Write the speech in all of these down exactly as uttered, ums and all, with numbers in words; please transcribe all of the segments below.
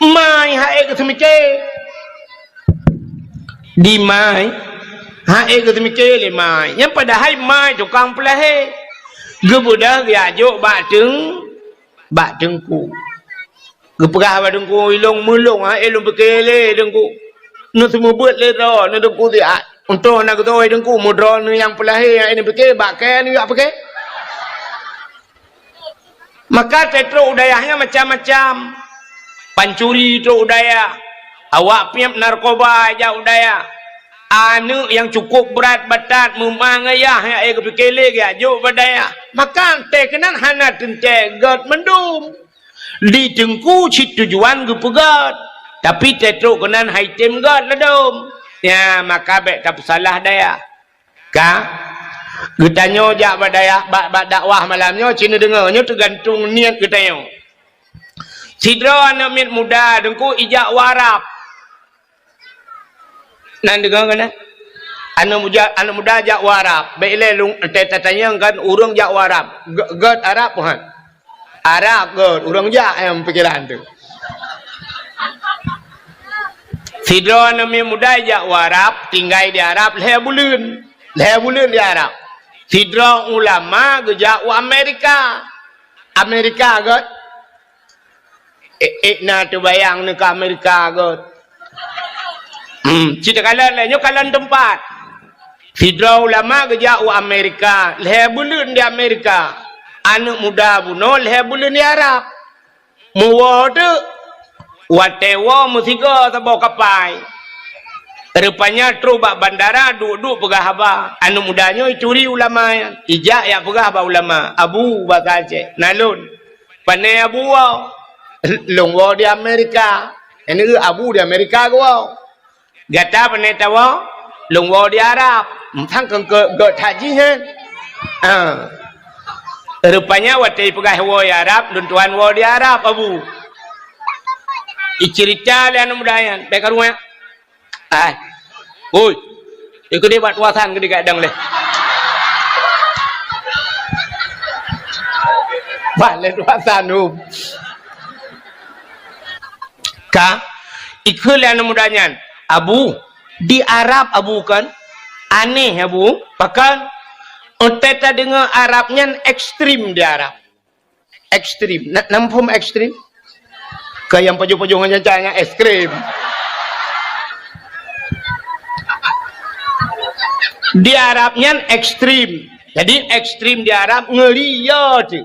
Mai hai geuseumiké. Di mai hai geuseumiké lé mai. Nyang padahai mai tukang peulahé. Geubeudôh geujak jok bak teung, bak teungku. Geupeugah bak teungku, "Ilong meulong hai lôn piké lé teungku. Neuseumeubeuet lé droe, neuteungku siat. Untông na geutoe teungku, meudroe neuh nyang peulahé hai neupiké, bak kèe neujak piké." Maka teutrok u dayah nyan macam-macam. Pancuri trok u dayah. Awak piep narkoba jak u dayah. Aneuk nyang cukup brat batat meumang ayah nyang ai geupiké lé geujak jok bak dayah. Maka teuh keunan hana teuntèe gèt mandum. Di teungku cit tujuan geupeugèt. Tapi teutrok keunan hai tem gèt ladôm. Nyan maka bèk tapeusalah dayah. Ka? Geutanyoe jak bak dayah, bak, bak dakwah malam nyoe, ci neudeungoe, nyoe teugantung niet geutanyoe. Sidroe aneuk miet muda teungku ijak u Arab. Na neudeungoe keunan? Aneuk muda, aneuk muda jak u Arab. Bèk ilèe lôn, ta-, tatanyong kan ureueng jak u Arab. Gèt, gèt Arab, bukan? Arab gèt, ureueng jak nyang pikiran tu. Sidroe aneuk miet muda jak u Arab, tinggai di Arab lhèe buleuen. Lhèe buleuen di Arab. Sidroe ulama geujak u Amerika. Amerika gèt. Ék, ék na teubayang neuh keu Amerika gèt. Hmm, ci takalon lé, nyoe kalon teumpat. Sidroe ulama geujak u Amerika, lhèe buleuen di Amerika. Aneuk muda bunoe lhèe buleuen di Arab. Meuwoe teuk, watèe woe meusigoe saboh kapai. Rupanya trok bak bandara, duek-duek peugah haba. Aneuk muda nyoe ituri ulama nyan. Ijak jak peugah bak ulama, "Abu," basa Aceh, "na lôn." "Pané Abu woe?" "Lôn woe di Amerika." "Nyan Abu di Amerika geuwoe." "Gata pané tawoe?" "Lôn woe di Arab." "Mantong keu, keu, keu that jih nyan." Ah. Rupanya watèe ipeugah woe di Arab, lôn tuan woe di Arab, Abu. Iceurita lé aneuk muda nyan, bèk karueng. Ai. Oi. Ikeu deh bak tuasan keu digadang lé. Bak lé tuasan, um. Ka, ikheun lé aneuk muda nyan, "Abu, di Arab Abu kan? Aneh Abu, pakon? Watèe tadeungoe Arab nyan ekstrim di Arab." Ekstrim. Na, na muphom ekstrim? Keu nyang pajoh-pajoh ngon nyan, nyan ekstrim. Di Arab nyan ekstrim. Jadi ekstrim di Arab ngeuri yo tu.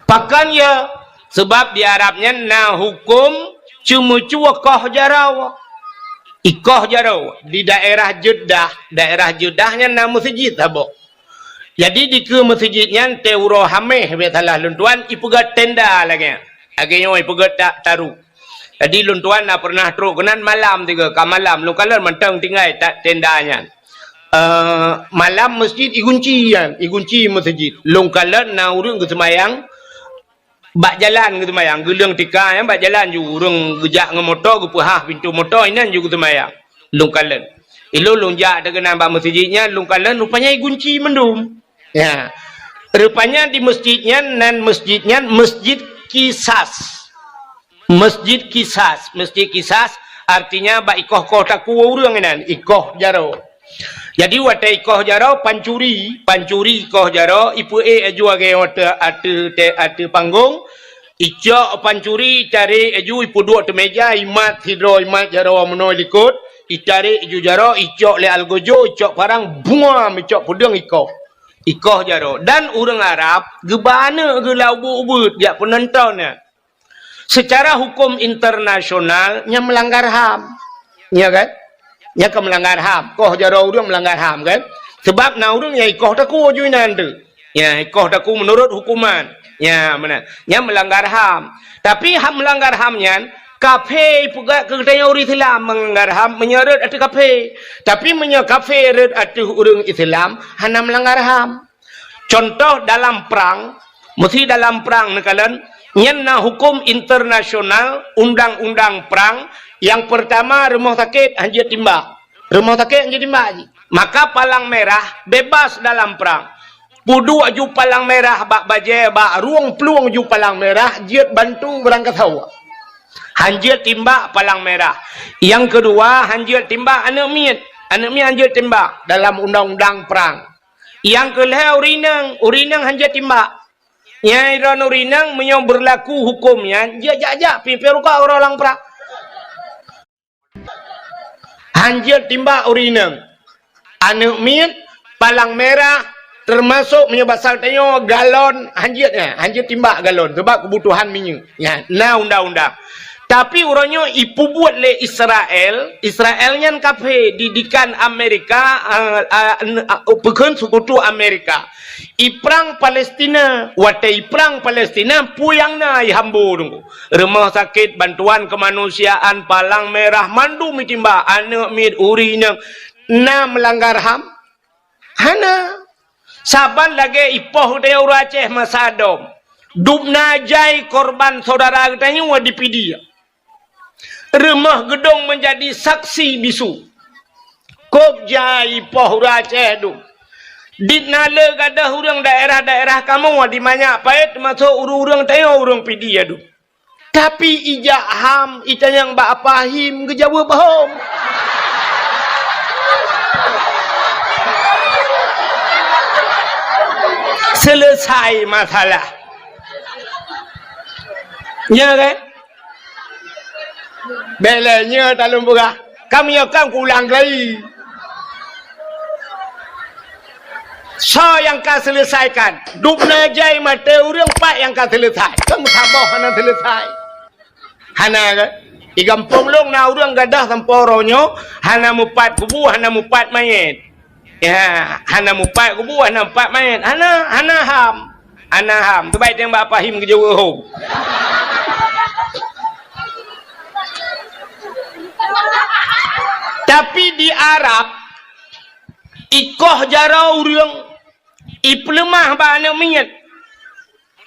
Pakon yo? Seubab di Arab nyan na huköm ceumeucue koh jaroe. Ikoh jaroe di daerah Jeddah, daerah Jeddah nyan na meuseujid saboh. Jadi dikeue meuseujid nyan teuh uroe Hamèh, bèk salah lôn tuan, ipeugèt tenda lagèe nyan. Lagèe nyoe ipeugèt ta-, taru. Jadi lôn tuan na pernah trok keunan malam tiga, ka malam lôn kalon mantong tinggai ta-, tenda nyan. Eh, malam meuseujid igunci nyan, igunci meuseujid. Lôn kalon na ureueng geuseumayang bak jalan geuseumayang, geuleueng tika nyan bak jalan ju, ureueng geujak ngon moto geupeuhah pintoe moto, inan ju geuseumayang. Lôn kalon. Ilôn lôn jak teuh keunan bak meuseujid nyan, lôn kalon rupanya igunci mandum. Ya. Rupanya di meuseujid nyan, nan meuseujid nyan Meuseujid Kisas. Meuseujid Kisas, Meuseujid Kisas artinya bak ikoh-koh takue ureueng inan, ikoh jaroe. Jadi watèe ikoh jaroe pancuri, pancuri ikoh jaroe, ipeuék laju lagèe watèe ateueh, ateueh panggong, icok pancuri, itarek laju, ipeuduek ateueh meuja, imat sidroe, imat jaroe meunoe likot, itarek laju jaroe, icok lé algojo, icok parang, buam, icok peudeueng ikoh. Ikoh jaroe. Dan ureueng Arab geuba aneuk geuh lam ubeuet-ubeuet, jak peunonton nyan. Secara huköm internasional, nyan meulanggar ham. Ya kan? Nyan ka meulanggar ham. Koh jaroe ureueng meulanggar ham kan? Seubab na ureueng nyang ikoh takue ju inan tu. Ya, ikoh takue meunurot huköman. Ya, meunan. Nyan meulanggar ham. Tapi hak meulanggar ham nyan, kafé ipeugah keu geutanyoe ureueng Islam meulanggar ham meunyoe rhot ateueh kafé. Tapi meunyoe kafé rhot ateueh ureueng Islam, hana meulanggar ham. Contoh dalam prang, meusti dalam prang neukalon, nyan na huköm internasional, undang-undang prang, nyang peurtama rumoh sakét hanjeuet timbak. Rumoh sakét hanjeuet timbak jih. Maka palang merah bebas dalam prang. Peuduek ju palang merah bak bajèe, bak rueng plueng ju palang merah, jeuet bantu beurangkasoe. Hanjeuet timbak palang merah. Nyang keudua, hanjeuet timbak aneuk miet. Aneuk miet hanjeuet timbak dalam undang-undang prang. Nyang keulhèe ureueng inong, ureueng inong hanjeuet timbak. Nyang droeneuh ureueng inong meunyoe beurlaku huköm nyan, jeuet jak-jak pih, pih rukok uroe lam prang. Hanjeuet timbak ureueng inong. Aneuk miet, palang merah, teumasok meunyoe basa tanyoe galon, hanjeuet nyan, hanjeuet timbak galon, sabab keubutuhan minyeuk. Nyan, na undang-undang. Tapi uroe nyoe ipeubuet lé Israel, Israel nyan kafé, didikan Amerika, eh, eh, n-, eh, peukheun seukutu Amerika. Iprang Palestina, watèe iprang Palestina, peue nyang na ihambo teungku. Rumoh sakét, bantuan keumanusiaan, palang merah, mandum itimbak, aneuk miet, ureueng inong, na meulanggar ham? Hana. Saban lagèe ipoh geutanyoe ureueng Aceh masa dom. Dubna jai korban syedara geutanyoe dipidia. Rumoh geudong meujadi saksi bisu. Kôb jai ipoh ureueng Aceh dum. Dit na le gadôh ureueng daerah-daerah kamoe di manyak payet teumasok ureueng-ureueng tanyoe ureueng Pidie dum. Tapi ijak ham, itanyong bak Apa Him, geujaweueb hom. Selesai masalah. Nya kan? Bèk lé nyoe talôn peugah. Ka meunyoe kan kuulang kali. Soe nyang ka seuleusaikan? Dubna jai maté ureueng, pat nyang ka seuleusai? Kan meusaboh hana seuleusai. Hana kan? Di gampông lôn na ureueng gadôh sampoe uroe nyoe, hana mupat kubu, hana mupat manyét. Ya, hana mupat kubu, hana mupat manyét. Hana, hana ham. Hana ham. Teubai teumbak Apa Him geujaweueb hom. Tapi di Arab, ikoh jaroe ureueng, ipeuleumah bak aneuk miet.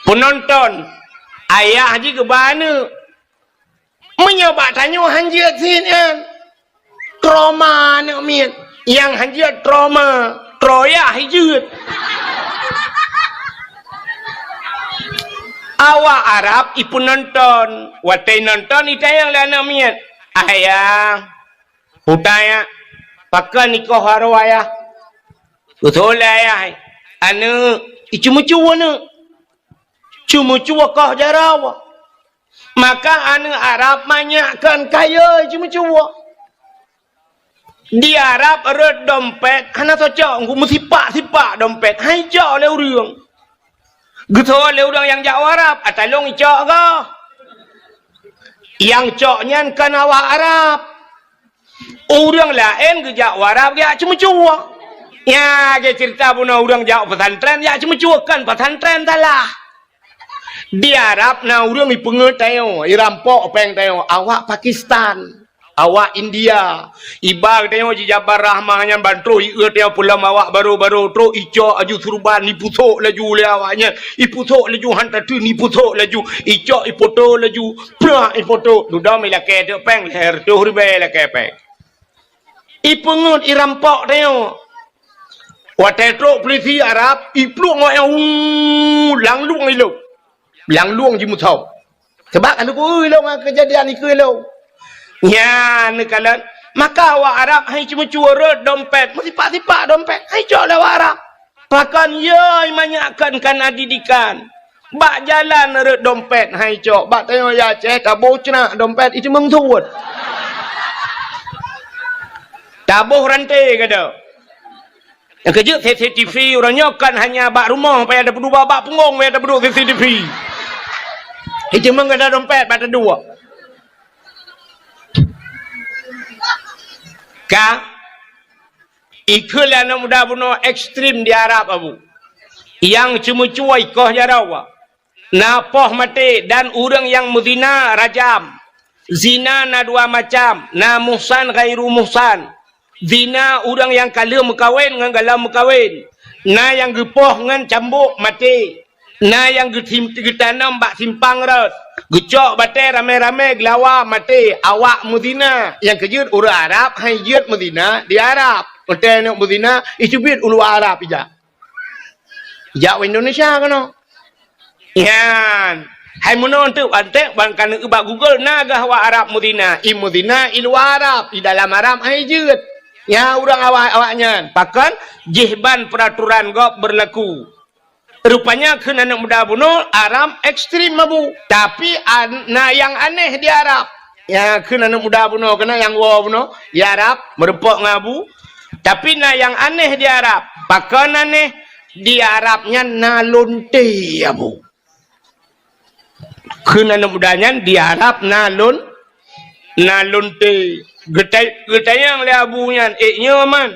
Peunonton, ayah jih geuba aneuk. Meunyoe bak tanyoe hanjeuet sit nyan, trauma aneuk miet. Nyang hanjeuet trauma, troyah jeuet. Awak Arab ipeunonton, watèe nonton itanyong lé aneuk miet, "Ayah, peue tanyong, pakon ikoh jaroe ayah?" Beutôi lé ayah, "Aneuk, iceumeucue aneuk. Ceumeucue koh jaroe." Maka aneuk Arab manyak kon kayée ceumeucue. Di Arab rhot dompet hana cocok, meusipak-sipak dompet, han icok lé ureueng. Geuteupeue lé ureueng nyang jak u Arab, "Ata lôn icok goh." Nyang cok nyan kon awak Arab. Ureueng laén geujak u Arab geujak ceumeucue. Nya, geuceurita bunoe ureueng jak pesantren jak ceumeucue, kon pesantren salah. Di Arab na ureueng ipeungeut tanyoe, irampok péng tanyoe, awak Pakistan, awak India. Iba geutanyoe jijabar rahmah nyan ban trôh ieu tanyoe peulom awak barô-barô, trôh icok laju surban, ipusok laju lé awak nyan, ipusok laju han tateun, ipusok laju, icok ipoto laju, prak ipoto, dudoe ilakée teuk péng, lhèe reutôh ribèe ilakée péng. Ipeungeut irampok tanyoe. Watèe trôk pulisi Arab, ipluek ngon nyang uu, lam lueng ilôn. Lam lueng jimusoe. Sabab ka lôn peue ilôn ngon keujadian ikeue ilôn. Nyan neukalon, maka awak Arab han iceumeue-ceue rhot dompet, meusipak-sipak dompet, han icok lé awak Arab. Pakon yö manyak kon kana didikan. Bak jalan rhot dompet han icok, bak tanyoe ya Aceh taboh ceunak dompet iceumeung suet. Taboh ranté gata. Nyang keujeuet C C T V uroe nyoe kon hanya bak rumoh payah tapeuduek, bak punggong payah tapeuduek C C T V. Iceumeung gata dompet bak taduek. Ka Ikheun lé aneuk muda bunoe ekstrem di Arab, Abu. Nyang ceumeucue ikoh jaroe. Na poh maté dan ureueng nyang meuzina rajam. Zina na dua macam, na muhsan ghairu muhsan. Zina ureueng nyang ka lheueh meukawen ngon gohlom meukawen. Na nyang geupoh ngon cambok maté. Na nyang geutim-, geutanom bak simpang rot, geucok batée ramé-ramé geulawa maté, awak meuzina. Nyang keujeuet ureueng Arab han jeuet meuzina di Arab. Watée neuk meuzina, iteubiet u luwa Arab ijak. Ijak u Indonesia keunoe. Nyan. Hai meunoe teuk antek ban ka neueu bak Google na gah awak Arab meuzina. I meuzina i luwa Arab, i dalam Arab hai jeuet. Nya ureuëng awak awaknyan pakon jih ban peraturan gob berlaku. Rupanya kheun aneuëk muda bunoe Arab ekstrem abu. Tapi an, na nyang aneh di Arab. Ya kheun aneuëk muda bunoe keunan nyang woe bunoe di Arab meureumpok ngon abu. Tapi na nyang aneh di Arab. Pakon aneh? Di Arab nyan na lonte abu. Kheun aneuëk muda nyan di Arab na lon, na lonte. Geutai-, geutanyong lé abu nyan, "Eh, nyoe man?"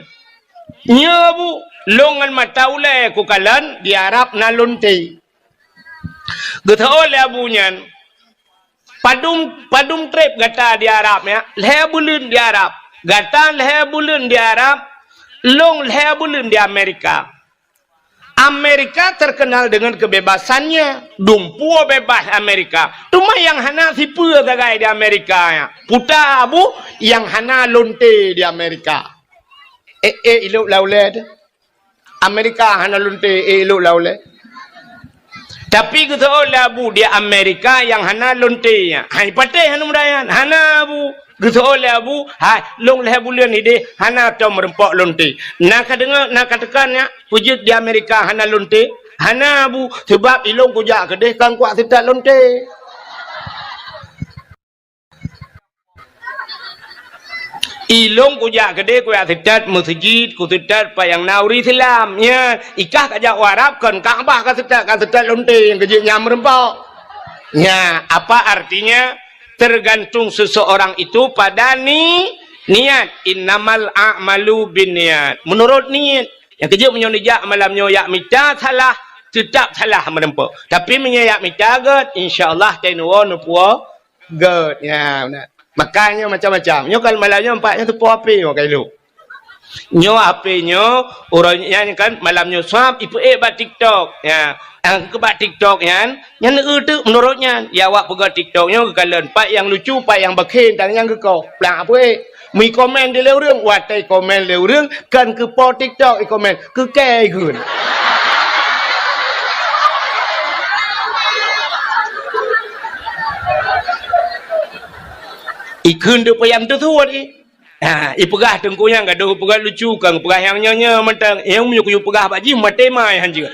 "Nyoe abu, lôn ngon mata ulée kukalon di Arab na lonte." Geuteuôt lé abu nyan, "Padum, padum treb gata di Arab nyan?" "Lhée buleuen di Arab." "Gata lhée buleuen di Arab, lôn lhée buleuen di Amerika." Amerika terkenal dengan kebebasannya. Dumpeue bebas Amerika. Teuma nyang hana sipeue sagai di Amerika nyan. Puta abu nyang hana lonte di Amerika. Eh, eh, ilok laulée tu. Amerika hana lonte, eh, ilok laulée. Tapi geuseuôt lé abu di Amerika nyang hana lonte nyan. Hai patéh hana mudayan. Hana abu. Geuseuôt lé abu, hai, lôn lhée buleuen ideh hana tom meureumpok lonte. Na ka deungoe, na ka teuka nyak, peujeuet di Amerika hana lonte? Hana abu, sabab ilôn kujak keudeh kon kuat seutat lonte. Ilôn kujak keudeh kuat seutat meuseujid, kuseutôt pat nyang na ureuëng Islam. Nya, ikah kajak u Arab kon Ka'bah kaseutôt, kaseutôt lonte nyang keujeuet nyang meureumpok. Nya, apa artinya? Tergantung seseorang itu pada ni, niat. Innamal a'malu binniyat. Menurut niat. Nyang keujeuet meunyoe neujak malam nyoe jak mita salah, teutap salah meureumpok. Tapi meunyoe jak mita gét, insya Allah tai neuwoe neupuwoe gét. Ya, beuna. Makanya macam-macam. Nyoe kan malam nyoe empat nyoe teupoh api nyoe kailu. Nyoe H P nyoe, uroe nyan kan malam nyoe swab ipeuék bak TikTok. Ya, nyang keu bak TikTok nyan, nyan eu teuk meunurot nyan. Ya awak peugah TikTok nyoe geukalon pat nyang lucu, pat nyang bakhen, tan nyang geukoh. Plang apeuék. Meuikomen di lé ureuëng, watée ikomen lé ureuëng, kan keu po TikTok ikomen, keu kée ikheun. Ikheun deuk payang teusuet i. Ha, ipeugah teungku nyang gadoh peugah lucu, kang peugah nyang nyoe-nyoe mantong. Nyang meunyoe kuyue peugah bak jih maté mai hanjeuet.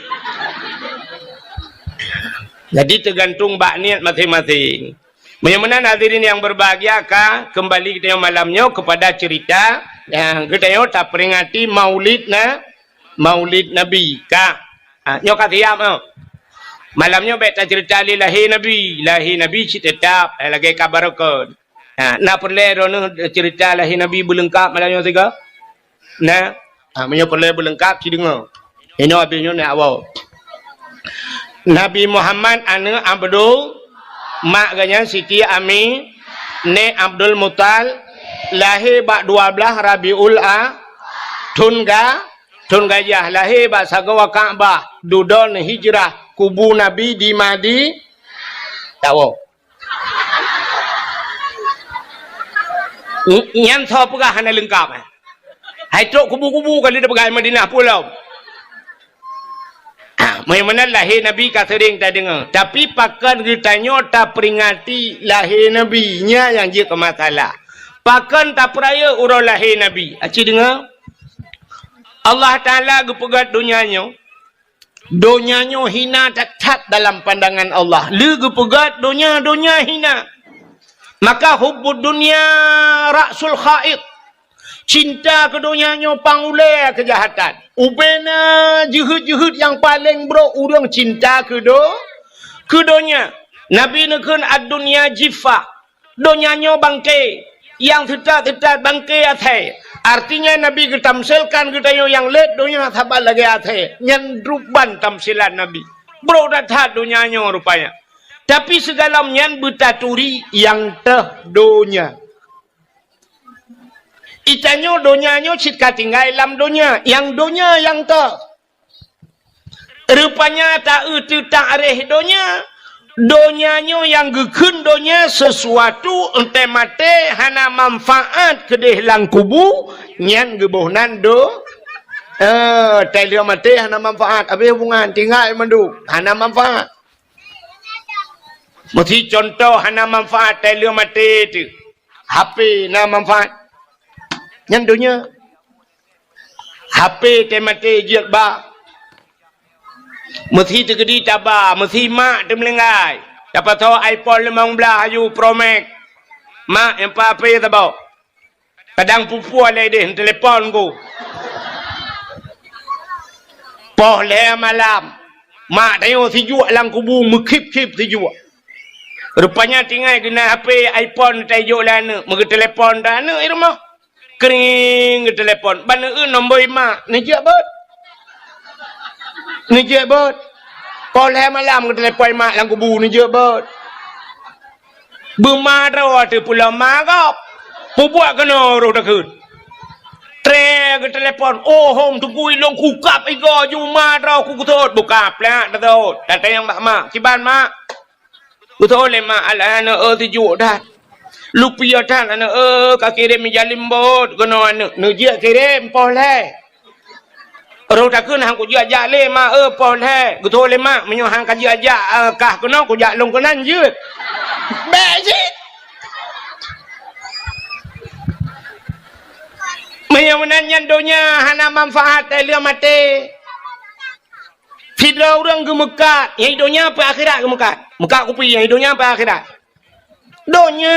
Jadi teugantung bak niet maséng-maséng. Meunyoe meunan hadirin nyang berbahagia ka keumbali geutanyoe malam nyoe keupada ceurita nyang geutanyoe taperingati Maulid na, Maulid Nabi ka. Ha, nyoe ka siap nyoe. Malam nyoe bék taceurita lé lahé Nabi. Lahé Nabi cit teutap, eh, lagée ka barokon. Ha, na peureulée droeneueh ceurita lahé Nabi beuleungkab malam nyoe sigoe? Na? Ha, meunyoe peureulée beuleungkab, ci deungoe. Inoe abéh nyoe na awoe. Nabi Muhammad aneuëk Abdul, mak geuh nyan Siti Ami, nèk Abdul Muthalib, lahé bak dua blaih Rabiul A, thon ga, thon gajah, lahé bak sagoe Ka'bah, dudoe hijrah, kubu Nabi di Madi-, tawoe. Ny-, nyan soe peugah hana leungkab, eh? Hai trok kubu-kubu ka lheueh peugah Madinah pulo. Ah, meunyoe meunan lahé Nabi ka seuring tadeungoe, tapi pakon geutanyoe taperingati lahé Nabi, nyan nyang jeuet keu masalah. Pakon tapeurayeuk uroe lahé Nabi? Aci deungoe, Allah Taala geupeugét donya nyoe, donya nyoe hina that-that dalam pandangan Allah. Lé geupeugét donya, donya hina. Maka hubbud dunya ra'sul kha'it. Cinta keu donya nyoe pang ulée keujahatan. Ubena jeuhet-jeuhet nyang paleng brok ureuëng cinta keu do-, keu donya. Nabi neukheun, "Ad-dunya jiffah." Donya nyoe bangke, nyang teutat-teutat bangke asèe. Artinya Nabi geutamsilkan geutanyoe nyang lét donya saban lagée asèe. Nyan ruban tamsilan Nabi. Brok that-that donya nyoe rupanya. Tapi sigohlom nyan beutaturi nyang teuh donya. Itanyoe donya nyoe cit ka tinggai lam donya, nyang donya nyang teuh. Rupanya ta-eu teutak réh donya, donya nyoe nyang geukheun donya sesuatu, eunteuk maté hana manfaat keudeh lam kubu, nyan geuboh nan do-, eh, tai lheueh maté hana manfaat, abéh hubungan, tinggai mandum, hana manfaat. Meusi contoh hana manfaat, tai lheueh maté teuh. H P na manfaat. Nyan donya. H P tai maté jeuet ba. Meusi teukeudi taba, meusi mak teumeulinggai. Tapasoe iPhone limong blaih aju Pro Max. Mak, nyang pa H P saboh. Kadang pupue lé deh, telepon ku. Poh lhèe malam, mak tanyoe sijuek lam kubu, meukhip-khip sijuek. Rupanya tinggai geunan H P iPhone tajok lé aneuk, meugeuteulepon dah aneuk di rumoh. Kring, geuteulepon. Ban eu nombor mak, neujak bot. Neujak bot. Poh lhèe malam geuteulepon mak lam kubu, neujak bot. Beuma droe teuh pulo ma gob. Peubuet keunoe roh takheun. Tré geuteulepon, "Oh, hom teungku ilôn kukab igoe ju ma droe ku geusot." Buka plak teusot. Tatanyong bak mak, "Kiban mak?" Geusot lé mak, "Alah aneuk eu, sijuek that. Lupiah that aneuk eu, ka kirém ija limbot keunoe aneuk." Neujak kirém poh lhèe. Roh takheun han kujak-jak lé mak eu, poh lhèe. Geutôh lé mak, "Meunyoe han kajak-jak, eh, kah keunoe kujak lôn keunan jeuet." Bèk cit. Meunyoe meunan nyan donya hana manfaat, tai lheueh maté. Sidroe ureueng geumeukat, nyang di donya peue akhirat geumeukat. Meukat kupi, nyang di donya peue akhirat. Donya,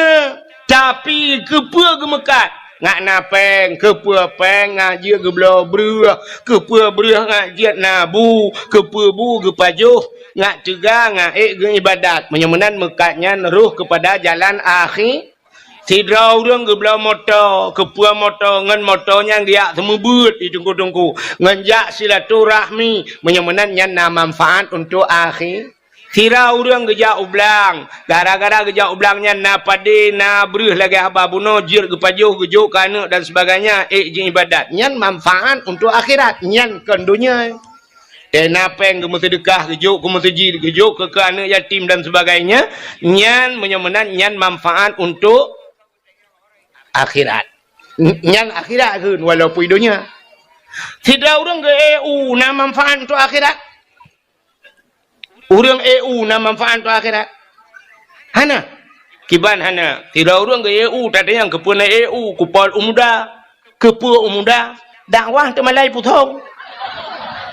tapi keupeue geumeukat? Ngat na péng, keupeue péng ngat jeuet geubloe breueh, keupeue breueh ngat jeuet na bu, keupeue bu geupajoh, ngat teuga, ngat ék geuibadat. Meunyoe meunan meukat nyan roh keupada jalan akhi-, sidroe ureueng geubloe moto, keupeue moto, ngon moto nyan geujak seumeubeuet di teungku-teungku, ngon jak silaturahmi. Meunyoe meunan nyan na manfaat untuk akhi-, Sira ureueng geujak u blang, gara-gara geujak u blang nyan na padé, na breueh lagèe haba bunoe, jeuet geupajoh, geujok keu aneuk dan sebagainya, ék jiibadat. Nyan manfaat untuk akhirat, nyan kon donya. Teuh na péng geumeuseudeukah, geujok keu meuseujid, geujok keu, keu aneuk yatim dan sebagainya, nyan meunyoe meunan nyan manfaat untuk akhirat. N-, nyan akhirat kheun walaupun donya. Sidroe ureueng geu-E U na manfaat untuk akhirat. Ureueng E U na manfaat untuk akhirat? Hana. Kiban hana. Sidroe ureueng geu-E U, tatanyong keupeue na E U, kupol u muda. Keupeue u muda? Dakwah teumalai pusong.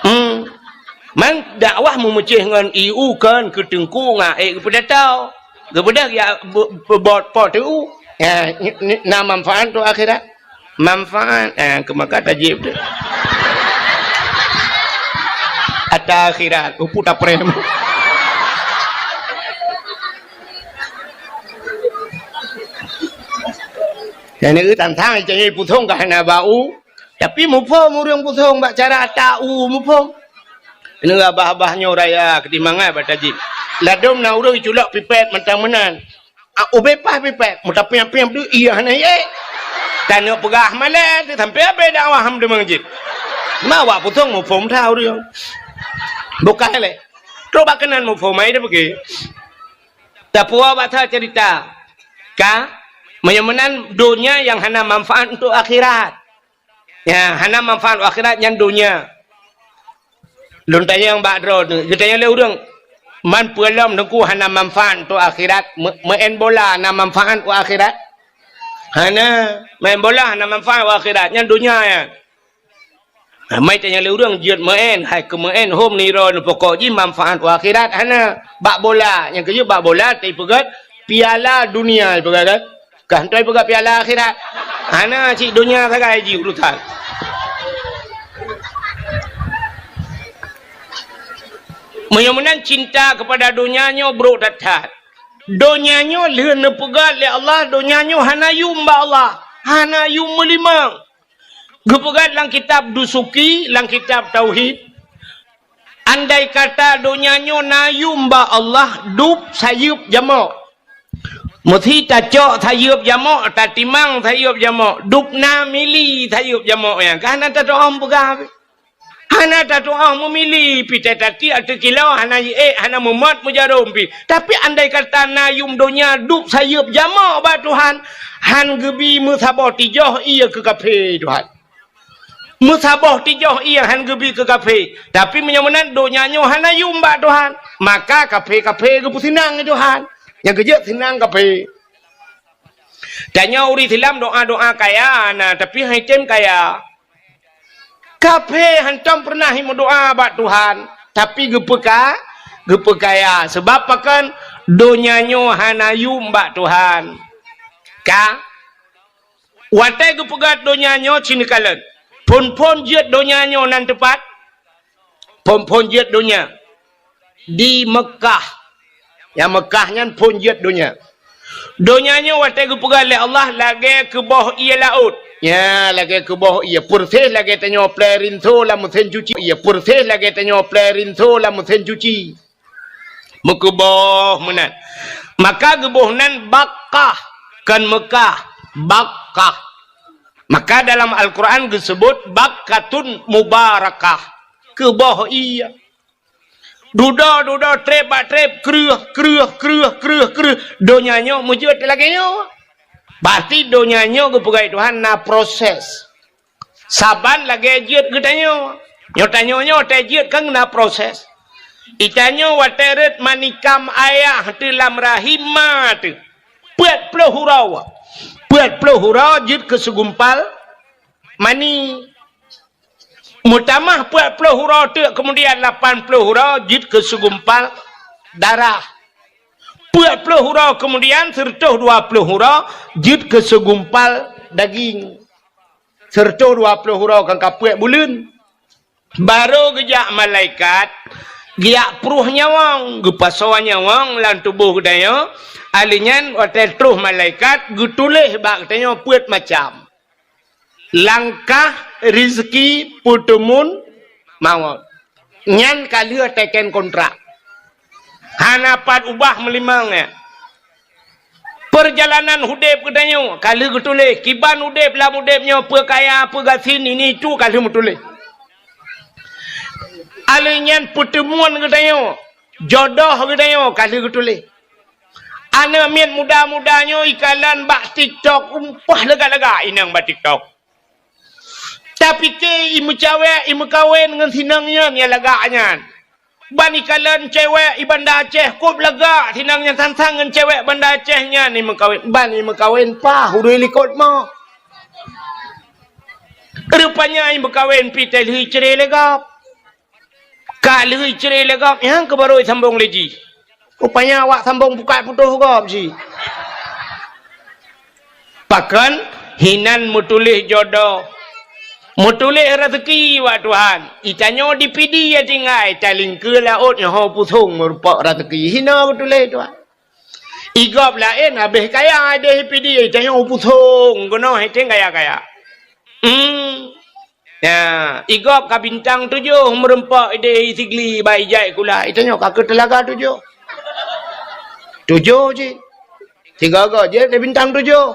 Hmm. Man dakwah meumeucéh ngon E U kon keu teungku ngon ék geupeudatau. Geubeudôh ya bu-, bu-, bot po teu. Ya, ni, ni, na manfaat untuk akhirat. Manfaat, eh, keu maka tajib tu. Ata akhirat, upu taprem. Dan itu tantang cari pusong ka hana bau. Tapi muphom ureueng pusong bak cara ata u muphom. Ini abah-abah nyoe raya ketimangat bak tajib. Ladom na ureueng culok pipet mantang meunan. Ah, ubé paih pipet, meutapiang-piang tu, iya hana yé. Tanyoe peugah malèe, sampai abéh dakwah ham di masjid. Ma awak pusong muphom that ureueng. Bukan lé. Trok bak keunan muphom, ai dah pergi. Tapuwoe bak that cerita. Ka? Meunyoe meunan donya nyang hana manfaat untuk akhirat. Ya, hana manfaat akhirat nyan donya. Lôn tanyong bak droe tu, geutanyong lé ureueng, "Man peue lom Teungku hana manfaat untuk akhirat? Me-, meu'en bola na manfaat untuk akhirat?" Hana, meu'en bola hana manfaat untuk akhirat, nyan donya nyan. Ramai tanyong lé ureueng jeuet meu'en, hai keu meu'en hom nirôn pokok jih manfaat untuk akhirat hana. Bak bola, nyang keujeuet bak bola, tapi peugöt piala dunia peugöt kan. Kah hana peugah piala akhirat. Hana cit donya sagai jih urusan. Meunyoe meunan cinta keupada donya nyoe brok that-that. Donya nyoe lheueh neupeugah lé Allah, donya nyoe hana yum bak Allah, hana yum meulimong. Geupeugah lam kitab Dusuki, lam kitab Tauhid, andai kata donya nyoe na yum bak Allah, dub sayeuep jamok. Meusi tacok sayeuep jamok, tatimang sayeuep jamok, dub na mili sayeuep jamok nyan. Ka hana tatu'oh meupeugah. Hana tatu'oh meumili, pi tatatie ateueh kilo, hana jiék, hana meumot meujarom pi. Tapi andai kata na yum donya dub sayeuep jamok bak Tuhan, han geubi meusaboh tijoh ie keu kafé Tuhan. Meusaboh tijoh ie han geubi keu kafé. Tapi meunyoe meunan donya nyoe hana yum bak Tuhan, maka kafé-kafé geupeusinang lé Tuhan. Nyang keujeuet seunang kaphé. Tanyoe ureuëng Islam doa-doa kaya na, tapi han item kaya. Kaphé hantom peureunah meudoa bak Tuhan, tapi geupeuka-, geupeukaya. Sebab pakon? Donya nyoe hana yum bak Tuhan. Ka? Watée geupeugah donya nyoe, ci neukalon. Phon-phon jeuet donya nyoe nan teupat? Phon-phon jeuet donya di Meukah. Nyang Meukah nyan phon jeuet donya. Donya nyoe watée geupeugah lé Allah lagée keuboh ié laôt. Nya, lagée keuboh ié, peureséh lagée tanyoe plée rinso lam meusén cuci. Ié peureséh lagée tanyoe plée rinso lam meusén cuci. Meukeuboh meunan. Maka geuboh nan Bakkah, kon Meukah, Bakkah. Maka dalam Al-Quran geuseubut Bakkatun Mubarakah. Keuboh ié. Dudoe, dudoe, treb bak treb, kreueh, kreueh, kreueh, kreueh, kreueh. Donya nyoe meujeuet lagée nyoe. Berarti donya nyoe geupeugah Tuhan na proses. Saban lagée jeuet geutanyoe. Nyoe tanyoe nyoe watée jeuet kan na proses. Itanyoe watée rhot manikam ayah teuh lam rahim ma teuh. Peuet ploh uroe. Peuet ploh uroe jeuet keu seugumpal mani. Meutamah peuet ploh uroe teuk, keumudian lapan ploh uroe jeuet keu seugumpal darah. Peuet ploh uroe keumudian, seureutôh dua ploh uroe jeuet keu seugumpal daging. Seureutôh dua ploh uroe kan ka peuet buleuen. Barô geujak malaikat, geujak pruh nyawöng, geupasoe nyawöng lam tuboh geutanyoe, alheuh nyan watée troh malaikat geutuléh bak geutanyoe peuet macam. Langkah, rizki, peuteumun, mawöt. Nyan ka lheueh teken kontrak. Hana pat ubah meulimong nyan. Peurjalanan udeb geutanyoe ka lheueh geutuléh. Kiban udeb lam udeb nyoe, peue kaya, peue gasien, ini itu ka lheueh meutuléh. Alheuh nyan peuteumun geutanyoe, jodoh geutanyoe ka lheueh geutuléh. Aneuk miet muda-muda nyoe ikalon bak TikTok, umpah lagak-lagak inong bak TikTok. Tapike imeucawek, imeukawen ngon sinong nyan nyang lagak nyan. Ban ikalon cewek i Banda Aceh kôb lagak sinong nyan sang-sang ngon cewek Banda Aceh nyan imeukawen. Ban imeukawen paih ureuëng likot mo. Rupanya imeukawen pih teuh lheueh icre lé gob. Ka lheueh icre lé gob, nyang keuh barô isambong lé jih. Rupanya awak sambong pukat putôh gob jih. Pakon? Hinan meutuléh jodoh. Meutuléh raseuki bak Tuhan. Itanyoe di Pidie tinggai, talingkeue laôt nyoe ho pusong meurumpok raseuki. Hina geutuléh Tuhan. Igob laén habéh kaya ideh Pidie, itanyoe pusong keunoe henteng kaya-kaya. Hmm. Ya, igob ka bintang tujoh meurumpok ideh Sigli bak ijai kula. Itanyoe ka keu teulaga tujoh. Tujoh cit. Sigoe-goe jeuet lé bintang tujoh.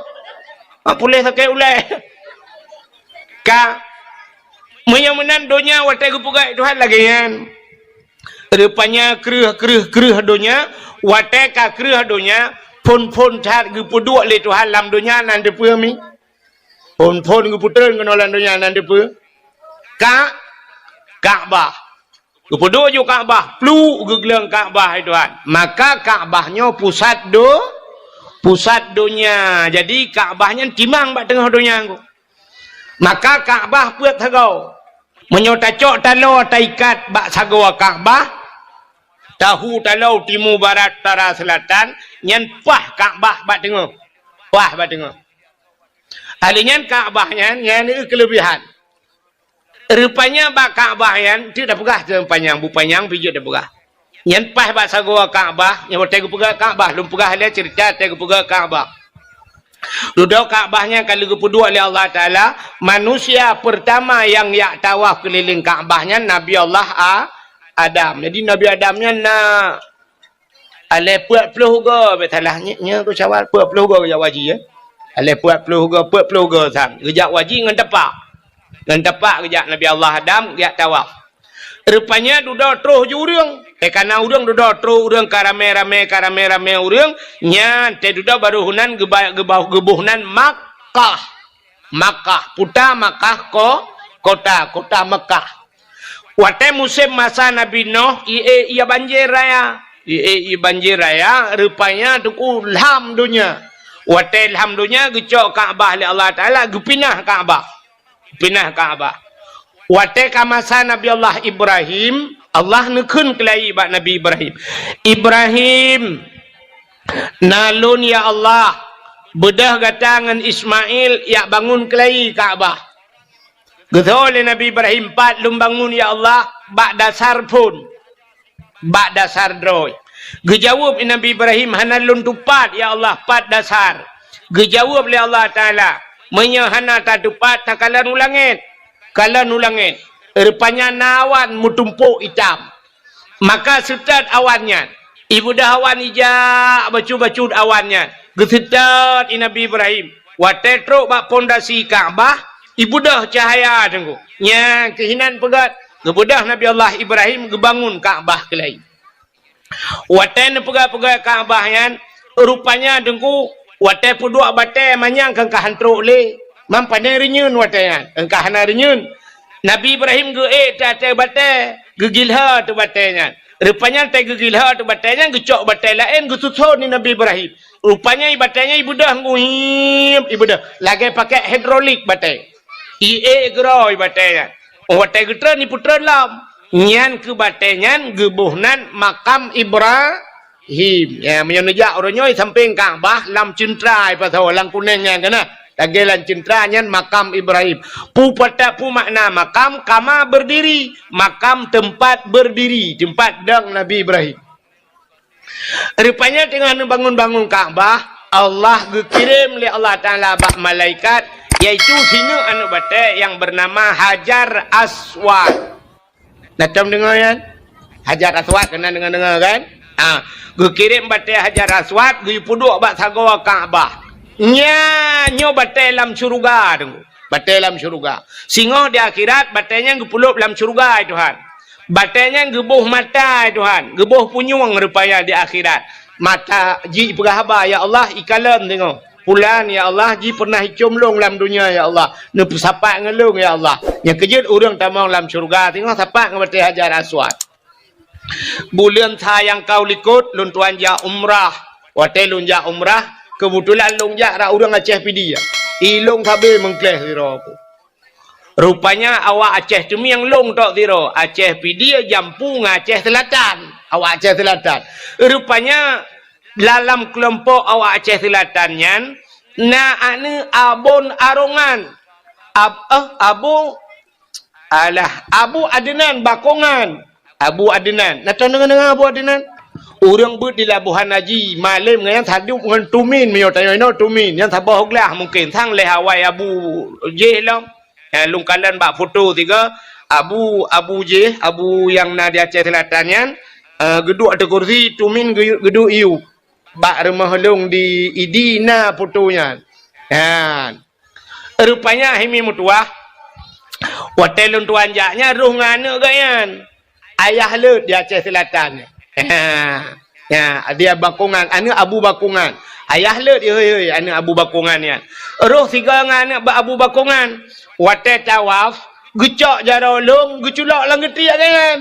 Mak puléh sakét ulée. Ka. Meunyoe meunan donya watée geupeugah Tuhan lagée nyan. Rupanya kreueh, kreueh, kreueh donya, watée ka kreueh donya, phon-phon that geupeuduek lé Tuhan lam donya nan teupeue mi. Phon-phon geupeutreun keunoe lam donya nan teupeue. Ka-, Ka'bah. Geupeuduek ju Ka'bah, pluek geugleueng Ka'bah, hai Tuhan. Maka Ka'bah nyoe pusat do-, pusat donya. Jadi Ka'bah nyan timang bak teungoh donya nyoe. Maka Ka'bah peuet sagoe. Meunyoe tacok taloe taikat bak sagoe Ka'bah, tahu taloe timu, barat, utara, seulatan, nyan paih Ka'bah bak teungoh. Paih bak teungoh. Ahli nyan Ka'bah nyan, nyan keulebihan. Rupanya bak Ka'bah nyan, tu dah peugah tu panyang, bu panyang pijot dah peugah. Nyan paih bak sagoe Ka'bah, nyang watée geupeugah Ka'bah, lôn peugah lé ceurita watée geupeugah Ka'bah. Dudoe Ka'bah nyan ka lheueh geupeuduek lé Allah Taala, manusia peurtama nyang jak tawaf keulileng Ka'bah nyan Nabi Allah A-, Adam. Jadi Nabi Adam nyan na alée peuet ploh goe, bèk salah nyoe, nyoe tu syawal, peuet ploh goe geujak haji, ya. Alée peuet ploh goe, peuet ploh goe sang. Geujak haji ngon tapak. Ngon tapak geujak Nabi Allah Adam, geujak tawaf. Rupanya dudoe troh ju ureuëng. Eh, kana ureuëng dudoe troh ureuëng ka ramé-ramé, ka ramé-ramé ureuëng, nyan teuh dudoe barô heunan geuba-, geuba-, geuboh nan Makkah. Makkah, puta Makkah ko-, kota, kota Makkah. Watée musém masa Nabi Nuh, i-, eh, iya banjir raya. Ié, ié banjir raya, rupanya teungku lham donya. Watée lham donya, geucok Ka'bah lé Allah Taala, geupinah Ka'bah. Pinah Ka'bah. Watée ka masa Nabi Allah Ibrahim, Allah neukheun keulayi bak Nabi Ibrahim, "Ibrahim, na lôn ya Allah, beudôh gata ngon Ismail jak bangun keulayi Ka'bah." Geutho lé Nabi Ibrahim, "Pat lôn bangun ya Allah?" "Bak dasar phon." Bak dasar droe. Geujaweueb Nabi Ibrahim, "Hana lôn tupat, ya Allah, pat dasar." Geujaweueb lé Allah Taala, "Meunyoe hana tatupat, takalon u langét." Kalon u langét. Rupanya na awan meutumpôk itam. Maka seutôt awan nyan. Ibeudôh awan ijak bacut-bacut awan nyan. Geuseutôt i Nabi Ibrahim. Watée trok bak pondasi Ka'bah, ibeudôh cahya teungku. Nyan keuh inan peugét, geubeudôh Nabi Allah Ibrahim geubangun Ka'bah keulayi. Watée neupeugét-peugét Ka'bah nyan, rupanya teungku, watée peuduek batée manyang keu ka han trok lé. Mam pane reunyeun watée nyan, keu ka hana reunyeun. Nabi Ibrahim geuék teuh ateueh batée, geugilhô teuh batée nyan. Rupanya teuh geugilhô teuh batée nyan, geucok batée laén geususon di Nabi Ibrahim. Rupanya i batée nyan ibeudôh nguhieb, ibeudôh lagée pakai hidrolik batée. Ié geuro i batée nyan. Watée geutreun, ipeutreun lom. Nyan keuh batée nyan geuboh nan makam Ibrahim. Ya, meunyoe neujak uroe nyoe sampéng Ka'bah lam ceuntra ipasoe lam kunéng nyan kana. Lagée lam ceuntra nyan makam Ibrahim. Peue pata peue makna makam? Kama berdiri, makam tempat berdiri, tempat dong Nabi Ibrahim. Rupanya teungoh neubangun-bangun Ka'bah, Allah geukirém lé Allah Taala bak malaikat, yaitu sineuk aneuk batée nyang beunama Hajar Aswad. Na tom deungoe nyan? Hajar Aswad, keunan deungoe-deungoe kan? Ha, geukirém batée Hajar Aswad, geupeuduek bak sagoe Ka'bah. Nyan nyoe batée lam syeuruga teungku. Batée lam syeuruga. Singoh di akhirat, batée nyan geupeulop lam syeuruga, hai Tuhan. Batée nyan geuboh mata, hai Tuhan. Geuboh punyueng rupanya di akhirat. Mata jih peugah haba, "Ya Allah, ikalon singoh. Pulan, ya Allah, jih pernah icom lôn lam donya, ya Allah. Neupeusapat ngon lôn, ya Allah." Nyang keujeuet ureuëng tamong lam syeuruga, singoh sapat ngon batée Hajar Aswad. Buleuen sa nyang ka u likot, lôn tuan jak umrah. Watée lôn jak umrah, keubeutulan lôn jak rot ureuëng Aceh Pidie. I lôn sabe meungkléh sidroe ku. Rupanya awak Aceh Teumieng lôn tok sidroe, Aceh Pidie, Jampu ngon Aceh Seulatan. Awak Aceh Seulatan. Rupanya dalam keulompok awak Aceh Seulatan nyan, na aneuk Abon Arongan. Ab-, eh, Abu Alah, Abu Adnan Bakongan. Abu Adnan. Na tom deungoe-deungoe Abu Adnan? Ureuëng beuet di Labuhan Haji, malém ngon nyan sadub ngon Tumin, meunyoe tanyoe inoe Tumin. Nyan saboh glah mungken, sang lhée awai Abu jih lom. Eh, lôn kalon bak foto sigoe, Abu, Abu jih, Abu nyang na di Aceh Seulatan nyan, eh, geuduek ateueh kursi, Tumin geu-, geuduek iyup. Bak rumoh lôn di Idi na foto nyan. Nyan. Rupanya hai mi meutuwah, watée lôn tuan jak nyan roh ngon aneuk geuh nyan. Ayah Leuet di Aceh Seulatan. Ha, ya, dia Bakongan, aneuk Abu Bakongan. Ayah Leuet, hei, hei, aneuk Abu Bakongan nyan. Roh sigoe ngon aneuk ba-, Abu Bakongan. Watée tawaf, geucok jaroe lôn, geuculok lam geutiek geuh nyan.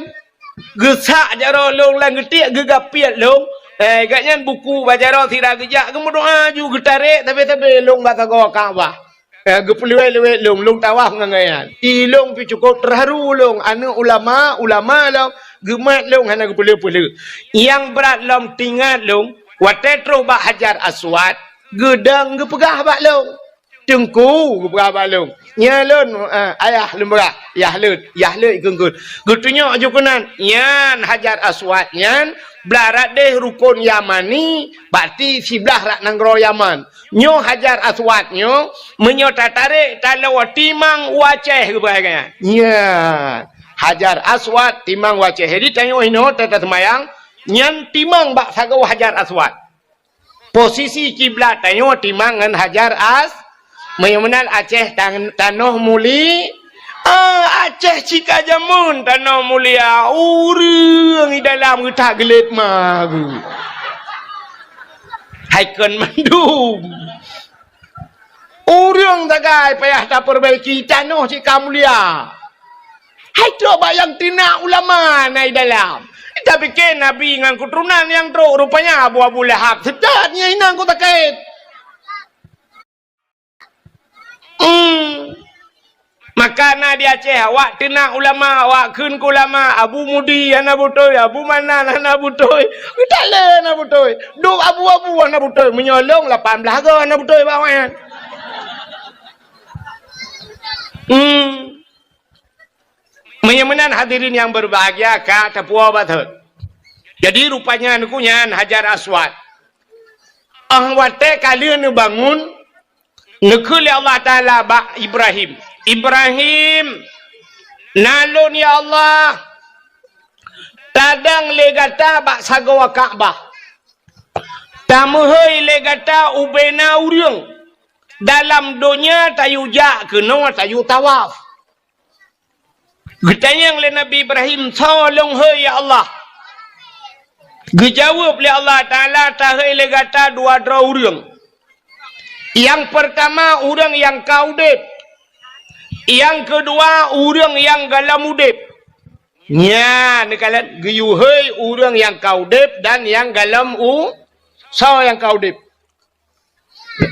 Geusak jaroe lôn lam geutiek, geugapiet lôn. Eh, gobnyan buku bak jaroe sira geujak, geumeudoá ju geutarek sabe-sabe lôn bak sagoe Ka'bah. Eh, geupeuleuwet-leuwet lôn, lôn tawaf ngon gobnyan. I lôn pih cukôp teuharu lôn, aneuk ulama, ulama lôn, geumat lôn hana geupeuleueh-peuleueh. Nyang brat lom teuingat lôn, watée troh bak Hajar Aswad, geudong geupeugah bak lôn. Teungku, geupeugah bak lôn. Nyan lôn, eh, ayah lôn peugah, Yah Leuet, Yah Leuet kheun-kheun. Geutunyok ju keunan, nyan Hajar Aswad nyan, blah rot deh rukon Yamani, berarti siblah rot nanggroe Yaman. Nyoe Hajar Aswad nyoe, meunyoe tatarek taloe timang u Aceh geupeugah nyan. Nyan, Hajar Aswad timang u Aceh. Jadi tanyoe inoe ta-, taseumayang, nyan timang bak sagoe Hajar Aswad. Posisi kiblat tanyoe timang ngon Hajar As-, meunyoe meunan Aceh tan-, tanoh muli-, ah, Aceh cit ka jameun tanoh mulia, ureuëng i dalam geutak geulet ma geuh. Hai kon mandum. Ureuëng sagai payah tapeubaiki tanoh cit ka mulia. Hai trok bak nyang teunak ulama na i dalam. Tapike Nabi ngon keuturonan nyang trok, rupanya Abu, Abu Lahab. Seutat nyan inong ku takét. Hmm. Maka na di Aceh, awak teunak ulama, awak kheun keu ulama, Abu Mudi hana beutôi, Abu Manan hana beutôi, geutalé hana beutôi, duek abu-abu hana beutôi, meunyoe lôn lapan blaih goe hana beutôi bak awaknyan. Hmm. Meunyoe meunan hadirin nyang berbahagia ka tapuwoe batot. Jadi rupanya neuku nyan Hajar Aswad. Ah watée ka lheueh neubangun, neukheun lé Allah Taala bak Ibrahim, "Ibrahim, na lôn ya Allah, tadong lé gata bak sagoe Ka'bah. Tameuhôi lé gata ubena ureuëng dalam donya tayue jak keunoe tayue tawaf." Geutanyong lé Nabi Ibrahim, "Soe lôn hôi ya Allah?" Geujaweueb lé Allah Taala, "Tahôi lé gata dua droe ureuëng. Nyang peurtama ureuëng nyang ka udeb. Nyang keudua ureuëng nyang gohlom udeb." Nyan neukalon geuyue hôi ureuëng nyang ka udeb dan nyang gohlom u-, soe nyang ka udeb?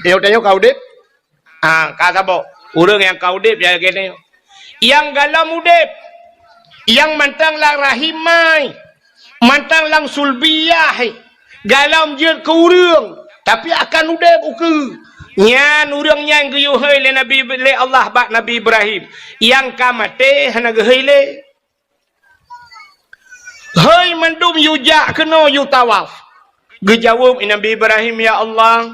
Yoh tanyoe ka udeb? Ah, ka saboh. Ureuëng nyang ka udeb ya keunoe. Nyang gohlom udeb, nyang mantong lam rahim mai, mantong lam sulbiyah, gohlom jeuet keu ureuëng, tapi akan udeb ukeue. Nyan ureuëng nyan geuyue hôi lé Nabi, lé Allah bak Nabi Ibrahim. Nyang ka maté hana geuhôi lé. Hôi mandum yue jak keunoe yue tawaf. Geujaweueb Nabi Ibrahim, "Ya Allah,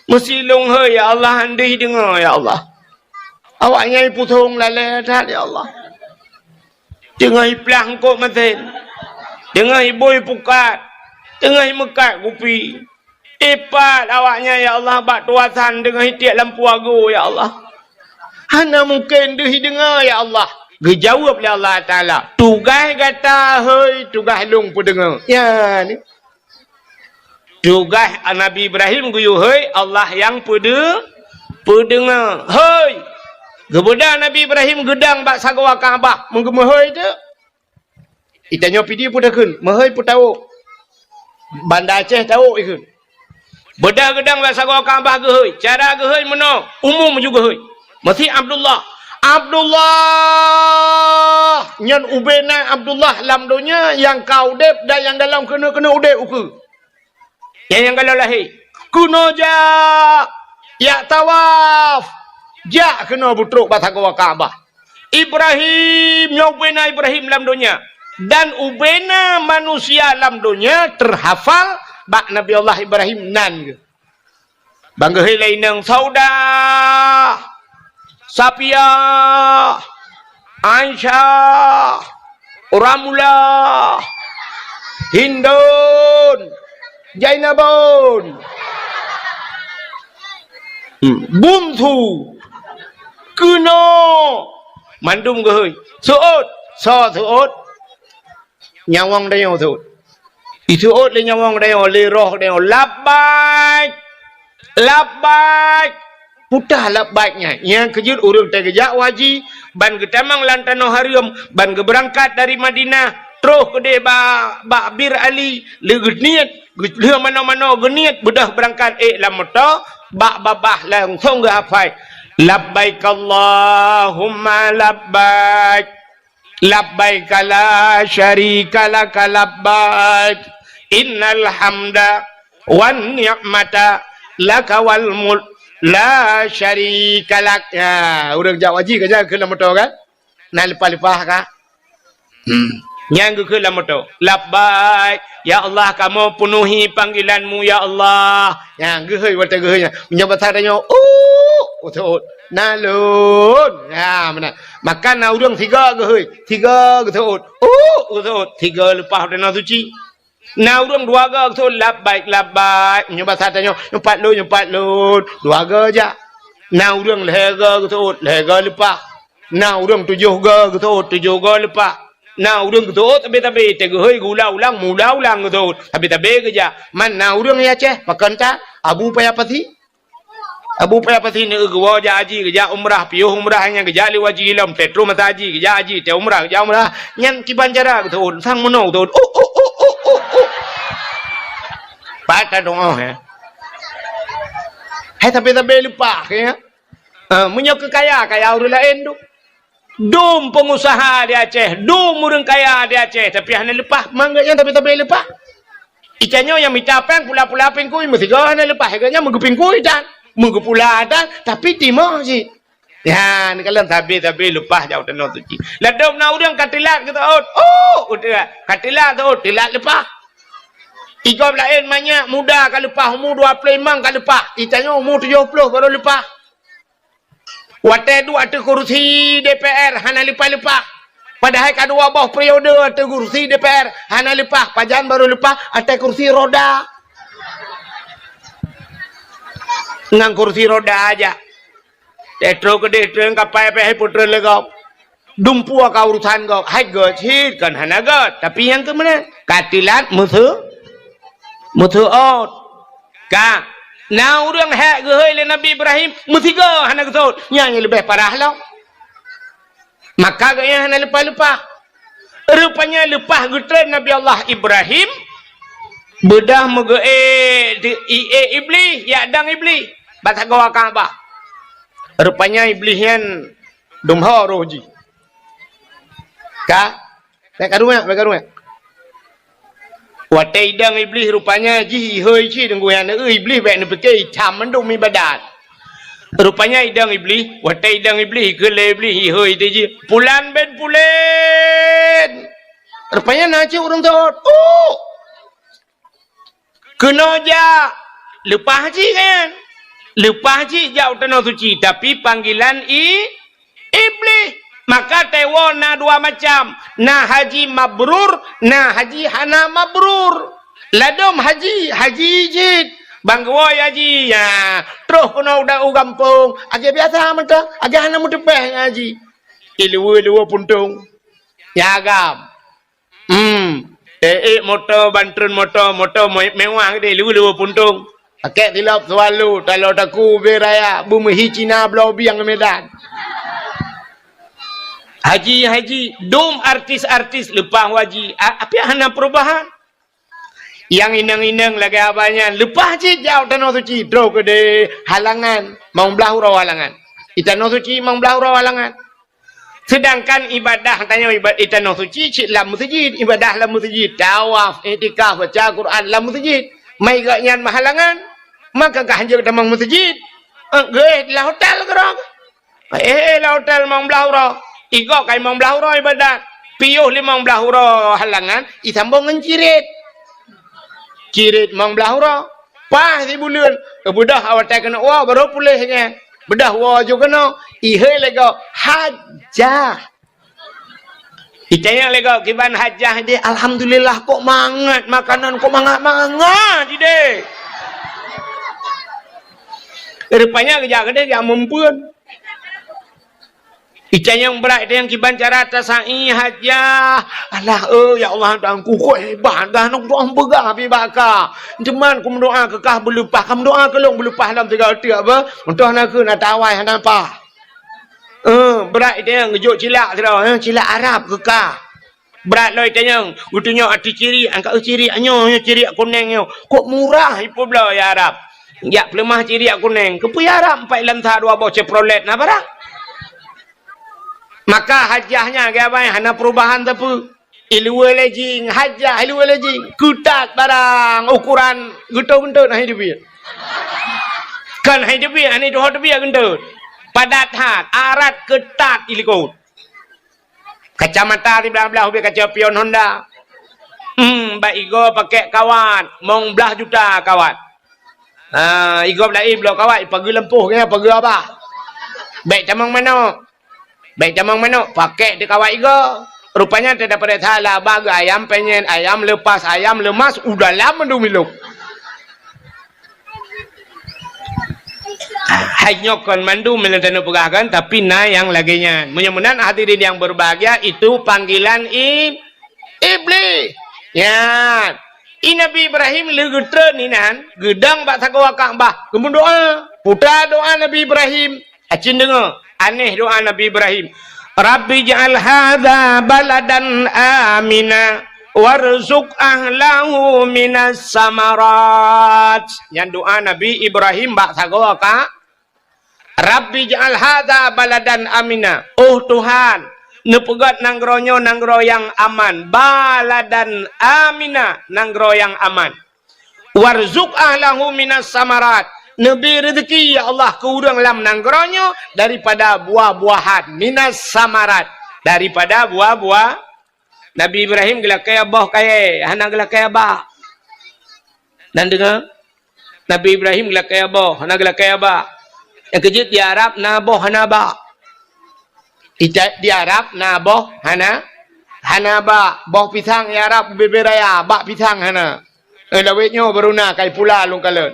meusi lôn hôi ya Allah, han deuh deungoe ya Allah. Awaknyan pusong lalée that ya Allah. Teungoh iplah eungkôt masén, teungoh ibôi pukat, teungoh imeukat kupi. Ipat awaknyan ya Allah bak tuasan teungoh itiek lampu agoe ya Allah. Hana mungken deuh deungoe ya Allah." Geujaweueb lé Allah Taala, "Tugaih gata hôi, tugaih lôn peudeungoe." Ya ni. Tugaih Nabi Ibrahim geuyue hôi, Allah nyang peudeu-, peudeungoe. Hôi! Geubeudôh Nabi Ibrahim geudong bak sagoe Ka'bah, meugeumeuhôi teuk. Itanyoe Pidie peue takheun, meuhôi peue tawök. Banda Aceh tawök ikheun. Beudôh geudong bak sagoe Ka'bah geuhôi. Cara geuhôi meunoe, umum ju geuhôi. Meusi Abdullah. Abdullah! Nyan ubena Abdullah lam donya nyang ka udeb dan nyang gohlom keuneuk-keuneuk udeb ukeue. Nyang, nyang gohlom lahé. Keunoe jak, jak tawaf. Jak keunoe beutrok bak sagoe Ka'bah. Ibrahim, nyoe ubena Ibrahim lam donya. Dan ubena manusia lam donya teuhafal bak Nabi Allah Ibrahim nan geuh. Ban geuhôi lé inong Saudah, Safiah, Aisyah, Ramlah, Hindun, Jainabun, hmm, Bunsu, keunoe, mandum geuhôi. Seuôt, soe seuôt? Nyawöng tanyoe seuôt. Iseuôt lé nyawöng tanyoe, lé roh tanyoe, "Labbaik! Labbaik!" Peue teuh labbaik nyan? Nyang keujeuet ureuëng teugeujak haji, ban geutamong lam tanoh hareuem, ban geubeurangkat dari Madinah, troh keudeh ba-, bak Bir Ali, lé geuniet, geu-, lheueh manoe-manoe geuniet, beudôh beurangkat ék lam moto, bak babah langsong geuhafai, "Labbaik Allahumma labbaik." Labbaika la syarika laka labbaik. Innal hamda wan ni'mata laka wal mulk la syarika lak. Ya, ureuëng jak haji ka jak keu lam moto kan? Na leupah-leupah ka? Hmm. Nyang geukheun lam moto, "Labbaik, ya Allah, kamoe peunuhi panggilan-Mu, ya Allah." Nyang geuhôi watée geuhôi nyan. Meunyoe basa tanyoe, "Uh," geuseuôt, "Na lôn." Ya, meunan. Maka na ureuëng sigoe geuhôi, sigoe geuseuôt, "Uh," geuseuôt, sigoe leupah watée na suci. Na ureuëng dua goe geuseuôt, "Labbaik, labbaik." Meunyoe basa tanyoe, "Nyoe pat lôn, nyoe pat lôn." Dua goe jak. Na ureuëng lhée goe geuseuôt, lhée goe leupah. Na ureuëng tujoh goe geuseuôt, tujoh goe leupah. Na ureuëng geuseuôt tabe-tabe, teuh geuhôi geuulang-ulang, meuulang-ulang geuseuôt, tabe-tabe geujak. Man na ureuëng ya Aceh, pakon that, Abu Paya Pasi. Abu payah pasi neu geuwoe jak haji, geujak umrah, piôh umrah nyan geujak lé haji lom, teutroh masa haji, geujak haji, teu umrah, geujak umrah. Nyan kiban cara geuseuôt, sang meunoe geuseuôt. Uh, uh, uh, uh, uh, uh. Pat ka doa, ya. Hai sabe-sabe leupah, ya. Ah, meunyoe keu kaya, kaya ureueng laén tu. Dum peungusaha di Aceh, dum ureueng kaya di Aceh, tapi hana leupah, mang geuh nyan tapi-tapi leupah. Ica nyoe nyang mita péng pula-pula pingkui, meusigoe hana leupah, geuh nyan meugeupingkui tan, meugeupula tan, tapi timoh cit. Ya, neukalon sabe-sabe leupah jak u Tanoh Suci. Ladôm na ureueng ka teulat geuseuôt, oh, udeuh, ka teulat seuôt, teulat leupah. Igob laén manyak muda ka leupah, umu dua ploh limong ka leupah, ica nyoe umu tujoh ploh baru leupah. Watée duek ateueh kursi D P R hana leupah-leupah. Padahai ka dua boh periode ateueh kursi D P R hana leupah, pajan baru leupah ateueh kursi roda. Ngon kursi roda aja. Teutroh keudeh treun kapai pih hai putreun lé gob. Dumpeue ka urusan gob, hai gét cit kon hana gét, tapi nyang keu meunan ka teulat meuseu-, meuseuôt. Ka na ureueng hék geuhôi lé Nabi Ibrahim, meusigoe hana geuseuôt, nyan nyang leubeh parah lom. Maka geuh nyan hana leupah-leupah. Rupanya leupah geutreun Nabi Allah Ibrahim, beudôh meugeuék di, iék Iblih, jak dong Iblih bak sagoe Ka'bah. Rupanya Iblih nyan dum ho roh jih. Ka? Bék karuek, bék karuek. Watée idong Iblih rupanya jih ihôi cit deungon nyan, Iblih bék neupike itam mandum ibadat. Rupanya idong Iblih, watée idong Iblih, keu lé Iblih ihôi teuh jih. Pulan bin pulan. Rupanya na cit ureueng seuôt. Uh! Keunoe jak, leupah cit kan? Leupah cit jak u Tanoh Suci, tapi panggilan i-, Iblih. Maka teuwoe na dua macam, na haji mabrur, na haji hana mabrur. Ladôm haji, haji cit. Ban geuwoe haji, ya, troh keunoe u da-, u gampông, lagée biasa mantong, lagée hana meuteupéh haji. Ileue-leue puntông. Ya agam. Hmm. Eh, eh, moto, ban treun moto, moto me-, mewah geude, leue-leue puntông. Pakèk silop Swallow, taloe taku ubé raya, beumeuhi Cina bloe bieng Medan. Haji, haji, dum artis-artis leupah haji. A-, api hana perubahan? Nyang inong-inong lagée abah nyan, leupah cit jak u Tanoh Suci, troh keudeh halangan, mong blah uroe halangan. I Tanoh Suci mong blah uroe halangan. Seudangkan ibadah tanyoe iba-, i Tanoh Suci cit lam meuseujid, ibadah lam meuseujid, tawaf, iktikaf, baca Quran lam meuseujid. Mai gobnyan meuhalangan, maka ka hanjeuet tamong meuseujid. Eh, geuéh lam hotel keudroe. Eh, lam hotel limong blah uroe. Igob ka limong blah uroe ibadat. Piôh limong blah uroe halangan, isambong ngon cirit. Cirit limong blah uroe. Paih sibuleuen, beudôh awai keuneuk woe, barô puléh nyan. Beudôh woe ju keunoe, ihôi lé gob, hajah. Itanyong lé gob, kiban hajah deh, alhamdulillah, kok mangat makanan, kok mangat-mangat deh. Rupanya geujak keudeh, geujak meumpeuen. Itanyong brat, itanyong kiban cara tasa'i hajah. Alah, eh, ya Allah, Tuhanku, kok hebat dah, nong doa peugah pi baka. Teuma ku meudoa keu kah beuleupah, ka meudoa keu lôn beuleupah lam tiga teuk apa? Meutoh na keu na tawai hana pah. Eh, brat itanyong geujok cilak sidroe, eh, cilak Arab keu kah. Brat lom itanyong, geutunyok ateueh cirik, angkat, "Eh, cirik nyoe, nyoe cirik kuneng nyoe. Kok murah ipeubloe ya Arab? Jak peuleumah cirik kuneng. Keupeue ya Arab, empat lam sa dua boh Chevrolet na barang?" Maka hajah nyan, geubai hana perubahan sapeue. Iluwa lejing, hajah iluwa lejing. Keutat barang, ukuran geutot-geutot hai teubiet. Kan hai teubiet, hai tuho teubiet geutot. Padat that, arat keutat ilikot. Kacamata siblah-blah ubé kaca pion Honda. Hmm, bak igoe pakèk kawat, mong blah juta kawat. Ha, igoe laén bloe kawat, ipageue lampôh, ipageue abah. Bèk tamong manok. Bèk tamong manok, pakèk di kawat igoe. Rupanya teudapat salah, abah geuayam penyet, ayam lepas, ayam lemas, u dalam mandum ilop. Hai nyoe kon mandum meunyoe taneuk peugah kan, tapi na nyang lagèe nyan. Meunyoe meunan hadirin yang berbahagia, itu panggilan i-, Iblih. Nyan. I Nabi Ibrahim lheueh geutreun inan, geudong bak sagoe Ka'bah, geumeudoa. Putra doa Nabi Ibrahim, acin deungoe, aneh doa Nabi Ibrahim. "Rabbi ij'al hadza baladan amina warzuq ahlahu minas samarat." Nyan doa Nabi Ibrahim bak sagoe ka, "Rabbi ij'al hadza baladan amina." Oh Tuhan, neupeugét nanggroe nyoe nanggroe nyang aman. Baladan amina, nanggroe nyang aman. "Warzuq ahlahu minas samarat." Neubi reuzeki, ya Allah, keu ureuëng lam nanggroe nyoe daripada buah-buahan. Minas samarat, daripada buah-buah. Nabi Ibrahim geulakée boh kayée, hana geulakée bak. Dan deungoe, Nabi Ibrahim geulakée boh, hana geulakée bak. Nyang keujeuet di Arab na boh hana bak. Ita-, di Arab na boh hana, hana bak. Boh pisang di Arab ubé-bé raya, bak pisang hana. Eh, lawét nyoe baru na kai pula lôn kalon.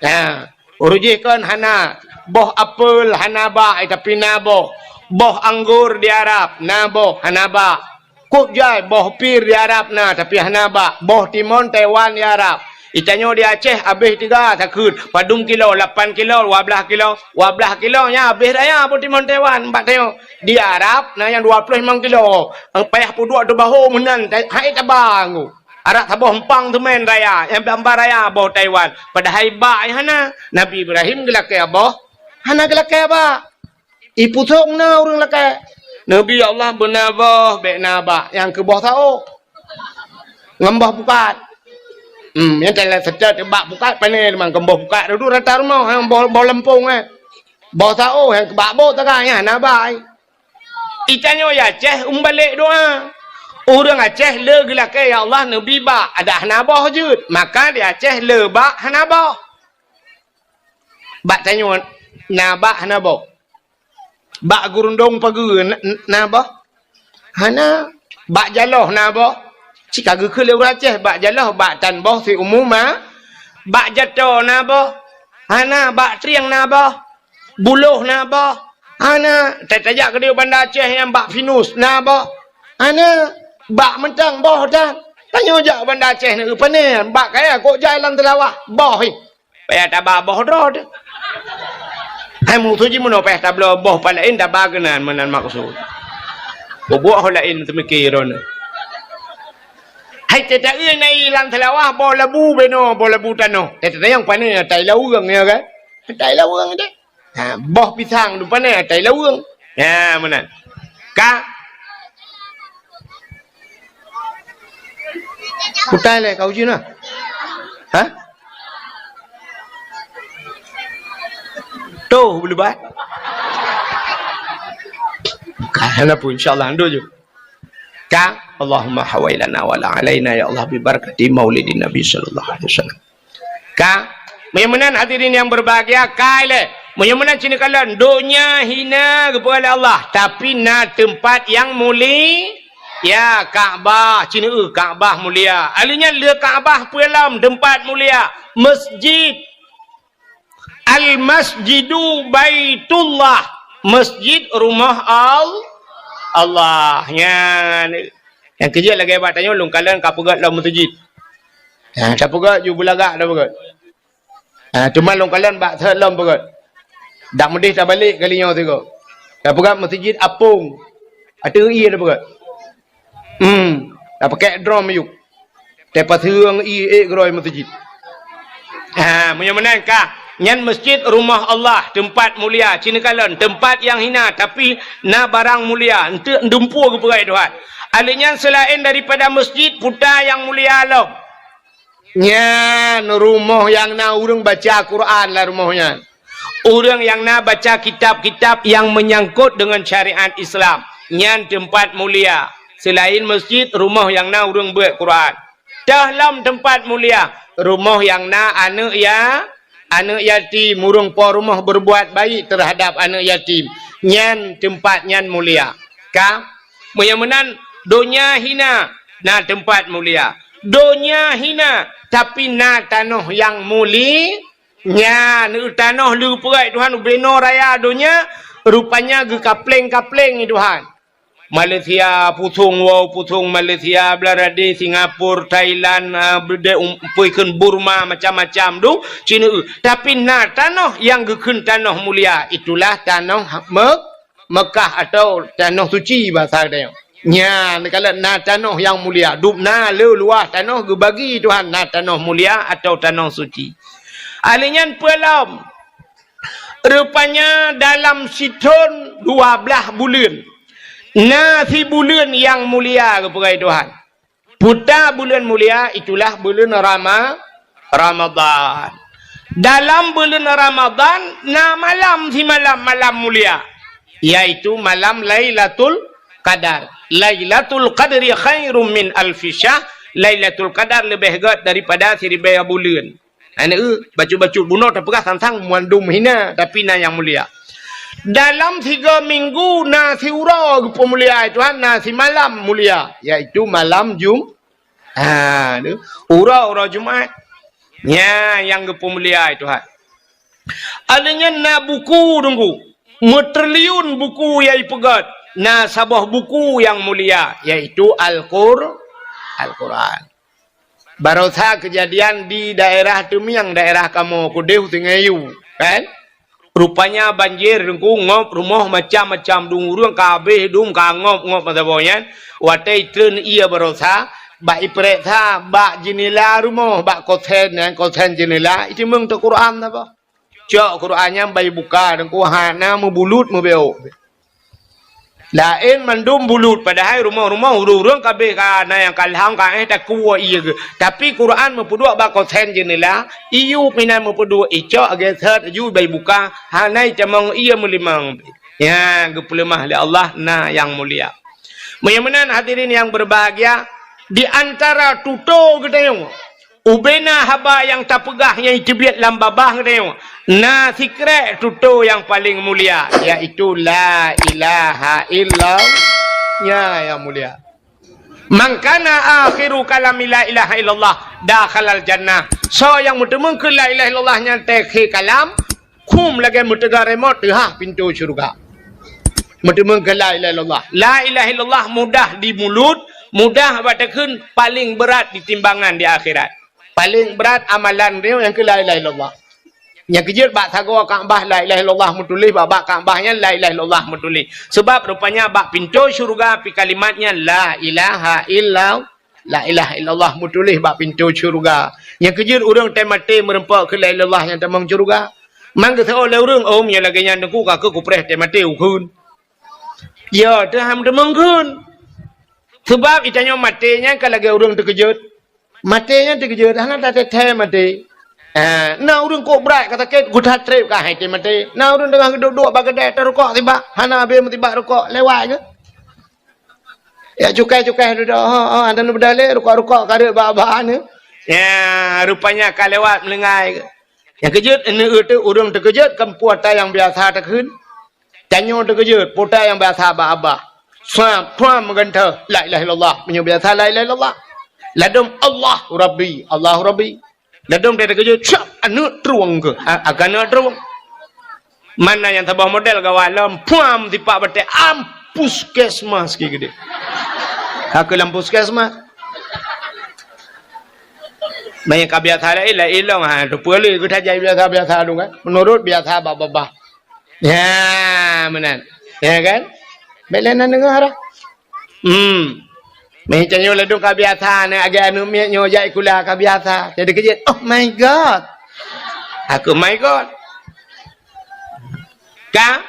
Ha, uroe jih kon hana. Boh apel hana bak, eh, tapi na boh. Boh anggor di Arab na boh, hana bak. Kok jai boh pir di Arab na, tapi hana bak. Boh timon Taiwan di Arab. Itanyoe di Aceh habéh tiga takheun. Padum kilo, lapan kilo, dua blaih kilo. Dua blaih kilo nyan habéh raya boh timon Taiwan. Bak tanyoe di Arab na nyang dua ploh limong kilo. Payah peuduek teubaho meunan, hai taba nggu. Arak saboh empang teumén raya, nyang bamba raya boh Taiwan. Padahai bak nyang hana. Nabi Ibrahim geulakée boh, hana geulakée bak. Ipusong na ureuëng lakée. Nabi Allah beuna boh, bék na bak, nyang keu boh saôh. Ngon boh pukat. Hmm, nyang teulat seutôt bak pukat pané teuma, ngon boh pukat dudu rata rumoh, nyang boh, boh leumpong, eh. Boh saôh, nyang keu bak boh taga, nyan na bak, eh. Itanyoe di Aceh umbalek doa. Ureuëng Aceh le geulakée, "Ya Allah, neubi bak," adak hana boh jeuet. Maka di Aceh le bak hana boh. Bak tanyoe na bak hana boh. Bak gurundong pageue na, na boh? Hana. Bak jaloh na boh? Cit ka geukheun lé ureuëng Aceh, bak jaloh, bak tan boh siumu ma. Bak jato na boh? Hana. Bak trieng na boh? Buloh na boh? Hana. Ta-, tajak keudéh Banda Aceh nyang bak pinus na boh? Hana. Bak mantong boh tan. Tanyoe jak Banda Aceh na, pane, bak kaya kok jai lam teulawah, boh, eh. Payah taba boh droe teuh. Hai musoh jih meunoe payah tabloe boh pat laén taba keunan meunan maksud. Bubuet ho laén teumike droeneuh. Hai teuta-eu na ié lam seulawah boh labu beno, boh labu tanoh. Teuta nyang pane atai laweueng ya kan? Atai laweueng deh. Ha, boh pisang tu pane atai laweueng. Ha, meunan. Ka Kutai lé kau jih na. Ha? Tuh, beulebat. Bukan, hana pun, insya Allah, ando je. Ka, Allahumma hawailana wala alaina, ya Allah, bi barakati maulidin Nabi sallallahu alaihi wasallam. Ka, meunyoe meunan hadirin yang berbahagia, kai lé. Meunyoe meunan cit neukalon, donya hina geupeugah lé Allah, tapi na teumpat nyang muli-, ya, Ka'bah, cit neueu Ka'bah mulia. Ahli nyan le Ka'bah peue lom teumpat mulia, masjid. Al-Masjidu Baitullah, masjid rumah Al-, Allah. Nyan, nyang keujeuet lagée bak tanyoe lôn kalon ka peugét lom meuseujid. Ha, tapeugét ju beulagak tapeugét. Ha, teuma lôn kalon bak thot lom peugét. Dak meudeh tabalek kali nyoe sigoe. Tapeugét meuseujid apong. Ateueh ié tapeugét. Hmm, tapakek drom ayub. Tapaseueng ié ék keudroe meuseujid. Ha, meunyoe meunan ka, nyan masjid rumah Allah, teumpat mulia, cit neukalon, teumpat nyang hina, tapi na barang mulia, eunteuk dumpeue geupeugah Tuhan. Ahli nyan seulaén daripada masjid, puta nyang mulia lom. Nyan rumoh nyang na ureuëng baca Quran lam rumoh nyan. Ureuëng nyang na baca kitab-kitab nyang meunyangkot deungon syariat Islam, nyan teumpat mulia. Seulaén masjid, rumoh nyang na ureuëng beuet Quran. Teuh lom teumpat mulia, rumoh nyang na aneuëk ya-, aneuëk yatim, ureuëng po rumoh berbuat baik terhadap aneuëk yatim, nyan teumpat nyan mulia. Ka? Meunyoe meunan, donya hina, na teumpat mulia. Donya hina, tapi na tanoh nyang muli-, nyan, tanoh le geupeugét Tuhan ubenoe raya donya, rupanya geukapleng-kapleng Tuhan. Malaysia, pusong woe, pusong Malaysia, Bangladesh, Singapura, Thailand, ah, beude um, peue kheun Burma, macam-macam dum, Cina. Tapi na tanoh nyang geukheun tanoh mulia, itulah tanoh Me-, Mekah atau tanoh suci bahasa geutanyoe. Nyan, kalau na tanoh nyang mulia, dum na le luwah tanoh geubagi Tuhan, na tanoh mulia atau tanoh suci. Ahli nyan peue lom? Rupanya dalam sithon dua blaih buleuen, na sibuleuen nyang mulia geupeugah Tuhan. Puta buleuen mulia itulah buleuen Rama-, Ramadhan. Dalam buleuen Ramadhan na malam simalam malam mulia, yaitu malam Lailatul Qadar. Lailatul Qadri khairum min alfi syahr. Lailatul Qadar leubeh gét daripada siribèe buleuen. Aneuk, bacut-bacut bunoe tapeugah sang-sang mandum hina, tapi na nyang mulia. Dalam tiga minggu na siuroe geupeumulia Tuhan, na simalam mulia, yaitu malam Jum-, ha, tu, uroe-uroe Jumat. Nya nyang geupeumulia Tuhan. Alèh nyan na buku Teungku, meutriliun buku nyang ipeugét, na saboh buku nyang mulia, yaitu Al-Qur-, Al-Quran. Barosa keujadian di daerah Teumiang, daerah kamoe keudeh Sungai Yu, kan? Rupanya banjir Teungku ngop rumoh macam-macam dum, ureueng ka habéh dum, ka ngop-ngop masa boh nyan. Watèe itreun ié barosa, bak iprèksa bak jeunela rumoh, bak kosen nyan, kosen jeunela, iteumeung teuh Quran saboh. Cok Quran nyan bak ibuka Teungku, hana meubulut meubeuôk. Laén mandum bulut, padahai rumoh-rumoh ureueng-ureueng ka habéh ka na nyang ka lham ka éh takue ié geuh. Tapi Quran meupeuduek bak kosen jeunela, iyup inan meupeuduek, icok geuset ju bak ibuka, hana itamong ié meulimong. Nyan geupeuleumah lé Allah na nyang mulia. Meunyoe meunan hadirin nyang berbahagia, di antara tutoe geutanyoe, ubena haba nyang tapeugah nyang iteubiet lam babah geutanyoe, na sikrek tutoe nyang paleng mulia, yaitu la ilaha illallah. Nya nyang mulia. Man kana akhiru kalami la ilaha illallah dakhalal jannah. Soe nyang meuteumeung keu la ilaha illallah nyan teukhe kalam, khum lagèe meuteuga remote teuhah pintoe syeuruga. Meuteumeung keu la ilaha illallah. La ilaha illallah mudah di mulut, mudah bak takheun, paleng brat di timbangan di akhirat. Paleng brat amalan droe nyang keu la ilaha illallah. Nyang keujeuet bak sagoe Ka'bah la ilaha illallah meutuléh, bak, bak Ka'bah nyan la ilaha illallah meutuléh. Seubab rupanya bak pintoe syeuruga pi kalimat nyan la ilaha illallah. La ilaha illallah meutuléh bak pintoe syeuruga. Nyang keujeuet ureueng teuh maté meureumpok keu la ilaha illallah nyang tamong syeuruga. Man geuseuôt lé ureueng, "Oh, meunyoe lagèe nyan Teungku, ka keuh kupreh teuh maté ukheun." Ya, teuh han tamong kheun. Seubab geutanyoe maté nyan ka lagèe ureueng teukeujot. Maté nyan teukeujot, hana tateuthèe maté. Ah, na ureueng kok brat ka sakét, geutat trép ka hai teuh maté. Na ureueng teungoh geuduek-duek bak keudè, tarukok sibak, hana habéh meusibak rukok, lewat geuh. Ya, cukai-cukai dudoe, ha, ha, dan beudalé rukok-rukok ka rhot bak-bak nyoe. Ya, rupanya ka lewat meulinggai. Nyang keujot, aneuk teuh ureueng teukeujot kan peue ata nyang biasa takheun. Tanyoe teukeujot, peue ata nyang biasa bak babah. Swab, swab meugantoh, la ilaha illallah. Meunyoe biasa la ilaha illallah. Ladôm Allahu Rabbi, Allahu Rabbi. Ladôm teukeujot, swab, aneuk trueng keuh. A-, akan aneuk trueng. Mana nyang saboh model gawat lom, puam tipak batèe, am puskesmas ki geudeh. Ka keuh lam puskesmas. Meunyoe ka biasa laén, laén lom, ha, teupeue lé geutajak biasa-biasa dong kan. Meunurot biasa bak babah. Ya, meunan. Ya kan? Bèk lé na deungö dah. Hmm. Meuh tanyoe ladôm ka biasa, na agak aneuk miet nyoe jak sikula ka biasa. Jadi keujeuet, "Oh my God." Aku, "My God." Ka?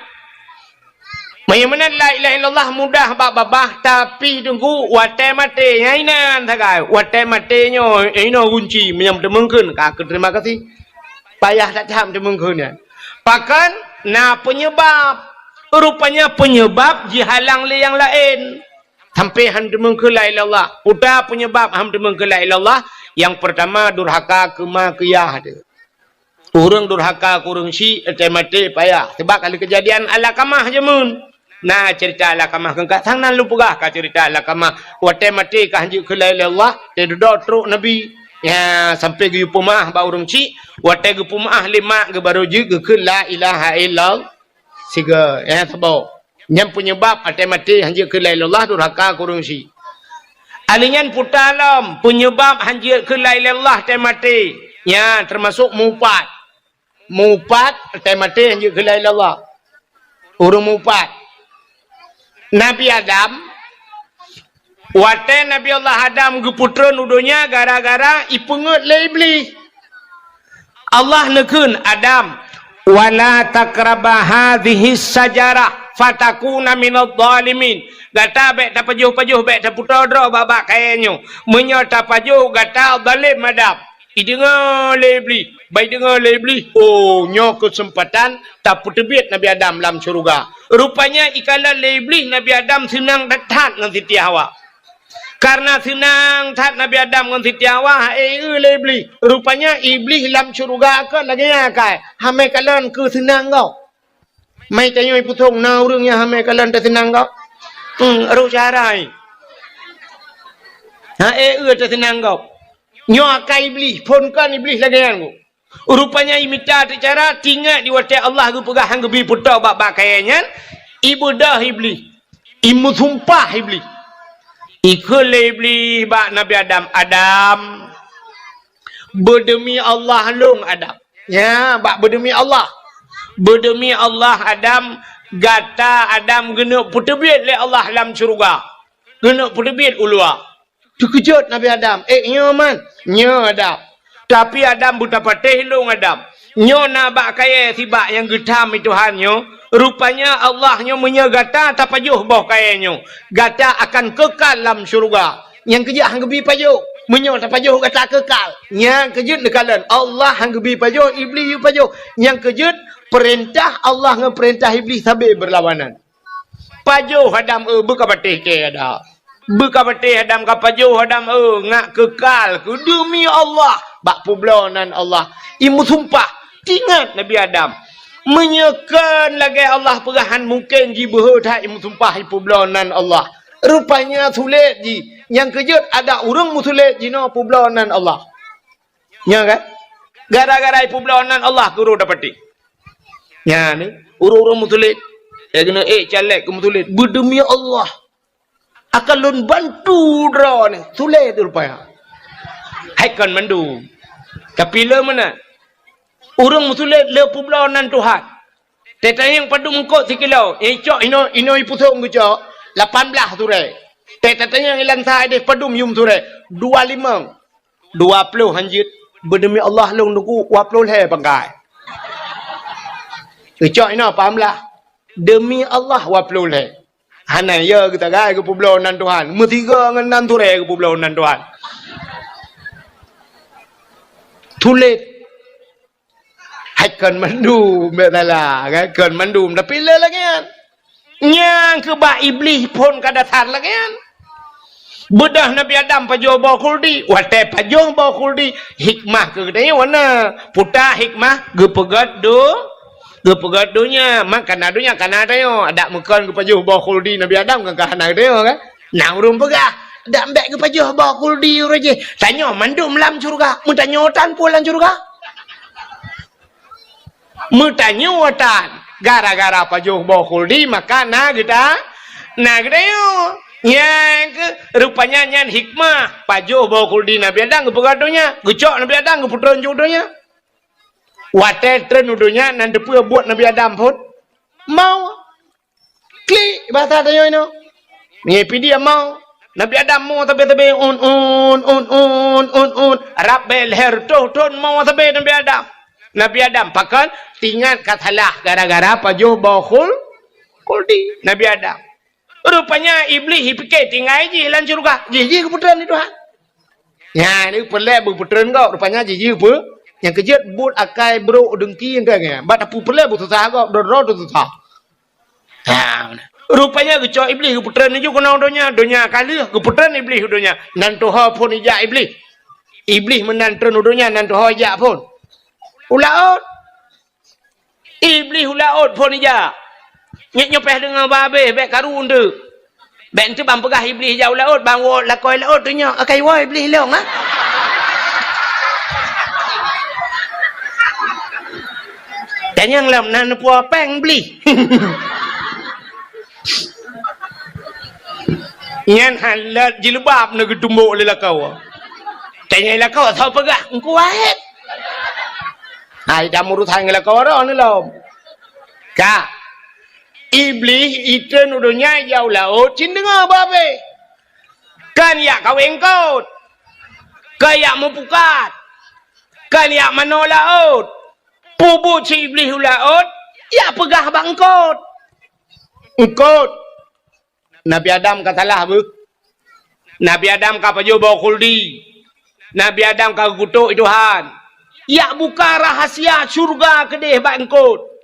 Meunyoe meunan la ilaha illallah mudah bak babah, tapi teungku watèe maté nyan inan sagai. Watèe maté nyoe inoe gunci meunyoe teumeung kheun ka keu terima kasih. Payah that-that teumeung kheun nyan. Pakon na peunyeubab. Rupanya peunyeubab jihalang lé nyang laén. Sampai han teumeung kheun la ilaha illallah. Peue ata peunyeubab han teumeung kheun la ilaha illallah? Nyang peurtama durhaka keu ma keu yah teuh. Ureueng durhaka keu ureueng syik, watèe maté payah. Seubab ka lheueh keujadian Alakamah jameun. Na ceurita Alakamah keu ka sang nan lôn peugah ka ceurita Alakamah. Watèe maté ka han jeuet kheun la ilaha illallah, teududoe trok Nabi. Ya, sampai geuyue peumeu'ah bak ureueng syik. Watèe geupeumeu'ah lé mak geuh baru jeuet geukheun la ilaha illallah. Sigoe, ya, saboh. Nyan peunyeubab watée maté hanjeuet keu la ilaha illallah, durhaka keu ureuëng syiek. Alheuh nyan puta lom, peunyeubab hanjeuet keu la ilaha illallah watée maté. Nyan teumasok meuupat. Meuupat watée maté hanjeuet keu la ilaha illallah. Ureuëng meuupat. Nabi Adam, watée Nabi Allah Adam geupeutreun u donya gara-gara ipeungeuet lé Iblih. Allah neukheun, "Adam, wala taqraba hadhihi syajarah fatakuna minadh dhalimin." Gata bék tapajoh-pajoh, bék tapeutoe droe bak-bak kayée nyoe. Meunyoe tapajoh, gata zalém Adam. Ideungoe lé Iblih, bah ideungoe lé Iblih, "Oh, nyoe keuseumpatan tapeuteubiet Nabi Adam lam syeuruga." Rupanya ikalon lé Iblih Nabi Adam seunang that-that ngon Siti Hawa. Kareuna seunang that Nabi Adam ngon Siti Hawa, ha'e eu lé Iblih. Rupanya Iblih lam syeuruga kon lagée nyan akai, hamé kalon keu seunang gob. Mai tanyoe ipusong na ureuëng nyang hamé kalon teuseunang gob. Hmm, roh cara ai. Ha'e eu teuseunang gob. Nyoe akai Iblih, phon kon Iblih lagée nyan gob. Rupanya imita teucara, tingat di watée Allah geupeugah han geubi peutoe bak-bak kayée nyan, ibeudôh Iblih, imeusumpah Iblih. Ikheun lé Iblih bak Nabi Adam, "Adam, beudeumi Allah lôn Adam." Ya, bak beudeumi Allah. "Beudeumi Allah Adam, gata Adam geuneuk peuteubiet lé Allah lam syeuruga. Geuneuk peuteubiet u luwa." Teukeujot Nabi Adam, "Eh, nyoe man, nyoe Adam. Tapi Adam beutapatéh lôn Adam. Nyoe na bak kayée sibak nyang geutam i Tuhan nyoe. Rupanya Allah nyoe meunyoe gata tapajoh boh kayée nyoe, gata akan keukal lam syeuruga. Nyang keujeuet han geubi pajoh. Meunyoe tapajoh gata keukal." Nyang keujeuet neukalon, Allah han geubi pajoh, Iblih yue pajoh. Nyang keujeuet peurintah Allah ngon peurintah Iblih sabe beurlawanan. Pajoh Adam, eu, beukapatéh kée Adam. Beukapatéh Adam, kapajoh Adam, eu, ngat keukal keu deumi Allah bak peubloe nan Allah. Imeusumpah, tingat Nabi Adam. Meunyoe kon lagée Allah peugah han mungken jibeuhe that imeusumpah ipeubloe nan Allah. Rupanya sulet jih. Nyang keujeuet adak ureuëng meusulet jinoe peubloe nan Allah. Nyan kan? Gara-gara ipeubloe nan Allah keu ureuëng dapatéh. Nyan ni, ureuëng-ureuëng meusulet. Eh, keuneuk ék caleg keu meusulet. Beudeumi Allah, akan lôn bantu droeneuh. Sulet rupanya. Hai kon mandum. Tapi le meunan. Ureuëng meusulet le peubloe nan Tuhan. Teuh tanyong padum eungkot sikilo. Nyang icok inoe, inoe ipusong geucok lapan blaih surée. Teuh tatanyong ilansa ideh padum yum surée. Dua limong. Dua ploh hanjeuet, beudeumi Allah lôn Teungku, dua ploh lhée pangkai. Geucok inoe paham lah. Deumi Allah dua ploh lhée. Hana yo geusagai geupeubloe nan Tuhan. Meusigoe ngon nan surée geupeubloe nan Tuhan. Sulet. Hai kon mandum, bek salah, kan? Kon mandum, tapi le lagée nyan. Nyang keu bak Iblih phon ka dasar lagée nyan. Beudôh Nabi Adam pajoh boh khuldi, watée pajoh boh khuldi, hikmah keu geutanyoe na. Puta hikmah geupeugét do-, geupeugét donya, man kana donya kana tanyoe, adak meukon geupajoh boh khuldi Nabi Adam kan ka hana geutanyoe kan? Na ureuëng peugah, "Dak bék geupajoh boh khuldi uroe jih. Tanyoe mandum lam syeuruga." Meutanyoe tan peue lam syeuruga? Meutanyoe tan. Gara-gara pajoh boh khuldi, maka na geuta-, na geutanyoe. Nyang keu, rupanya nyan hikmah. Pajoh boh khuldi Nabi Adam geupeugah donya. Geucok Nabi Adam geupeutreun ju donya. Watée treun u donya, nan teupeue buet Nabi Adam phon? Mau. Klik, bahasa tanyoe inoe. Ngieng pih dia mau. Nabi Adam mau sabe-sabe, un, un, un. Rab bék lhée reutôh thon mau sabe Nabi Adam. Nabi Adam, pakon? Tingat ka salah gara-gara pajoh boh khul-, khuldi Nabi Adam. Rupanya Iblih jipike tinggai jih lam syeuruga. Jih, jih geupeutreun lé Tuhan. Nyan, ni peureulée beupeutreun gob. Rupanya jih, jih peu-, nyang keujeuet buet akai brok deungki engkai nyan. Bak tapeureulée beususah gob, droe-droe teususah. Ha, meunan. Rupanya geucok Iblih geupeutreun laju keunoe donya, donya ka lheueh geupeutreun Iblih u donya. Nan tuho phon ijak Iblih. Iblih meunan treun u donya, nan tuho ijak phon. U laôt. Iblih u laôt phon ijak. Nyek nyoe péh deungoe babeh, bék karu eunteuk. Bék eunteuk ban peugah Iblih ijak u laôt, ban woe lakoe laôt teunyoe, akai woe Iblih lông, ha? Tanyong lom na neupue péng Iblih. Nyan hana jilbab na geutumbok lé lakoe. Tanyong lakoe, "Soe peugah?" "Teungku Wahid." Hai, dah meurusan ngon lakoe droeneuh lom. Ka. Iblih itreun u donya ijak u laôt, cit deungoe babeh. Kan ijak kawé eungkôt. Kan ijak meupukat. Kan ijak manoe laôt. Peubuet si Iblih u laôt, ijak peugah bak eungkôt. "Eungkôt, Nabi Adam ka salah beuh. Nabi Adam ka pajoh boh khuldi. Nabi Adam ka geukutok Tuhan. Ijak buka rahsia syurga keudeh bak eungkôt."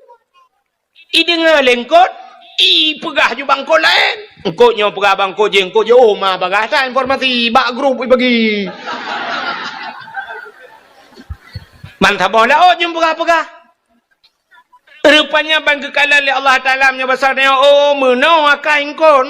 Ideungoe lé eungkôt, ipeugah ju bak eungkôt laén. Eungkôt nyoe peugah bak eungkôt jih, eungkôt jih, "Oh, ma bagah that informasi bak grup ibagi." Ban saboh laôt jeuem peugah-peugah. Rupanya ban geukalon lé Allah Taala meunyoe basa nyoe, "Oh, meunoe akai eungkôt."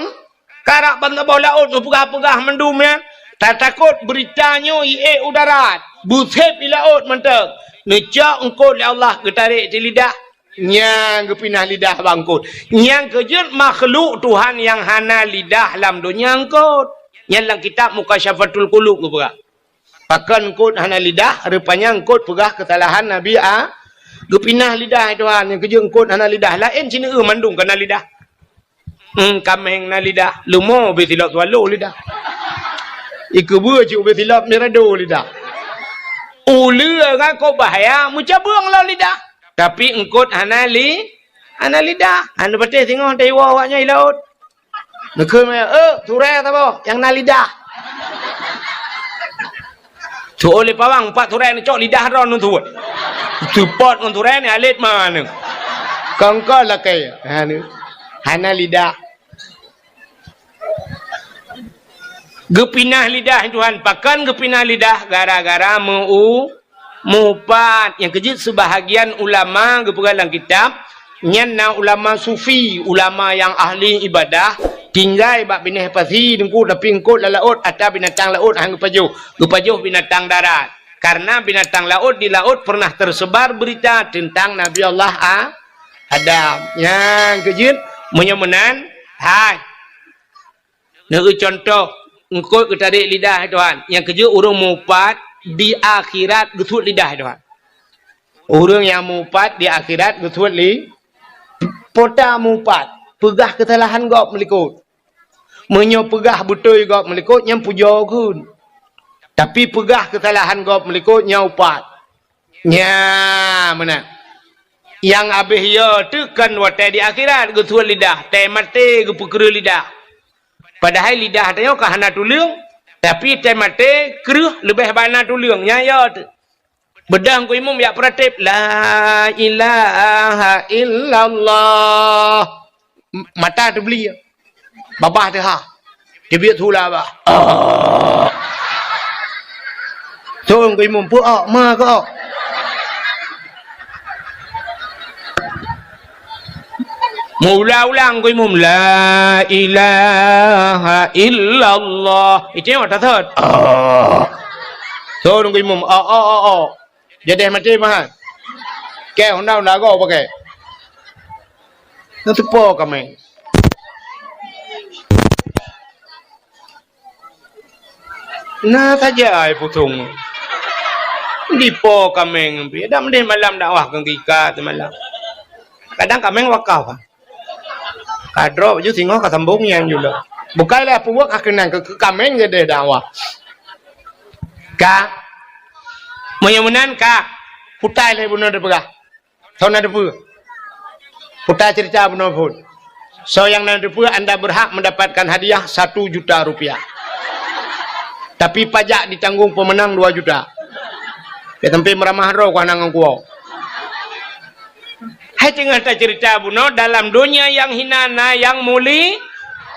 Karab ban saboh laôt neupeugah-peugah mandum nyan, tatakot beurita nyoe iék u darat, beusép i laôt mantong. Neucok eungkôt lé Allah, geutarek di lidah, nyang geupinah lidah bak eungkôt. Nyang keujeuet makhluk Tuhan nyang hana lidah lam donya eungkôt. Nyan lam kitab Mukasyafatul Qulub geupeugah. Pakon eungkôt hana lidah, rupanya eungkôt peugah keusalahan Nabi A-, geupinah lidah Tuhan, nyang keujeuet eungkôt hana lidah. Laén sineuk mandum kana lidah. Hmm, kaméng na lidah, leumo ubé silop swallow lidah. Ikeubeue cit ubé silop mirado lidah. Uleue ngon kok bahya meucabeueng lom lidah. Tapi eungkôt hana li-, hana lidah. Hana patéh singoh taiwoe awaknyan i laôt. Neukheun maya, "Eh, turée saboh nyang na lidah." Tu'oh lé pawang, pat turée neucok lidah droe neuteuôt. Teupot ngon turée ni alet ma neu. Kongkol lakée. Ha, neu. Hana lidah. Geupinah lidah Tuhan. Pakon geupinah lidah? Gara-gara meu-, meuupat. Nyang keujeuet seubahagian ulama geupeugah lam kitab, nyan na ulama sufi, ulama nyang ahli ibadah, tinggai bak binéh pasi teungku, tapi eungkôt lam laôt, ata binatang laôt han geupajoh, geupajoh binatang darat. Karena binatang laôt di laôt pernah tersebar berita tentang Nabi Allah A-, Adam. Nyang keujeuet, meunyoe meunan, hai. Neueu contoh, eungkôt geutarek lidah Tuhan. Nyang keujeuet ureuëng meuupat di akhirat geusuet lidah Tuhan. Ureuëng nyang meuupat di akhirat geusuet li-, pota meuupat, peugah keusalahan gob meulikot. Meunyoe peugah beutôi gob meulikot, nyan pujoe kheun. Tapi peugah keusalahan gob meulikot, nyan upat. Nya meunan. Nyang abéh yo teuh kon watée di akhirat geusuet lidah, tée maté geupeukreueh lidah. Padahai lidah tanyoe ka hana tuleueng, tapi tée maté kreueh leubeh bana tuleueng. Nya yo teuh. Beudôh Teungku Imum jak peuratéb, "La ilaha illallah." M-, mata teubli. Babah teuhah. Teubiet hula bah. Ah. Teungku Imum, peu-ok, ma keu-ok. Meuulang-ulang Teungku Imum, "La ilaha illallah." Itu yang mata thot. Ah. Teungku Imum, "Ok, ok, ok, ok." Jadeh maté meuhan. Kée honda-honda goe pakai. Neuteupo kaméng. Na saja ai pusong. Dipo kaméng pih. Dak meudeh malam dakwah keu gika teumalam. Kadang kaméng wakaf. Ka droe ju singoh ka sambong nyang jula. Bukai lé peubuet ka keunan keu, keu kaméng jadeh dakwah. Ka. Meunyoe meunan ka. Putai lé bunoe teupeugah. Soe na teupeue? Putai cerita bunoe phon. Soe nyang na teupeue, anda berhak mendapatkan hadiah satu juta rupiah. Tapi pajak ditanggung pemenang dua juta. Ya, sampai meuramah droe ku hana ngon kuwoe. Hai teungoh taceurita bunoe, dalam donya nyang hina na nyang muli,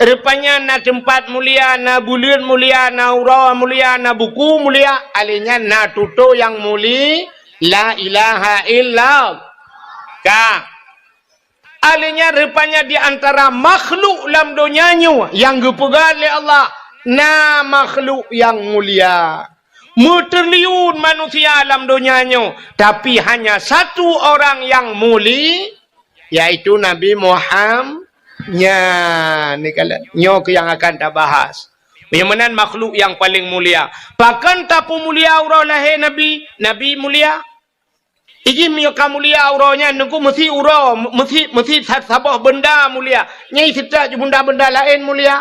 rupanya na teumpat mulia, na buleuen mulia, na uroe mulia, na buku mulia, alèh nyan na tutoe nyang muli, la ilaha illallah. Ka. Alèh nyan rupanya di antara makhluk lam donya nyoe nyang geupeugah lé Allah, na makhluk nyang mulia. Meutriliun manusia lam donya nyoe, tapi hanya satu orang nyang muli, yaitu Nabi Muham-, Nyan, ni kala, nyoe keuh nyang akan tabahas. Nyang meunan makhluk nyang paleng mulia. Pakon tapeumulia uroe lahé Nabi? Nabi mulia. Iji meunyoe ka mulia uroe nyan, Teungku, meusi uroe, meusi, meusi sa-, saboh beunda mulia. Nyai seutôt ju beunda-beunda laén mulia.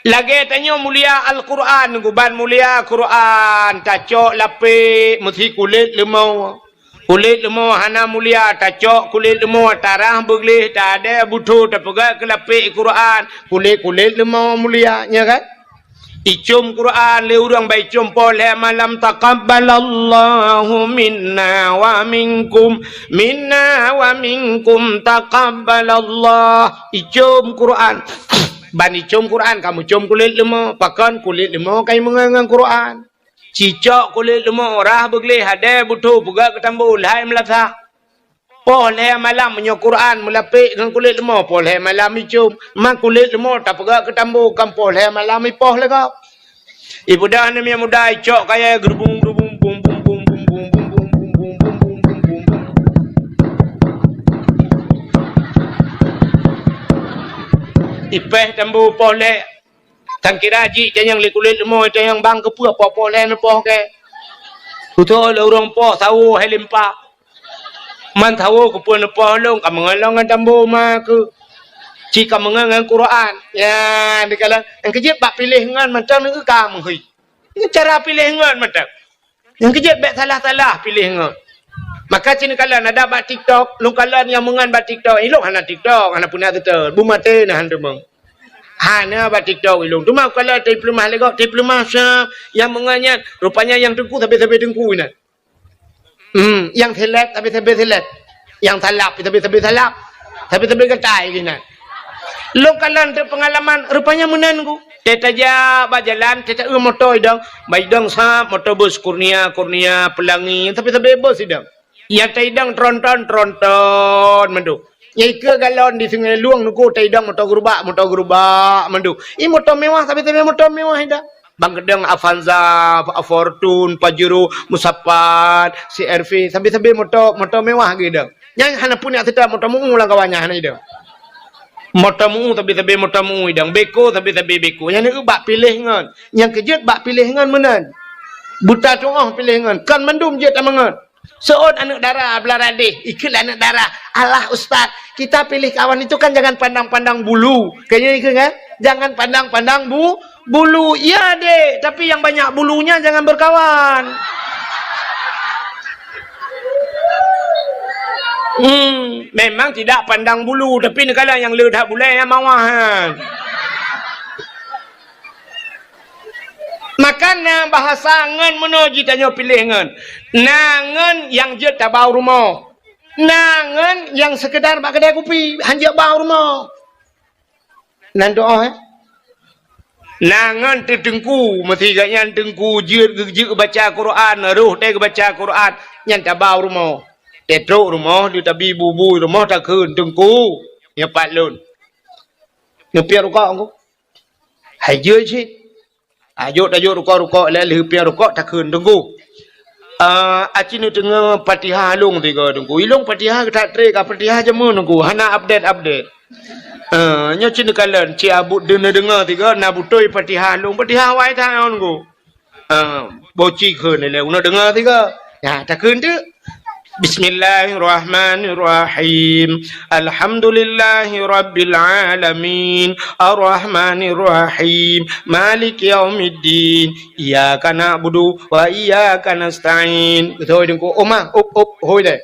Lagée tanyoe mulia Al-Qur'an, Teungku, ban mulia Qur'an, tacok lapék meusi kulét leumo. Kulét leumo hana mulia, tacok kulét leumo, tarah beugleh, tadée butho, tapeugah keu lapék Qur'an, kulét-kulét leumo mulia, nya kan? Icom Qur'an lé ureuëng, bak icom poh lhée malam, "Taqabbalallahu minna wa minkum, minna wa minkum taqabbalallah." Icom Qur'an. Ban icom Qur'an, kamoe com kulét leumo. Pakon kulét leumo kai meungon ngon Qur'an? Cicok kulét leumo, rah beugleh, hadée butho, peugah keu tambo, lhai meulasah. Poh lhée malam meunyoe Qur'an meulapék ngon kulét leumo, poh lhée malam icom. Ma kulét leumo tapeugah keu tambo, kan poh lhée malam ipoh lé gob. Ipeugah aneuk miet muda, icok kayée geurubung-geurubung, bung, bung, bung. Ipéh tambo poh lhée. Tan kira jih tanyong lé kulét leumo, tanyong bang keupeue poh-poh lhée neupoh kée. Beutôi lé ureuëng poh sawo hai limpa. Man sawo keupeue neupoh lôn, ka meungon lôn ngon tambo ma keuh. Ci ka meungon ngon Qur'an. Ya, dikala nyang keujeuet bak piléh ngon mantong neu ka meuhôi. Ngon cara piléh ngon mantong. Nyang keujeuet bék salah-salah piléh ngon. Maka ci neukalon ada bak TikTok, lôn kalon nyang meungon bak TikTok. Ilôn hana TikTok, hana peuna seutôt. Beumaté na han teumong. Hana bak TikTok ilôn. Teuma kalon teupeuleumah lé gob, teupeuleumah sa nyang meungon nyan. Rupanya nyang teungku sabe-sabe teungku inan. Hmm, nyang seleb sabe-sabe seleb. Nyang salab sabe-sabe salab. Sabe-sabe gatai inan. Lôn kalon teuk peungalaman, rupanya meunan ku. Teutajak bak jalan, teuta-eu moto idong. Bak idong sab moto bus Kurnia, Kurnia, Pelangi, sabe-sabe bus idong. Nyang taidong tronton, tronton mandum. Nyang ikeue galon di Sungai Lueng nuku taidong moto gerubak, moto gerubak mandum. I moto mewah, sabe-sabe moto mewah idong. Bang keudong Avanza, Fortuner, Pajero, Musapat, C R V, sabe-sabe moto, moto mewah geuidong. Nyang hana pun nyang seutôt moto meu lam kawan nyan hana idong. Moto meu, sabe-sabe moto meu idong. Beko, sabe-sabe beko. Nyang neu bak piléh ngon. Nyang keujeuet bak piléh ngon meunan. Buta tuoh piléh ngon. Kon mandum jeuet tameungon. Seuôt aneuk dara blah radeh, ikheun lé aneuk dara, "Alah ustaz, kita pilih kawan itu kan jangan pandang-pandang bulu." Kayaknya ikheun kan? "Jangan pandang-pandang bu-, bulu." Iya dek, tapi yang banyak bulunya jangan berkawan. Hmm, memang tidak pandang bulu, tapi neukalon nyang le that bulée nyang mawah nyan. Maka na bahasa ngon meunoe jitanyoe piléh ngon. Na ngon nyang jeuet tabau rumoh. Na ngon nyang seukeudar bak keudai kupi, han jeuet bau rumoh. Nan doa, eh? Na ngon teuteungku, meusiga nyan teungku jeuet geu-, jeuet geubaca Quran, roh teuh geubaca Quran, nyan tabau rumoh. Teutrok rumoh, lheueh tabi bubui rumoh takheun, "Teungku, nyoe pat lôn." Neupiep rukok, Teungku. Hai jeuet cit. Ajok tajok rukok-rukok lé lheueh piep rukok takheun, "Teungku, ah, aci neudeungoe Fatihah lôn tiga, Teungku. Ilôn Fatihah that treb ka Fatihah jameun, Teungku. Hana update-update. Ah, nyoe ci neukalon, ci abut deungoe-deungoe tiga, na beutôi Fatihah lôn. Fatihah awai that, Teungku." Ah, boci kheun lé, uneuk deungoe tiga. Ya, takheun teuk. Bismillahirrahmanirrahim. Alhamdulillahirabbil alamin. Arrahmanirrahim. Maliki yaumiddin. Iyyaka na'budu wa iyyaka nasta'in. Beutôi, Teungku. Oma, up, up, hôi deh.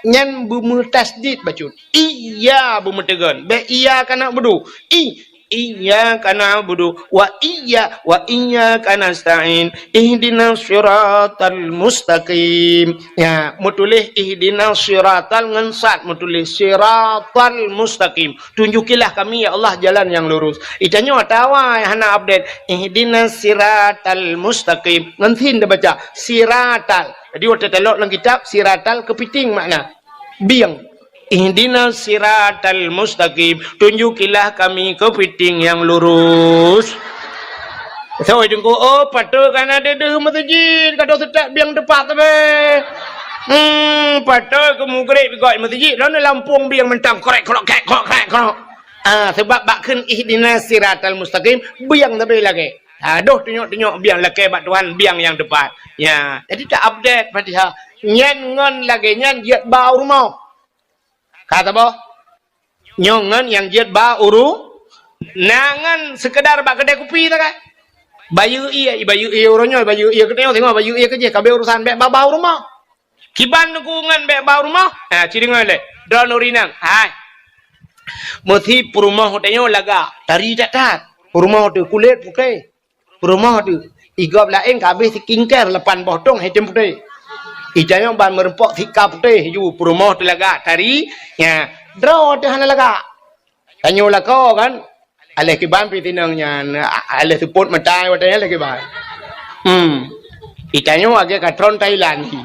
Nyan beumeutasydid bacut. Iya beumeuteugon. Bék iyyaka na'budu. I, iyyaka na'budu wa iyya, wa iyyaka nasta'in. Ihdinas siratal mustaqim. Ya, meutuléh ihdinas siratal ngon sad meutuléh siratal mustaqim. Tunjukilah kami, ya Allah, jalan yang lurus. Itanyoe atawa hana update. Ihdinas siratal mustaqim. Ngon sin tabaca. Siratal. Jadi, watée talok lam kitab, siratal keupiting makna. Bieng. Ihdinas siratal mustaqim. Tunjukilah kami keupiting yang lurus. Soe Teungku, oh, patôt kana deuh meuseujid, ka deuh seutôt bieng teupat sabe. Hmm, patôt keu mugreb gok meuseujid, lôn lampông bieng mantong, krek, krok, krek, krok, krek, krok. Ah, sebab bak kheun ihdinas siratal mustaqim, biang sabe lagèe. Ha, doh tunyok-tunyok biang lakèe bak Tuhan, biang nyang teupat. Ya, jadi ta-update Fatihah. Nyan ngon lagèe nyan jeuet ba u rumoh. Ka saboh. Nyoe ngon nyang jeuet ba u ru-, na ngon sekedar bak keudè kupi sagai. Bayeue ie, bayeue ie uroe nyoe, bayeue ie keudè nyoe, singoh bayeue ie keujih, ka abéh urusan, bèk ba, ba u rumoh. Kiban Teungku ngon bèk ba u rumoh? Ha, ci deungö lé. Droeneuh ureueng inong. Hai. Meusi peurumoh tanyoe lagak, tari that-that. Peurumoh teuh kulét putéh. Peurumoh teuh, i gob laén ka abéh skincare lapan boh tông, hai tem putéh. I tanyoe ban meureumpok sika putéh ju, peurumoh teuh lagak, tari, nya, droe teuh hana lagak. Tanyoe lakoe kan, aléh kiban pih tinong nyan, a-, aléh seupôt mata watèe nyan aléh kiban. Hmm. I tanyoe lagèe ka tron Thailand jih.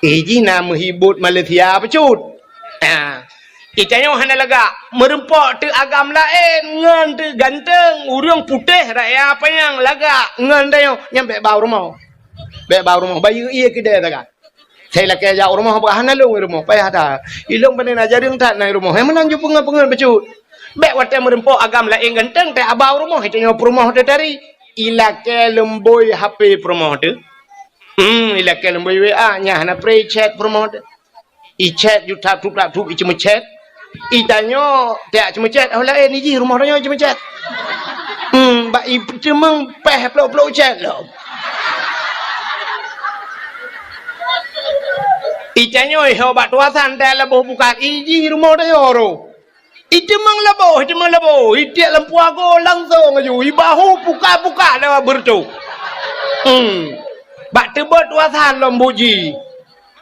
Eh, jih na meuhibot Malaysia bacut. Ha. I tanyoe hana lagak, meureumpok teuh agam laén, ngon teuh ganteng, ureueng putéh raya panyang lagak, ngon tanyoe, nyan bèk ba u rumoh. Bèk ba u rumoh, bayeue ie keudè sagai. Sai lakèe jak u rumoh, bah hana lôn i rumoh, payah that. Ilôn pane na jareueng that na i rumoh. Hai meunan ju peungeut-peungeut bacut. Bèk watèe meureumpok agam laén ganteng, teuh ba u rumoh, i tanyoe peurumoh teuh tari. Ilakèe leumbôi H P peurumoh teuh. Hmm, ilakèe leumbôi W A, nyan hana pré chat peurumoh teuh. I chat ju tap tup tap tup, i ceumeuchat. I tanyoe teuh ceumeuchat, oh laén i jih rumoh tanyoe ceumeuchat. Hmm, bak i teumeung péh plôk-plôk chat lom. I tanyoe ho bak tuasan teuh laboh bukat, i jih rumoh tanyoe ro. I teumeung laboh, i teumeung laboh, i tiek lampu ago langsong aju, i bahu puka-puka lewat beureutoh. Hmm. Bak teubot tuasan lom buji.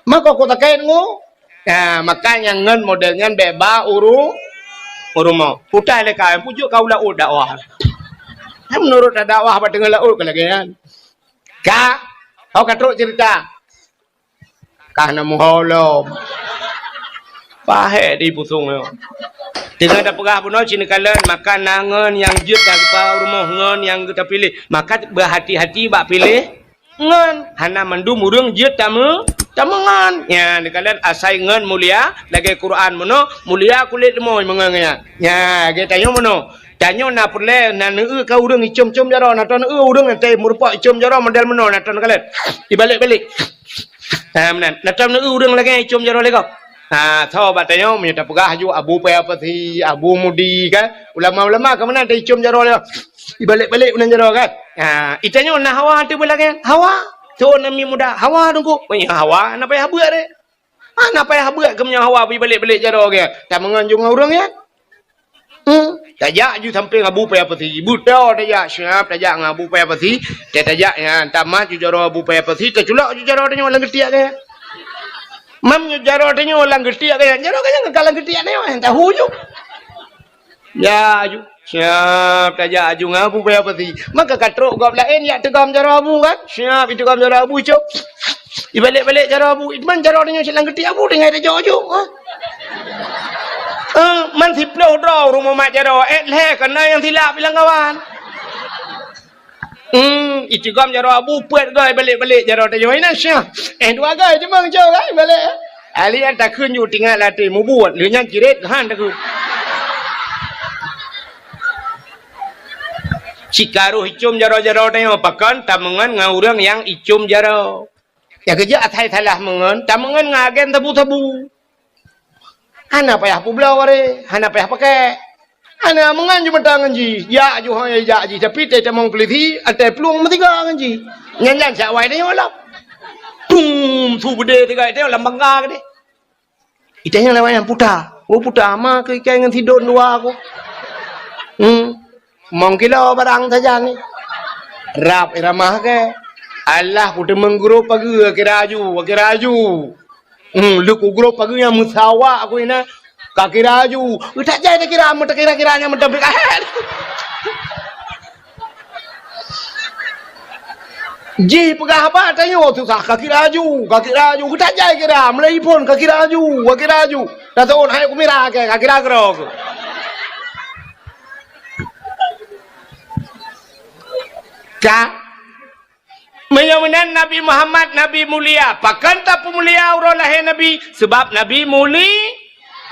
Mako ku takét ngu. Ya, makanya ngon model nyan bèk ba u ru-, u rumoh. Putai lé ka, pujok ka u laôt dakwah. Kan meunurot dakwah bak teungoh laôt ka lagèe nyan. Ka, ho ka trok cerita. Ka na muho lom. Pahé di pusong nyoe. Teungoh tapeugah bunoe ci neukalon, maka na ngon nyang jeuet tapeugah u rumoh ngon nyang geuta piléh. Maka beuhati-hati bak piléh. Ngon, hana mandum ureueng jeuet tameu-, tameungon. Nyan, neukalon asai ngon mulia, lagèe Quran meunoe, mulia kulét leumoi meungon nyan. Nyan, lagèe tanyoe meunoe. Tanyoe na peureulèe, na neueu ka ureueng icom-com jaroe, na tanoh neueu ureueng nyang teumeureumpok icom jaroe model meunoe, na tanoh neukalon. Ibalek-balek. Ha, meunan. Na tanoh neueu ureueng lagèe icom jaroe lé gob. Ha, tho bak tanyoe, meunyoe tapeugah ju Abu Paya Pasi, Abu Mudi, kan? Ulama-ulama ka meunan taicom jaroe lé gob. Ibalek-balek unan jaroe kan. Ha, i tanyoe na hawa teuh beulagèe nyan. Hawa. Thon namiet muda. Hawa Teungku. Meunyoe hawa, hana payah beuet deh. Hana payah beuet keu meunyoe hawa beuibalek-balek jaroe gèt. Tameungon ju ngon ureueng nyan. Hmm. Tajak ju sampéng Abu Paya Pasi. Beutôi tajak siap tajak ngon Abu Paya Pasi. Tajak nyan tamat ju jaroe Abu Paya Pasi. Taculok ju jaroe tanyoe lam geutiek gèt. Mam ju jaroe tanyoe lam geutiek gèt. Jaroe gèt nyan ka lam geutiek tanyoe. Tahu ju. Ya, aju. Siap tajak aju ngon Abu Paya Pasi. Maka ka trok gob laén jak teugom jaroe Abu kan? Siap iteugom jaroe Abu, cok. Ibalek-balek jaroe Abu. Iteumon jaroe tanyoe silang geutiek Abu tinggai tajok aju. Ha? Eh, man siploh droe rumoh mat jaroe. Eh, lhèe kana nyang silap ilang kawan. Hmm, iteugom jaroe Abu peuet goe balek-balek jaroe tanyoe inan syah. Eh, dua goe cuma ngejok kan balek. Ahli nyan takheun ju tingat latih mubuet, lheueh nyan cirét han takheun. Cikaroh icom jaroe-jaroe tanyoe pakon tameungon ngon ureueng nyang icom jaroe. Nyang keujeuet asai salah meungon, tameungon ngon agen sabu-sabu. Hana payah peubloe wareh, hana payah pakèk. Hana meungon ju meuta ngon jih, jak ju hôi jak jih, tapi teutamong peulisi, ateueh plueng meusigoe ngon jih. Nyan-nyan siat awai tanyoe lom. Tum, su beudé sigoe tanyoe lam bangga keudeh. Iteh nyang lewat nyang puta. Oh, puta ma keu ikai ngon sidon dua aku. Hmm. Mong kilo barang sajan ni. Rab irama ke. Alah, ku teumeung grob pageue, kira aju, kira aju. Hmm, leuku grob pageue nyang meusawa aku ina. Ka kira aju. Utak jai takira, meutakira-kira nyang meutabik ahet. Jih peugah haba tanyoe susah, ka kira aju, ka kira aju. Utak jai kira, mulai phon ka kira aju, ka kira aju. Dah tahun hai ku mira ke, ka kira keudroe. Ka. Meunyoe meunan Nabi Muhammad, Nabi mulia. Pakon tapeumulia uroe lahé Nabi? Sabab Nabi muli-,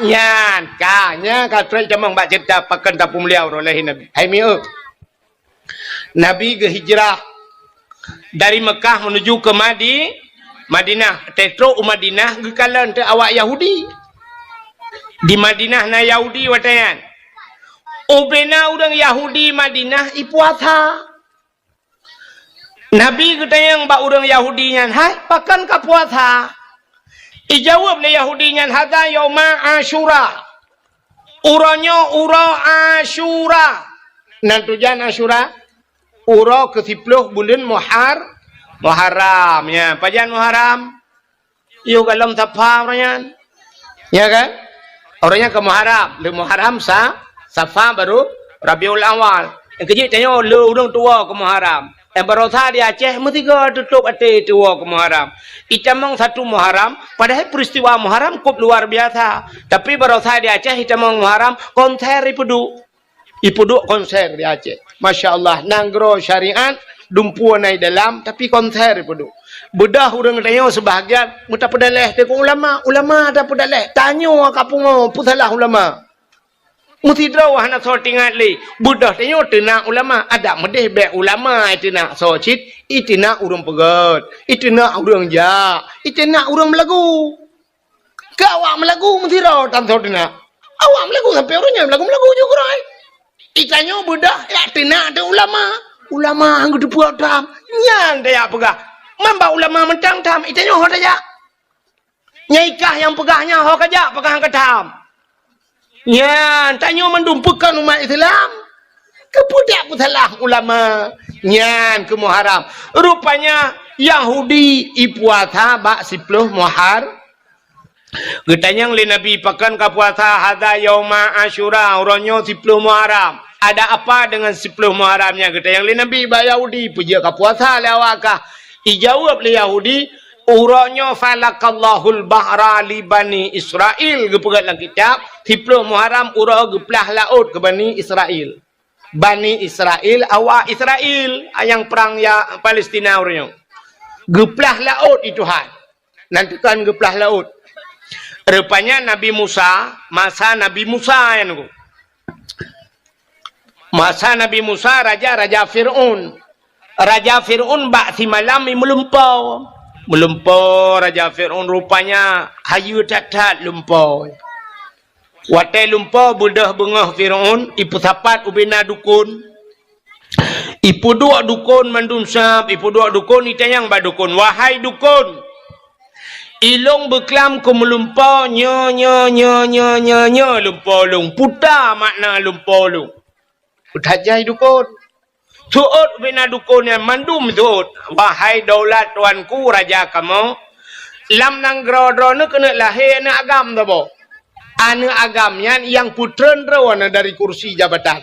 Nyan ka, nyan ka trok tamong bak ceurita pakon tapeumulia uroe lahé Nabi. Hai mieu. Nabi geuhijrah dari Mekah menuju ke Madi-, Madinah. Tetrok u Madinah geukalon teu awak Yahudi. Di Madinah na Yahudi watée nyan. Ubena ureuëng Yahudi Madinah ipuasa. Nabi geutanyong bak ureuëng Yahudi nyan, "Hai, pakon ka puasa?" Ijaweueb lé Yahudi nyan, "Hadza yauma Asyura." Uroe nyoe uroe Asyura. Nan tujan Asyura? Uroe keusiploh buleuen Muhar-, Muharram. Ya, pajan Muharram? Yoh golom Safa uroe nyan. Ya kan? Uroe nyan ka Muharram. Lé Muharram sa-, Safa baru Rabiul Awal. Nyang keujeuet tanyoe lé ureuëng tuwoe keu Muharram. Nyang barosa di Aceh meusigoe tutôp até tuwoe keu Muharram. Itamong satu Muharram, padahai peristiwa Muharram kôp luar biasa. Tapi barosa di Aceh itamong Muharram, konser ipeuduek. Ipeuduek konser di Aceh. Masya Allah, nanggroe syariat, dumpeue na i dalam, tapi konser ipeuduek. Beudôh ureuëng tanyoe seubahagian meutapeudaléh teuk ulama, ulama tapeudaléh. Tanyoe ka pungo peusalah ulama. Meusidroe hana soe teuingat lé. Beudôh tanyoe teunak ulama, adak meudeh bék ulama iteunak soe cit, iteunak ureuëng peugét, iteunak ureuëng jak, iteunak ureuëng meulagu. Keu awak meulagu meusidroe tan soe teunak. Awak meulagu sampoe uroe nyoe meulagu-meulagu ju keurôi. Itanyoe beudôh jak teunak teuh ulama. Ulama han geuteupeue tham. Nyan tajak peugah. Man bak ulama mantong tham, itanyoe ho tajak. Nyang ikah nyang peugah nyan ho kajak peugah han ka tham. Nyan, tanyoe mandum peukon umat Islam. Keupeue dak peusalah ulama? Nyan keu Muharram. Rupanya Yahudi ipuasa bak siploh Muhar-, Geutanyong lé Nabi, "Pakon ka puasa?" "Hadza yauma Asyura, uroe nyoe siploh Muharram." "Ada apa dengan siploh Muharram nyan?" Geutanyong lé Nabi bak Yahudi, "Peue jeuet ka puasa lé awak kah?" Ijaweueb lé Yahudi, "Uroe nyoe falakallahul bahra li Bani Israil." Geupeugét lam kitab, siploh Muharram uroe geuplah laôt keu Bani Israil. Bani Israil, awak Israil, nyang prang ya Palestina uroe nyoe. Geuplah laôt i Tuhan. Nan teukan geuplah laôt. Rupanya Nabi Musa, masa Nabi Musa nyan nyoe. Masa Nabi Musa, raja, raja Fir'aun. Raja Fir'aun bak simalam i meulumpoe. Meulumpoe raja Fir'aun rupanya hayeue that-that lumpoe. Watée lumpoe beudôh beungoh Fir'aun, ipeusapat ubena dukon. Ipeuduek dukon mandum sab, ipeuduek dukon, itanyong bak dukon, "Wahai dukon, ilôn beuklam keu meulumpoe nyoe, nyoe, nyoe, nyoe, nyoe, nyoe lumpoe lôn. Peue makna lumpoe lôn?" Peuthat jai dukon. Seuôt ubena dukon nyan mandum seuôt, "Wahai daulat tuanku raja kamoe, lam nanggroe droeneuh keuneuk lahé aneuëk agam saboh. Aneuëk agam nyan nyang peutreun droeneuh dari kursi jabatan.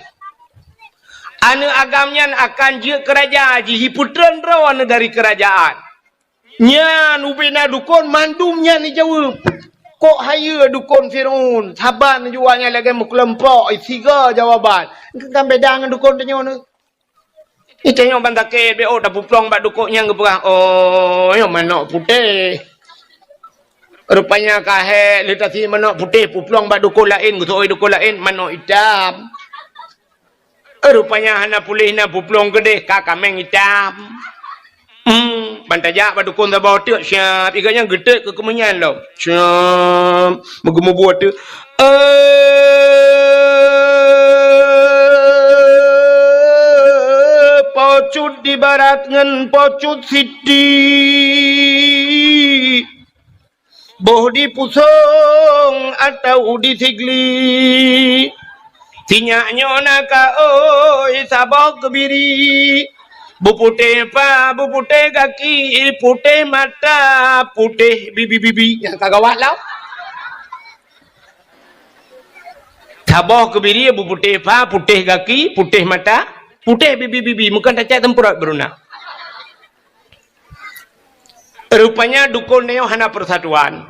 Aneuëk agam nyan akan jeuet keu raja jih, jipeutreun droeneuh dari keurajaan." Nyan ubena dukon mandum nyan ijaweueb. Kok hayeue dukon Fir'aun, saban jua nyan lagée meukeulumpok, siga jawaban. Kan beda ngon dukon tanyoe nyoe. Itanyoe ban sakét, bék tapeuplong bak dukon nyang geupeugah, "Oh, nyoe manok putéh." Rupanya ka hék lé tasi manok putéh, peuplong bak dukon laén, geuseuôt dukon laén, manok itam. Rupanya hana puléh na peuplong keudeh ka kaméng itam. Hmm, ban tajak bak dukon saboh teuk siab, iga nyan geuteuk keu keumeunyan lom. Siab, meugeumeubuet teuk. Eh, pocut di barat ngon pocut siti. Boh di pusong atau di sigli. Sinyak nyoe na ka oi saboh keubiri. Beuputéh pa, beuputéh gaki, putéh mata, putéh bibi-bibi. Nyang ka gawat lah. Saboh keubiri beuputéh pa, putéh gaki, putéh mata, putéh bibi-bibi. Meukeun tacak teumpeurot beuruna. Rupanya dukon nyoe hana persatuan.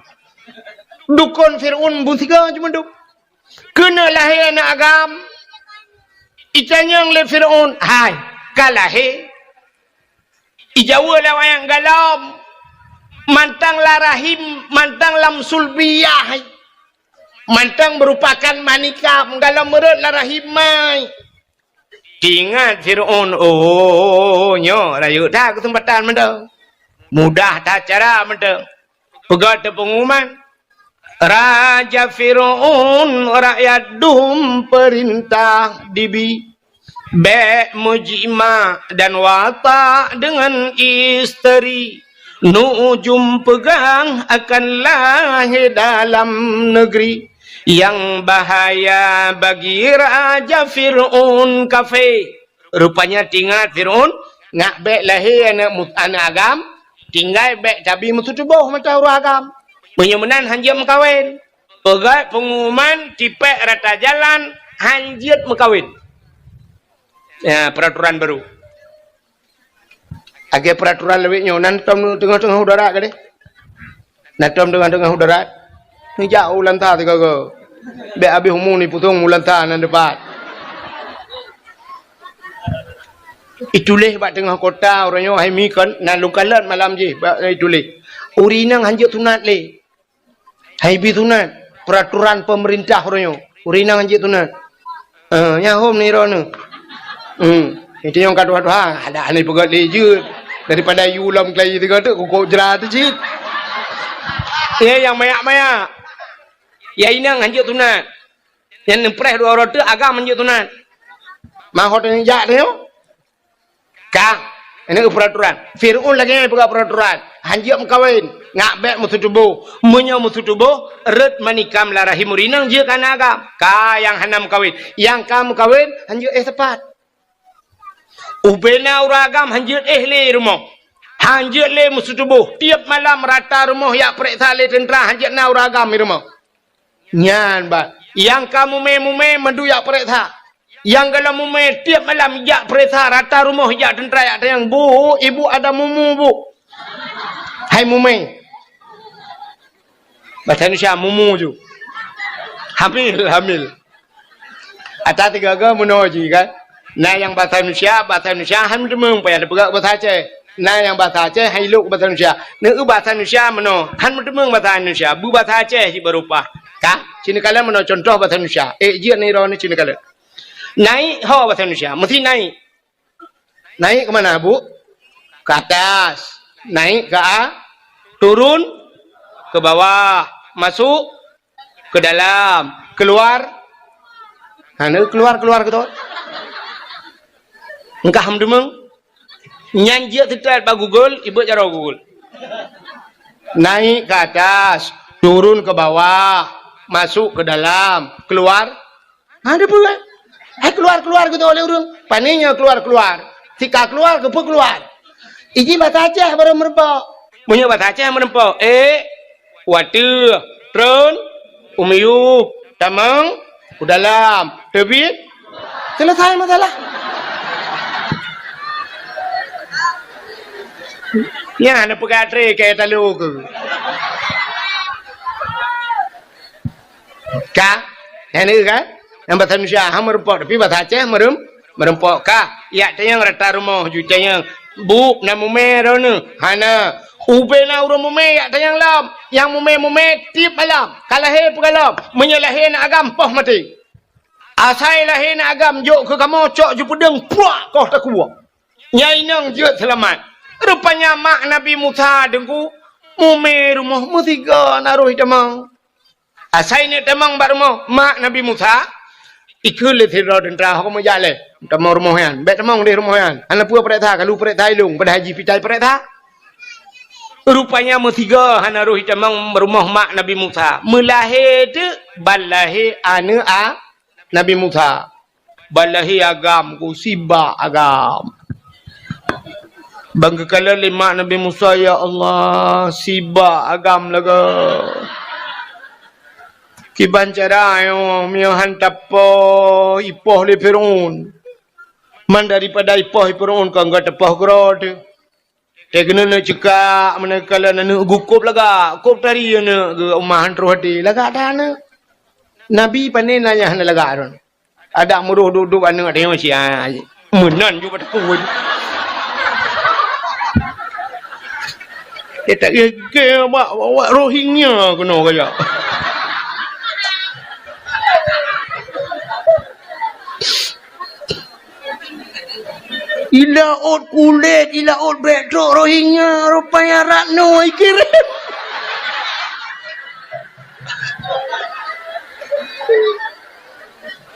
Dukon Fir'aun beusiga cuma duk. Keuneuk lahé aneuëk agam. Itanyong lé Fir'aun, "Hai, ka lahé?" Ijaweueb lé awaknyan, "Galom." Mantang lam rahim, mantang lam sulbiyah. Mantong meurupakan manikam galom meureuet lam rahim mai. Teuingat Fir'aun, oh, nyoe rayeuk that keuseumpatan mantong. Mudah that cara mantong. Peugah teupeunguman, Raja Fir'aun rakyat dum peurintah dibi. Bék meujimak dan watak deungon isteri, nujum peugah akan lahé dalam neugri. Nyang bahaya bagi Raja Fir'aun kafé. Rupanya teuingat Fir'aun, ngak bék lahé aneuëk mu-, aneuëk agam, tinggai bék tabi meututoboh mata ureuëng agam. Meunyoe meunan hanjeuet meukawen. Peugah peunguman tipék rata jalan hanjeuet meukawen. Ya, peraturan baru. Lagée peraturan lawét nyoe, nan tom teungoh-teungoh u darat gadeh. Nan tom teungoh-teungoh u darat. Neujak u lanta sigoe-goe. Bék habéh umu ni pusong u lanta nan dipat. Ituléh bak teungoh kota uroe nyoe hai mi kon, nan lôn kalon malam jih bak ituléh. Ureuëng inong hanjeuet sunat lé. Hai bi sunat, peraturan pemerintah uroe nyoe. Ureuëng inong hanjeuet sunat. Eh, nyan hom ni droeneuh. Hmm. Itu nyang ka tuha-tuha, ada hana peugah lé jeuet. Daripada yue lom keulayi sigoe teuk, kukok jra teuh cit. Ya, nyang mayak-mayak. Ya, inong hanjeuet sunat. Nyang neupreh dua uroe teuk agam hanjeuet sunat. Mahot nyang jak teuh nyoe. Ka, ini peraturan. Fir'aun lagée nyan peugah peraturan. Hanjeuet meukawen, ngak bék meututoboh. Meunyoe meututoboh, rot manikam lam rahim ureuëng inong jeuet keu aneuëk agam. Ka nyang hana meukawen. Nyang ka meukawen, hanjeuet éh sapat. Ubena ureuëng agam hanjeuet éh lé rumoh. Hanjeuet lé meututoboh. Tieb malam rata rumoh jak peureksa lé teuntra hanjeuet na ureuëng agam di rumoh. Nyan, bah. Nyang ka mumé-mumé mandum jak peureksa. Nyang galom mumé tieb malam jak peureksa rata rumoh jak teuntra jak tanyong, "Bu, ibu ada mumu, Bu?" Hai mumé. Bahasa Indonesia, mumu ju. Hamil, hamil. Ata tiga-tiga meunoe jih kan. Na nyang bahasa Indonesia, bahasa Indonesia han meuteumong payah neupeugah bahasa Aceh. Na nyang bahasa Aceh han ilok bahasa Indonesia. Neu bahasa Indonesia meunoe, han meuteumong bahasa Indonesia. Beubahasa Aceh jih baru paih. Ka? Cina kala meunoe contoh bahasa Indonesia. Eh, jeuet ni droeneuh cina kala. Naik ho bahasa Indonesia, mesti naik. Naik ke mana, Bu? Ke atas. Naik ke a-, turun ke bawah. Masuk ke dalam. Keluar. Ha, ni keluar, keluar gitu. Engkah meudeungoe. Nyan jeuet teutat bak Google, ibeuet jaroe Google. Naik ke atas, turun ke bawah, masuk ke dalam, keluar. Ha, ada pun kan? Hai keluar-keluar gitu oleh ureuëng. Pane nyoe keluar-keluar. Sika keluar, keupeue keluar. Iji bahasa Aceh baru meureumpok. Meunyoe bahasa Aceh meureumpok, eh, wateueh, tron, u miyueb, tamong, u dalam, teubiet. Selesai masalah. Nyan na peugah tré keu talo keu. Ka? Nyan ka? Nyang bahasa Indonesia ha meureumpok, tapi bahasa Aceh meureuem-, meureumpok ka. Jak tanyong rata rumoh ju tanyong, "Bu, na mumé droeneuh?" "Hana." Ubena ureuëng mumé jak tanyong lom. Nyang mumé-mumé tieb malam. Ka lahé peugah lom. Meunyoe lahé na agam poh maté. Asai lahé na agam jok keu kamoe cok ju peudeueng pruak koh takue. Nyan inong jeuet seulamat. Rupanya mak Nabi Musa deungku mumé rumoh meusigoe na roh itamong. Asai neuk tamong bak rumoh mak Nabi Musa, ikheun lé sidroe teuntra, "Ho kamoe jak lé, tamong rumoh nyan. Bék tamong deh rumoh nyan. Hana peue peureksa, kalu peureksa ilong, padahai jih pitai peureksa." Rupanya meusigoe hana roh itamong rumoh mak Nabi Musa. Meulahé teuk ban lahé aneuëk a Nabi Musa. Ban lahé agam ku sibak agam. Ban geukalon lé mak Nabi Musa, "Ya Allah, sibak agam lagée. Kiban cara nyoe, meunyoe han tapoh ipoh lé Fir'aun. Man daripada ipoh lé Fir'aun kon gata poh keudroe teuh." Teuh keuneuk cekak, meunan kalon aneuëk geukôb lagak, kôb tari aneuëk geuh, uma han troh até, lagak that aneuëk. Nabi pane na nyang hana lagak droe. Adak meuroh duek-duek aneuëk teuh nyoe sia, meunan ju bak teupeu. Eh, tak gèt-gèt bak, bak Rohingya keunoe kajak. Ilaôt kulét, ilaôt brek trok Rohingya, rupanya Ratno ikirém.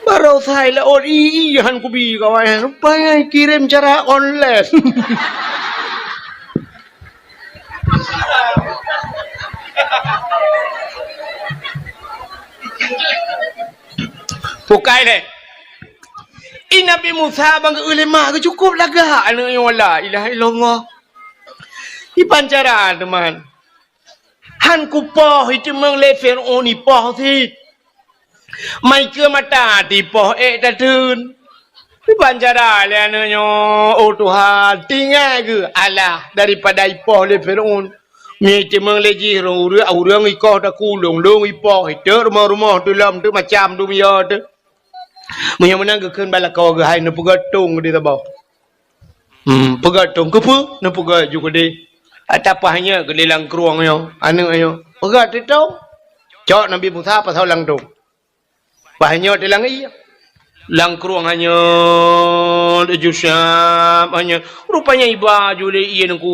Baroesa ilaôt i, i han kubi kawan, rupanya ikirém cara online. Pukai lé. I Nabi Musa bang geuh lé ma geuh cukup lagak aneuk nyoe, la ilaha illallah. Ipan cara teuma. Han kupoh, iteumeung lé Fir'aun ipoh cit. Mai keu mata tipoh ék tateun. Ipan cara lé aneuk nyoe, oh Tuhan, tinggai geuh alah daripada ipoh lé Fir'aun. Mie iteumeung lé jih ureuëng, ureuëng ikoh takulong, long ipoh, iteuk rumoh-rumoh teuh lom teuh macam dunia teuh. Meunyoe meunan geukheun bak lakoe geuh hai neupeugah tong di saboh. Hmm, peugah tong keupeue? Neupeugah ju keudeh. Ata paih nyoe keudeh lam krueng nyoe, aneuk nyoe. Peugah teuh tong. Cok Nabi Musa pasoe lam tong. Paih nyoe teuh lam ié. Lam krueng hanyeut, ju siab hanyeut. Rupanya iba ju lé ié nungku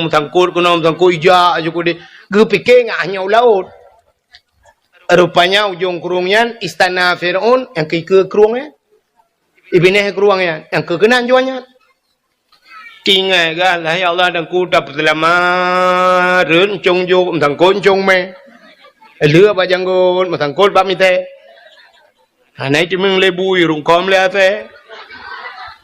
meusangkot keunoe meusangkot ijak ju keudeh. Geupike ngat hanyeut u laôt. Rupanya ujong krueng nyan istana Fir'aun nyang keu ikeue krueng nyan. Ibinéh krueng nyan nyang keu keunan juan nyan. Tinggai gah, lah ya Allah, dan ku tapeuseulamat, rhot euncong jok, meusangkot euncong mé. Lheueh bak janggot, meusangkot bak mitée. Hana iteumeung lé bui, rungkôm lé asée.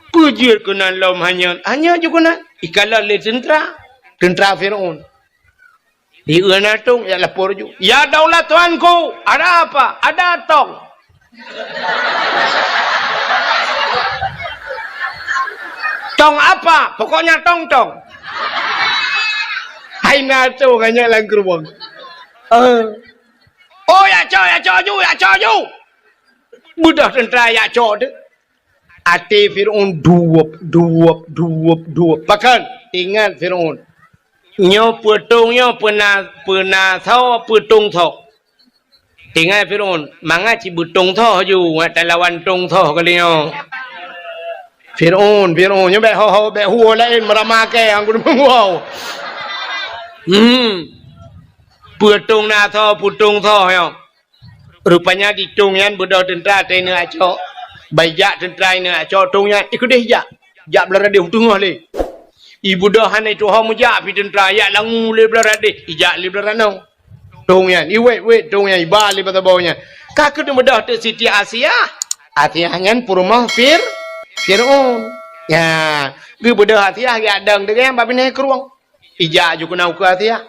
Peue jeuet keunan lom hanyeut, hanyeut ju keunan. Ikalon lé teuntra, teuntra Fir'aun. Di na tong, ya lapor ju. "Ya daulat tuanku, ada apa?" "Ada tong." "Tong apa?" "Pokoknya tong-tong." Hai na tong, hanyeut lam krueng. Eh. "Oh, ya cok, ya cok ju, ya cok ju." Beudôh teuntra ya cok teuh. Até Fir'aun duwop, duwop, duwop, duwop. Pakon? Ingat Fir'aun. Nyoe peue tong nyoe peuna, peuna soe, peue tong soe. Tinggai Fir'aun, mangat cit beutong soe ju, ngat talawan tong soe kali nyoe. Fir'aun, Fir'aun, nyoe bék ho-ho, bék huwoe laén meurama kée, anggun meuwoe. Hmm. Peue tong na soe, peue tong soe nyoe. Rupanya di tong nyan beudôh teuntra teuh ineuk acok. Bai jak teuntra ineuk acok tong nyan, ikeudeh jak. Jak blah radeh u teungoh lé. Ibeudôh hana ituho meujak pi teuntra, yak langue lé blah radeh, ijak lé blah ranoe. Tong nyan, iwet-wet tong nyan, iba lé bak saboh nyan. Ka keuneuk beudôh teuk Siti Asiah. Asiah nyan peurumoh Fir-, Fir'aun. Nya, geubeudôh Asiah geujak dong deungon bak binéh krueng. Ijak ju keunoe keu Asiah.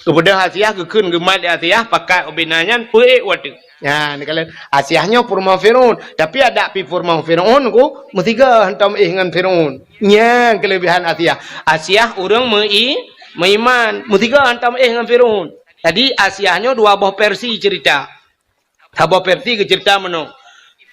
Geubeudôh Asiah, geukheun geumat lé Asiah, pakat ubena nyan peuék watèe. Nyan, neukalon Asiah nyoe peurumoh Fir'aun, tapi adak pi peurumoh Fir'aun ku meusigoe hantom éh ngon Fir'aun. Nyan keuleubehan Asiah. Asiah ureueng meu-i-, meuiman, meusigoe hantom éh ngon Fir'aun. Jadi Asiah nyoe dua boh versi cerita. Saboh versi geuceurita meunoe,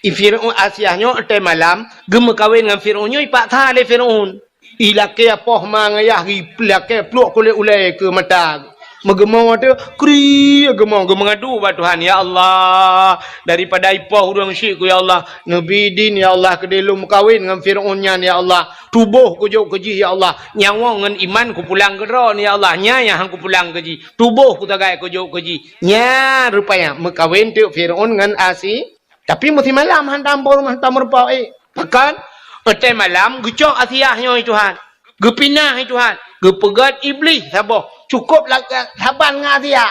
i Fir'aun Asiah nyoe watèe malam geumeukawen ngon Fir'aun nyoe ipaksa lé Fir'aun. Ilakèe poh ma ngon yah, ilakèe pluek kulét ulèe keu mata. Meugeumoe teuh, kri geumoe, geumeungadu bak Tuhan, "Ya Allah, daripada ipoh ureueng syik ku, ya Allah, neubi idin, ya Allah, keudéh lôn meukawen ngon Fir'aun nyan, ya Allah. Tuboh kujok keu jih, ya Allah. Nyawoe ngon iman kupulang keu droe, ya Allah. Nyan nyang han kupulang keu jih. Tuboh kusagai kujok keu jih." Nyan rupanya meukawen teuk Fir'aun ngon Asi-, tapi meusimalam hantom peurumoh, hantom meurumpok, eh. Pakon? Watèe malam geucok Asiah nyoe, Tuhan. Geupinah, Tuhan. Geupeugèt Iblih saboh. Cukôp la-, saban ngon Asiah.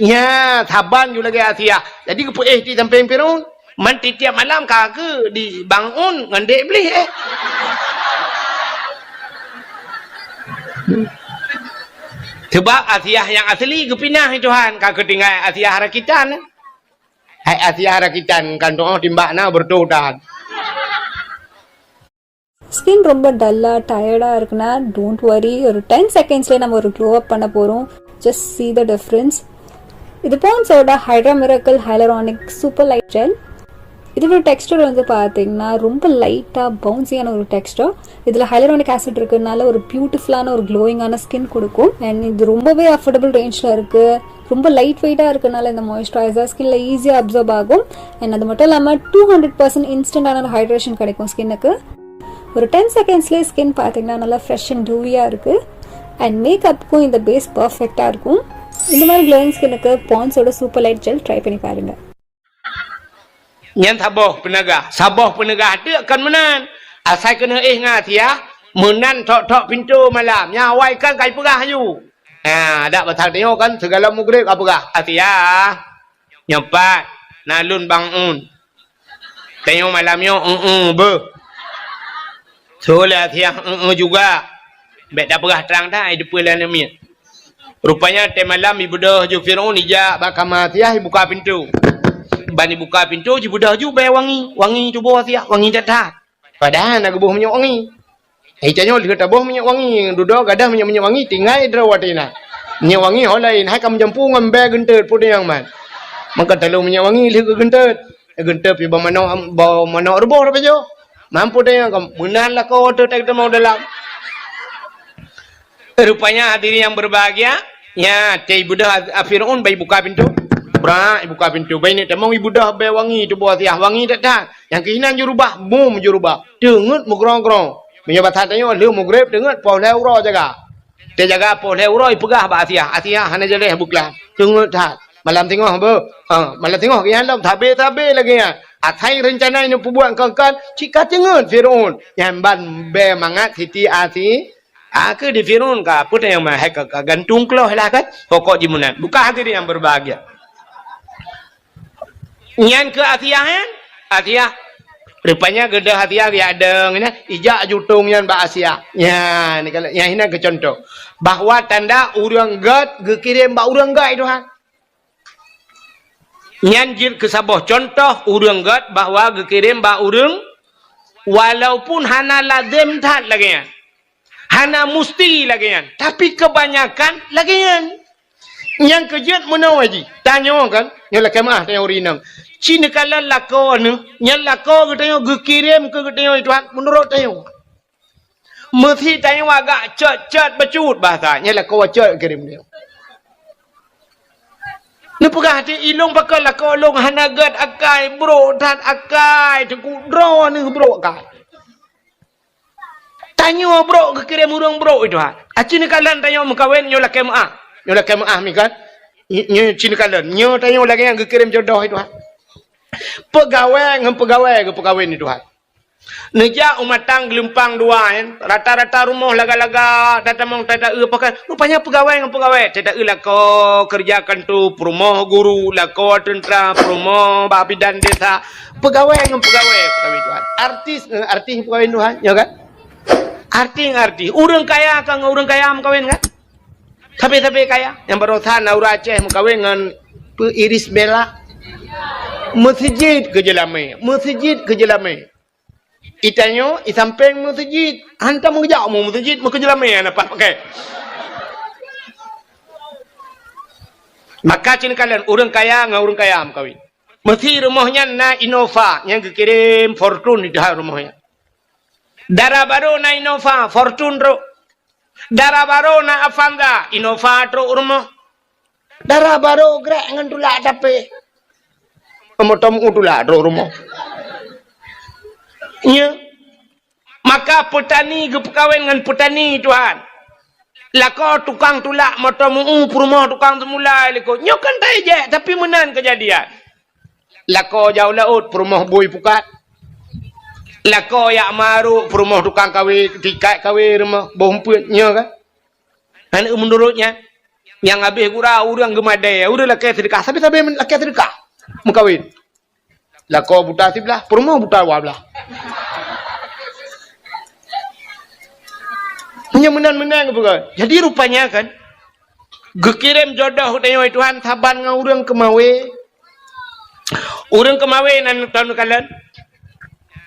Nya, saban ju lagèe Asiah. Jadi geupeuéh di sampéng Fir'aun. Man tiep-tiep malam ka geu di bangun ngon dek Iblih, eh. Sebab Asiah nyang asli geupinah, Tuhan, ka geutinggai Asiah rakitan. Hai Asiah rakitan, kan doa timbak na bertobat. Skin ரொம்ப டல்லாக டயர்டாக இருக்குன்னா, don't worry. ஒரு டென் செகண்ட்ஸ்லேயே நம்ம ஒரு க்ளோ அப் பண்ண போகிறோம். Just see the difference. இது பாண்ட்ஸோட hydra miracle hyaluronic super light gel. இதோட டெக்ஸ்டர் வந்து பார்த்தீங்கன்னா, ரொம்ப லைட்டாக பவுன்சியான ஒரு டெக்ஸ்டர். இதில் ஹைலரானிக் ஆசிட் இருக்கிறதுனால ஒரு பியூட்டிஃபுல்லான ஒரு க்ளோயிங்கான ஸ்கின் கொடுக்கும். அண்ட் இது ரொம்பவே அஃபோர்டபுள் ரேஞ்சில் இருக்குது. ரொம்ப லைட் வெயிட்டாக இருக்கிறதுனால இந்த மாய்ஸ்சரைசர் ஸ்கின்ல ஈஸியாக அப்சர்ப் ஆகும். அண்ட் அது மட்டும் இல்லாமல், டூ ஹண்ட்ரட் பர்சன்ட் இன்ஸ்டன்டான ஒரு ஹைட்ரேஷன் கிடைக்கும் ஸ்கின்னுக்கு. ஒரு டென் செகண்ட்ஸ்லேயே ஸ்கின் பார்த்தீங்கன்னா நல்லா ஃப்ரெஷ் அண்ட் டூவியாக இருக்குது. அண்ட் மேக்கப்புக்கும் இந்த பேஸ் பர்ஃபெக்டாக இருக்கும். இந்த மாதிரி க்ளோயிங் ஸ்கின்னுக்கு பாண்ட்ஸோட சூப்பர் லைட் ஜெல் ட்ரை பண்ணி பாருங்கள். Nyan saboh peuneugah. Saboh peuneugah teuk kon meunan. Asai keuneuk éh ngon Asiah, meunan thok-thok pintoe malam. Nyang awai kan kai peugah aju. Ha, dak pasal tanyoe kan sigohlom mugreb ka peugah, "Asiah, nyoe pat na lôn bang un. Tanyoe malam nyoe eu-eu beuh." Soe lé Asiah eu-eu juga. Bèk tapeugah trang that, ai deupeue lam miet. Rupanya watèe malam ibeudôh ju Fir'aun ijak bak kama Asiah ibuka pintoe. Ban ibuka pintoe jibeudôh ju bèe wangi, wangi tuboh Asiah, wangi that-that. Padahai na geuboh minyeuk wangi. Hai tanyoe lheueh taboh minyeuk wangi, dudoe gadoh minyeuk-minyeuk wangi tinggai droe watèe na. Minyeuk wangi ho laén, hai ka meujampu ngon bèe geunteut peue nyang man. Maka talôn minyeuk wangi lheueh geugeunteut. Geunteut pih bak manok, bak manok ruboh tapajoh. Mampu tanyoe ka meunan lakoe teuh tamong dalam. Rupanya hadirin yang berbahagia, nya, teuh ibeudôh a-, a Fir'aun bai buka pintoe. Brak, ibuka pintoe. Bai neuk tamong ibeudôh bèe wangi tuboh Asiah, wangi that-that. Nyang keuh inan jurubah, bum jurubah. Teungeut meugrong-grong. Meunyoe basa tanyoe lheueh mugreb teungeut poh lhèe uroe jaga. Teujaga poh lhèe uroe ipeugah bak Asiah, "Asiah hana jaleh beuklam. Teungeut that. Malam singoh beuh." Ha, malam singoh geuyan lom sabe-sabe lagèe nyan. Asai reuncana ineuk peubuet kon-kon, cit ka teungeut Fir'aun. Nyan ban bèe mangat Siti Asi, a keu di Fir'aun ka, peue nyang ma-, hai ka, ka gantung kloh lah kan. Pokok jih meunan. Bukan hadirin yang berbahagia. Nyan keu Asiah nyan. Asiah. Rupanya geudoh Asiah geujak dong nyan, ijak jutong nyan bak Asiah. Nyan, nyan inan keu contoh. Bahwa tanda ureueng gèt geukirém bak ureueng gèt Tuhan. Nyan jeuet keu saboh contoh ureueng gèt bahwa geukirém bak ureueng, walaupun hana lazem that lagèe nyan. Hana musti lagèe nyan, tapi keubanyakan lagèe nyan. Nyang keu jeuet meunoe jih, tanyoe kan, nyoe lakèe meu'ah tanyoe ureueng inong. Ci neukalon lakoe neuh, nyan lakoe geutanyoe geukirém keu geutanyoe Tuhan meunurot tanyoe. Meusi tanyoe agak cot-cot bacut bahasa, nyan lakoe cot geukirém tanyoe. Neupeugah até ilong pakon lakoe lôn hana gèt akai, brok that akai, teungku droeneuh brok akai. Tanyoe brok geukirém ureueng brok itu ha. Aci neukalon tanyoe meukawen nyoe lakèe meu'ah. Nyoe lakèe meu'ah mi kan. Nyoe ci neukalon. Nyoe tanyoe lagèe nyang geukirém jodoh itu ha. Peugawée ngon peugawée geupeukawen itu ha. Neujak u matang geulumpang dua nyan, rata-rata rumoh laga-laga tatamong tata-eu pakai. Rupanya peugawée ngon peugawée tata-eu lakoe keureuja kanto, peurumoh guru, lakoe teuntra, peurumoh bak bidan desa. Peugawée ngon peugawée peukawén Tuhan. Artis ngon artis peukawén Tuhan, nyo kan? Artis ngon artis. Ureueng kaya ka ngon ureueng kaya meukawén kan? Sabe-sabe kaya. Nyang barosa na ureueng Aceh meukawén ngon peu Iris Bella. Meuseujid keu jeulamé, meuseujid keu jeulamé. Itanyoe isampéng meuseujid, hantom geujak mu meuseujid meukeujeulamé na pat pakai. Maka cen kalon ureueng kaya ngon ureueng kaya meukawén. Meusi rumoh nyan na Innova nyang geukirém Fortuner di dalam rumoh nyan. Dara barô na Innova, Fortuner trok. Dara barô na Avanza, Innova trok rumoh. Dara barô grek ngon tulak tapé. Moto meu tulak trok rumoh. Nya. Maka peutani geupeukawén ngon peutani Tuhan. Lakoe tukang tulak moto meu peurumoh tukang seumula likot. Nyoe kan tajak tapi meunan keujadian. Lakoe jak u laôt peurumoh bui pukat. Lakoe jak marok peurumoh tukang kawé, tikat kawé rumoh boh umpeuet nyoe kan. Aneuk meunurot nyan, nyang habéh gura ureueng geumadé, ureueng lakée seudeukah, sabe-sabe lakée seudeukah meukawén. Lakoe buta siblah, peurumoh buta dua blah. Meunyoe meunan-meunan geupeugah. Jadi rupanya kan, geukirém jodoh tanyoe Tuhan saban ngon ureueng keumawé. Ureueng keumawé nan taneuk kalon.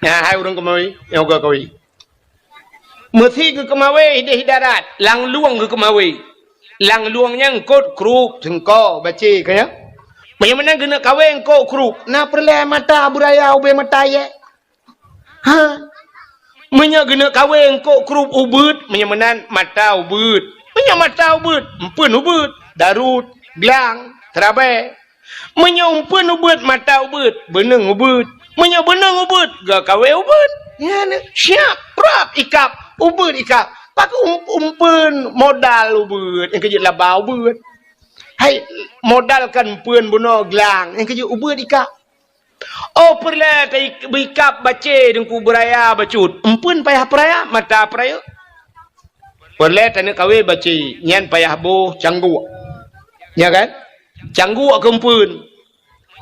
Nah, hai ureueng keumawé, nyang uga kawé. Meusi geukeumawé idéh darat, lam lueng geukeumawé. Lam lueng nyan eungkôt krup, seungko, bacé, ka nyan. Meunyoe meunan geuneuk kawé eungkôt krup, na peureulée mata beuraya ubé mata yé. Ha? Meunyoe geuneuk kawé eungkôt krup ubeuet, meunyoe meunan mata ubeuet. Meunyoe mata ubeuet, eumpeuen ubeuet, darut, glang, seurabée. Meunyoe eumpeuen ubeuet mata ubeuet, beuneueng ubeuet. Meunyoe beuneueng ubeuet, geukawé ubeuet. Nyan siap, pro Ikab, ikab, ubeuet ikab. Pakon um-, umpeuen modal ubeuet, nyang keujeuet laba ubeuet. Hai, modal kan umpeuen bunoe glang, nyang keujeuet ubeuet ikab. Oh, peureulée ta-, beikab bacé Teungku beuraya bacut. Umpeuen payah peuraya, mata peurayeuk. Peureulée taneuk kawé bacé, nyan payah boh cangguk. Ya kan? Cangguk keu umpeuen.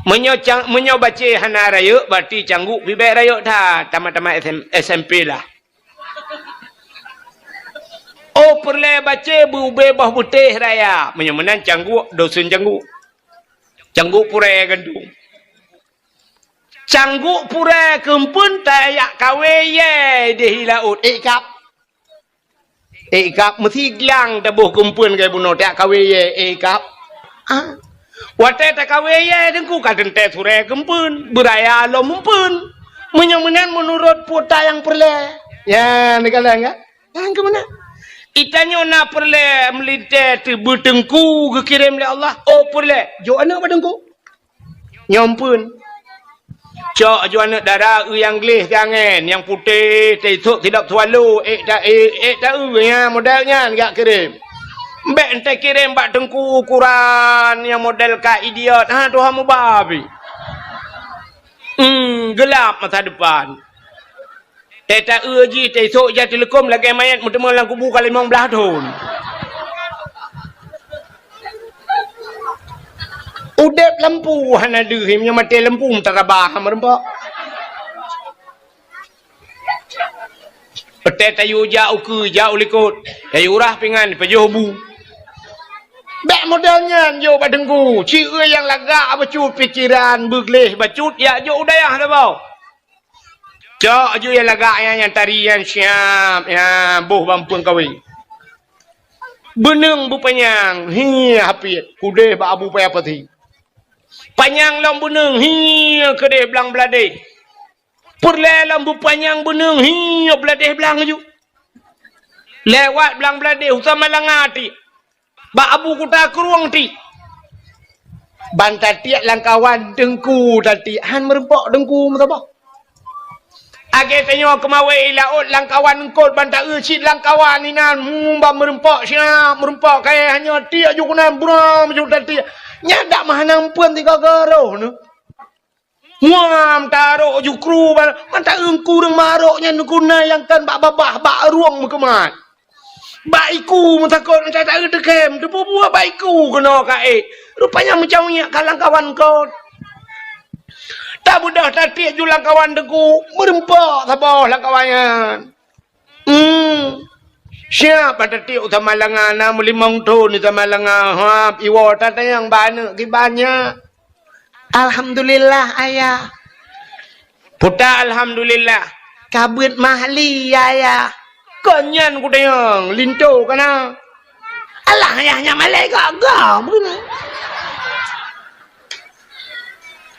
Meunyoe cang-, meunyoe bacé hana rayeuk, berarti cangguk pih bék rayeuk that, tamat-tamat S M, S M P lah. Oh, peureulée bacé beu-, ubé boh beutéh raya. Meunyoe meunan cangguk, dosen cangguk. Cangguk purée gandong. Cangguk purée keu umpeuen tajak kawé yée di laôt. Ikab. Ikab meusiglang taboh keu umpeuen keu bunoe tajak kawé yée. Ikab. Ah. Watée takawé yée Teungku ka teuntée surée keu umpeuen, beuraya lom umpeuen. Meunyoe meunan meunurot peue ta nyang peureulée. Ya, neukalon kan? Nyang keu meunan. Itanyoe na peureulée meulintée teubeu Teungku geukirém lé Allah. Oh, peureulée. Jok aneuëk bak Teungku. Nyoe umpeuen. Cok aju aneuëk dara eu nyang gleh siangén, nyang putéh, teusok sidop swallow, ék ta-, ék, ék ta-eu nyan model nyan jak kirém. Bék entée kirém bak Teungku ukuran nyang model ka idiot. Ha, tuha mubabi. Hmm, geulab masa depan. Tée ta-eu jih, tée sok ija teuleukom lagée manyét meuteumé lam kubu ka limong blaih thon. Udeb lampu hana deuh, meunyoe maté lampu meutarabah meureumpok. Tée tayue jak ukeue, jak u likot, tayue rah pingan, pajoh bu. Bék model nyan jok bak Teungku, ci nyang lagak bacut pikeran, beugleh bacut, jak jok u dayah saboh. Cok aju nyang lagak nyan, nyang tari nyan siab, nyan boh bak umpeuen kawé. Beuneueng beupanyang, hi hapiet, keudeh bak Abu Paya Pasi. Panyang lom beuneueng, hi keudeh blang bladeh. Peureulée lom beupanyang beuneueng, hi bladeh blang aju. Lewat blang bladeh, u Samalanga tiek. Bak Abu Kuta Krueng tiek. Ban tatiek lam kawan Teungku tatiek, han meureumpok Teungku meusaboh. Lagée tanyoe keumawé i laôt lam kawan eungkot ban ta-eu cit lam kawan inan, hmm, ban meureumpok siab, meureumpok kayée hanyoe tiek ju keunan buram ju tatiek. Nyan dak meuhana umpeuen sigoe-goe roh neuh. Muam tarok jukru ba-, mata eungku ureuëng marok nyan guna nyang kan bak babah, bak rueng meukeumat. Bak iku meutakot mata taeu teukem, teupeue-peue bak iku keunoe ka ék. Rupanya meucaweuek ka lam kawan kon. Tabeudôh tatiek ju lam kawan Teungku, meureumpok saboh lam kawan nyan. Hmm. Siap bak tatiek u Samalanga, na meulimong thon di Samalanga. Hab, iwoe tatanyong bak aneuëk kiban nyan. Alhamdulillah, Ayah. Puta alhamdulillah. Ka beuet mahli, Ayah. Kon nyan kutanyong, linto kana. Alah, Ayah, nyan malée gagah, beuna.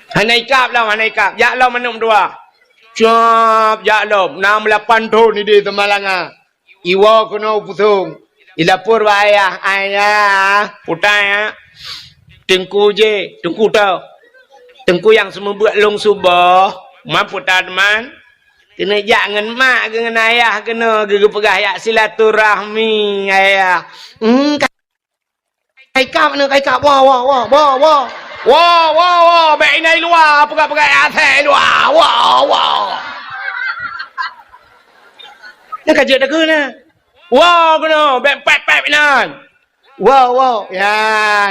Hana ikab lom, hana ikab. Jak lom aneuëk meutuah. Siap jak lom, na meulapan thon ideh Samalanga. Iwoe keunoe u Pusong. Ilapor bak ayah, "Ayah, puta ya. Teungku jih, Teungku toh. Teungku nyang seumeubeuet lôn suboh, man puta teuma. Keuneuk jak ngon mak geuh ngon ayah keunoe geupeugah jak silaturahmi, ayah." Hmm, Ka ikab aneuëk, ka ikab. Woe, woe, woe, woe, woe. Woe, woe, woe. Bék inan i luwa, peugah-peugah asai i luwa. Woe, woe. Nyan ka jeuet takheun na. Woe keunoe, bék pép-pép inan. Woe, woe. Ya,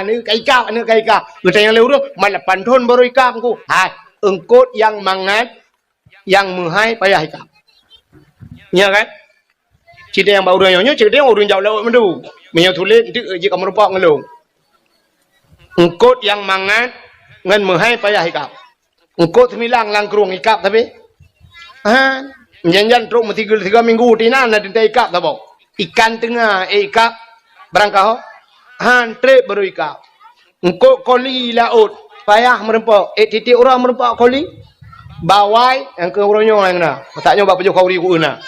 aneuëk ka ikab, aneuëk ka ikab. Geutanyong lé ureuëng, "Man lapan thon baru ikab, Teungku?" Hai, eungkot nyang mangat nyang meuhai payah ikab. Nyo kan? Cideng bak ureuëng nyoe, cideng ureuëng jak laôt mandum. Meunyoe tuléh, eunteuk jeuet ka meurumpok ngon lôn. Eungkot nyang mangat ngon meuhai payah ikab. Eungkot seumilang lam krueng ikab tapi. Ha, jan-jan trok meusigeue tiga minggu tinan na teuntée ikab saboh. Ikan teunga, eh, ikab barangkaho. Han treb baru ikab. Eungkot koli laôt, payah meurumpok. Eh, tieb-tieb uroe meurumpok koli. Bawai, nyang keu uroe nyoe nyang na. Masak nyoe bak pajoh khauri ku na.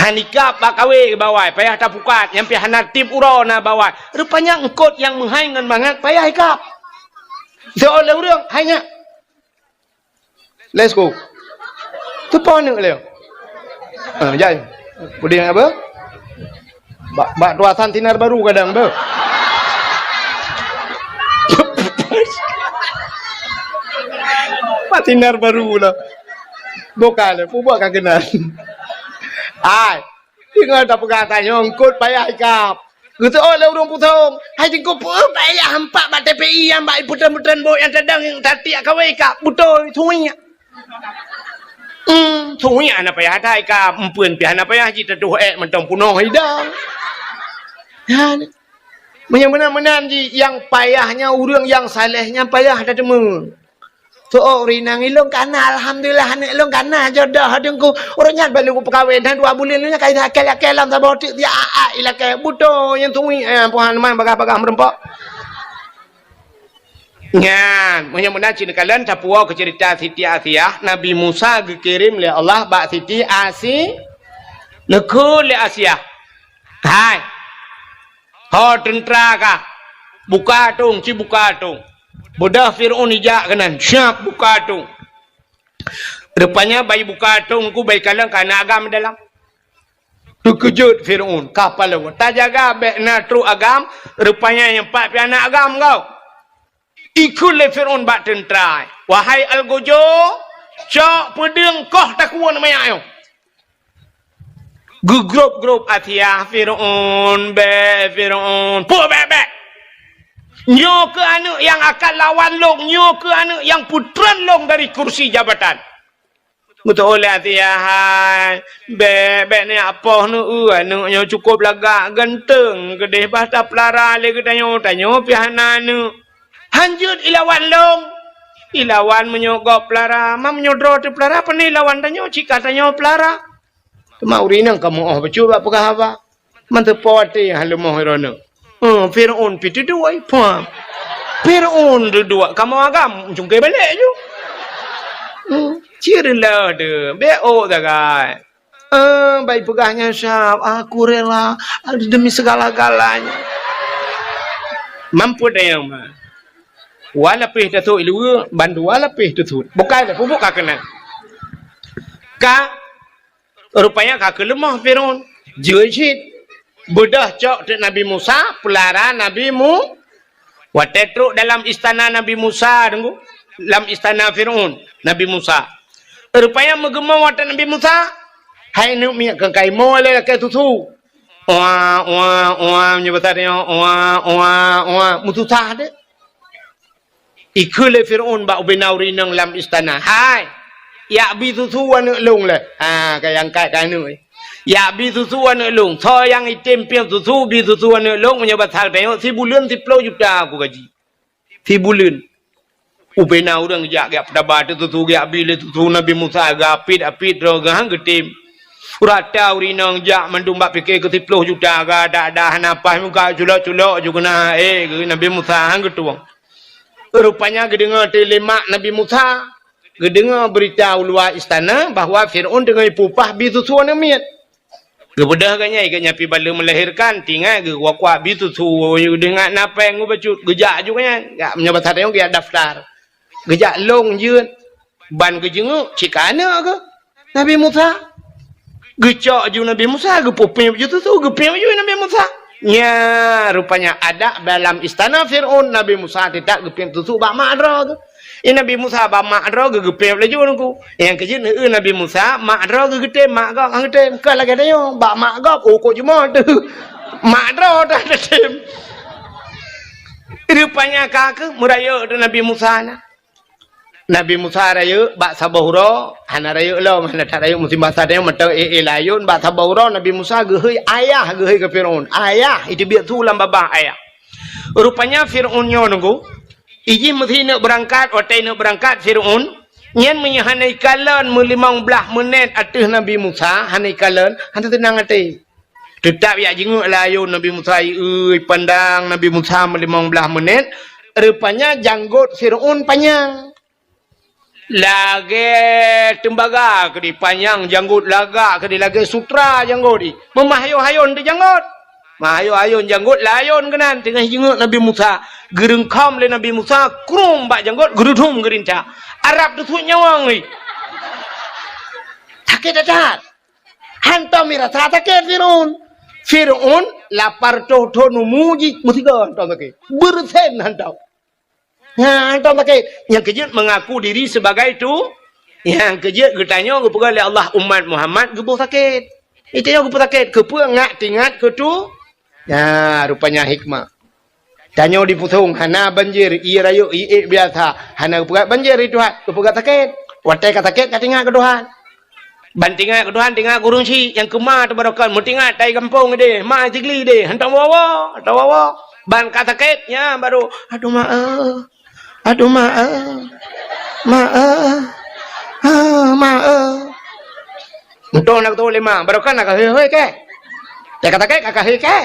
Han ikab bak kawé bawai, payah tapukat, nyang pih hana tieb uroe na bawai. Rupanya eungkot nyang meuhai ngon mangat payah ikab. Soe lé ureuëng, hai nyak. Let's go. Teupeue aneuëk lé. Ha, jai. Puding apa? Bak, bak tuasan sinar baru kadang tu. Bak sinar baru lah. Bukan, pubak ka kenal. Hai. Tinggal tapeugah tanyoe eungkôt payah ikab. Geuseuôt lé ureuëng pusong, hai Teungku peue payah hampak bak T P I nyang bak putreun-putreun bot nyang tadong nyang tatiek kawé ikab. Beutôi, suwiek. Hmm, suwiek hana payah that ikab, empeuen pih hana payah jih tatuh ék mantong punoh idang. Nyan. Meunyoe meunan-meunan jih nyang payah nyan ureuëng nyang saleh nyan payah tateumé. Soe ureuëng inong ilôn kana, alhamdulillah, aneuk lôn kana jodoh Teungku. Ureuëng nyan baru peukawen, dan dua buleuen nyan ka ilakée-lakée lam saboh teuk, dia a-a ilakée. Beutôi nyang tuwi, eh, puhan man bagah-bagah meureumpok. Nyan, meunyoe meunan cit neukalon tapuwoe keu ceurita Siti Asiah, Nabi Musa geukirém lé Allah bak Siti Asi-, neukheun lé Asiah. Hai, ho teuntra kah, buka atong, ci buka atong. Beudôh Fir'aun ijak keunan, siap buka atong. Rupanya bai buka atong ku bai kalon ka na agam dalam. Teukeujot Fir'aun, ka palau. Tajaga bék na trok agam, rupanya nyang pat pih na agam kau. Ikheun lé Fir'aun bak teuntra, "Wahai algojo, cok peudeueng koh takue manyak nyoe." Geugrôp-grôp Asiah, "Fir'aun, bék, Fir'aun, peue bék-bék? Nyoe keuh aneuk nyang akan lawan lôn, nyoe keuh aneuk nyang peutreun lôn dari kursi jabatan." Meutu'oh lé Asiah, "Hai, bék, bék neujak poh neueu, aneuk nyoe cukôp lagak, ganteng, keudeh bah tapeulara lé geutanyoe, tanyoe pih hana aneuk." "Han jeuet ilawan lôn." "Ilawan meunyoe gob peulara, ma meunyoe droe teupeulara, pane ilawan tanyoe, cit ka tanyoe peulara." Teuma ureuëng inong ka meu'oh bacut bak peugah haba. Manteupo até han leumoh droeneuh. Eh, Fir'aun pih teuduek, pah. Fir'aun teuduek, kamoe agam, cungkée balek ju. Hmm, cit reuloh deuh, bék ôk sagai. Eh, bai peugah nyan siab, "Aku rela demi segala-galanya." Mampu dayang ma. Wa lapéh tasut iluwa, bandua lapéh tasut. Bukai dah, pupuk ka keunan. Ka Rupanya ka keuleumoh Fir'aun. Jeuet cit. Beudôh cok teuk Nabi Musa, peulara Nabi Mu-, watée trok dalam istana Nabi Musa, deungoe, lam istana Fir'aun, Nabi Musa. Rupanya meugeumong watée Nabi Musa, hai neuk miet keu kaimoe lé lakée susu. Wa, wa, wa, meunyoe basa tanyoe, wa, wa, wa, meususah deh. Ikheun lé Fir'aun bak ubena ureuëng inong lam istana, "Hai, jak bi susu aneuk lôn lé." Ha, ka angkat keu aneuk. "Jak bi susu aneuk lôn. Soe nyang item piep susu, bi susu aneuk lôn, meunyoe basa tanyoe, sibuleuen siploh juta aku gaji." Sibuleuen. Ubena ureuëng jak, jak peutaba teuh susu, jak bi lé susu Nabi Musa, geuapit-apit droe geuh han geutem. Rata ureuëng inong jak mandum bak pike keu siploh juta, geudak-dak hana paih muka culok-culok ju keunan, eh, geuh Nabi Musa han geutueng. Rupanya geudeungoe teulima Nabi Musa, geudeungoe beurita u luwa istana bahwa Fir'aun teungoh ipeupah bi susu aneuk miet. Geubeudôh geuh nyan, geuh nyan pih baleue meulahirkan, tinggai geuh kuak-kuak bi susu, geudeungoe na péng geuh bacut, geujak ju geuh nyan. Jak meunyoe basa tanyoe geujak daftar. Geujak lôn jeuet. Ban geujeunguk cit ka aneuk geuh Nabi Musa. Geucok ju Nabi Musa, geupeupiep ju susu, geupiep ju Nabi Musa. Nya, rupanya adat dalam istana Fir'aun, Nabi Musa teutab geupiep susu bak mak droe geuh. I Nabi Musa bak mak droe geuh geupiep laju nungku. Nyang keujeuet neueu Nabi Musa, mak droe geuh geutem, mak gob han geutem. Ka lagée tanyoe, bak mak gob, oh, kok jumoe teuh. Mak droe dah geutem. Rupanya ka keuh meurayeuk teuh Nabi Musa na. Nabi Musa rayeuk bak saboh uroe, hana rayeuk lom, hana that rayeuk musim basa tanyoe meuteuk éh-éh layôn, bak saboh uroe Nabi Musa geuhôi ayah, geuhôi keu Fir'aun. Ayah, iteubiet su lam babah ayah. Rupanya Fir'aun nyoe nunggu, ijih meusi neuk beurangkat, watée neuk beurangkat Fir'aun, nyan meunyoe hana ikalon meulimong blaih meunet ateueh Nabi Musa, hana ikalon, hana teunang até. Teutab jak jingeuk layôn Nabi Musa, ieu pandang Nabi Musa meulimong blaih meunet, rupanya janggot Fir'aun panyang. Lagée teumbaga keudeh panyang janggot, lagak keudeh lagée sutra janggot jih. Meumah hayôn-hayôn teuh janggot. Mah hayôn-hayôn janggot layôn keunan teungoh jingeuk Nabi Musa. Geureungkhom lé Nabi Musa, krum bak janggot, geurudum geurinca. Arab teusuet nyawöng jih. Sakét that-that. Hantom mirasa sakét Fir'aun. Fir'aun lapar toh thon umu jih, meusigoe hantom sakét. Beureusen hantom. Nah, hantom sakét. Nyang keujeuet mengaku diri sebagai tu, nyang keujeuet geutanyoe geupeugah lé Allah umat Muhammad geuboh sakét. Geutanyoe geuboh sakét, keupeue ngak tingat keu tu? Nah, rupanya hikmah. Tanyoe dipusong, hana banjir, ié rayeuk, ié ék biasa. Hana geupeugah banjir di Tuhan, geupeugah sakét. Watée ka sakét, ka tingat keu Tuhan. Ban tingat keu Tuhan, tingat keu ureueng chik nyang keuma teubarokan, meutingat tai gampông deh, ma sigli deh, hantom woe-woe, hantom woe-woe. Ban ka sakét, nyan baru, "Aduh ma eh, aduh ma eh, ma eh, ah, ma eh." Entong nak tu lima, barokan nak kahé-hé keh. Ka sakét, ka kahé keh.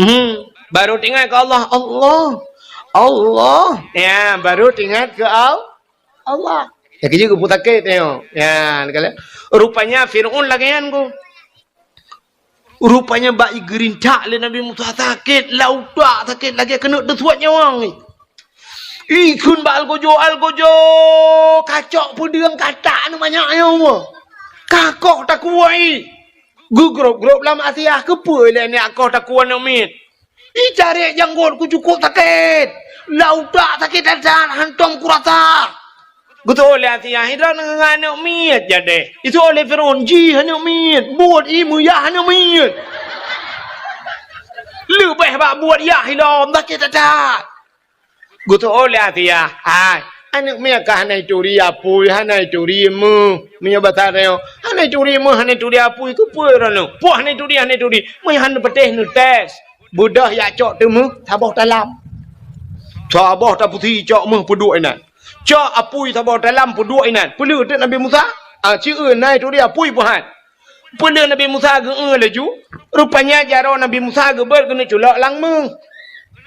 Hmm, baru teuingat keu Allah, Allah, Allah. Ya, baru teuingat keu Al-, Allah. Ya, keu jih geupeu sakét nyoe. Ya, rupanya Fir'aun lagée nyan ku. Rupanya bak geurintak lé Nabi Musa sakét, lam utak sakét lagée keuneuk teusuet nyawöng. Ikheun bak algojo, algojo, kacok peudeueng katak aneuk manyak nyoe. Kakoh takuwai. Geugrôp-grôp lam asiah, keupeue lé nyak koh takuwai aneuk miet. Icarek janggot ku cukôp sakét. Lam utak sakét that-that, hantom kurasa. Geutoh lé asiah, "Droeneuh ngon aneuk miet jadeh." Itu oleh Fir'aun, "Jih aneuk miet, buet ié meuyah aneuk miet." Leubeh bak buet yah ilom, sakét that-that. Geutoh lé asiah, "Hai, aneuk miet ka hana ituri apui, hana ituri meuh." Meunyoe basa tanyoe, "Hana ituri meuh, hana ituri apui, keupeue droeneuh?" "Poh hana ituri, hana ituri. Meunyoe hana peuteh neutes. Beudôh yak cok teumeuh saboh talam. Saboh tapeusi cok meuh peuduek inan. Cok apui saboh talam peuduek inan." Peuleueh teuk Nabi Musa? Ah, ci eu na ituri apui peuhat. Peuleueh Nabi Musa geu-eu laju, rupanya jaroe Nabi Musa geubeuet keuneuk culok lam meuh.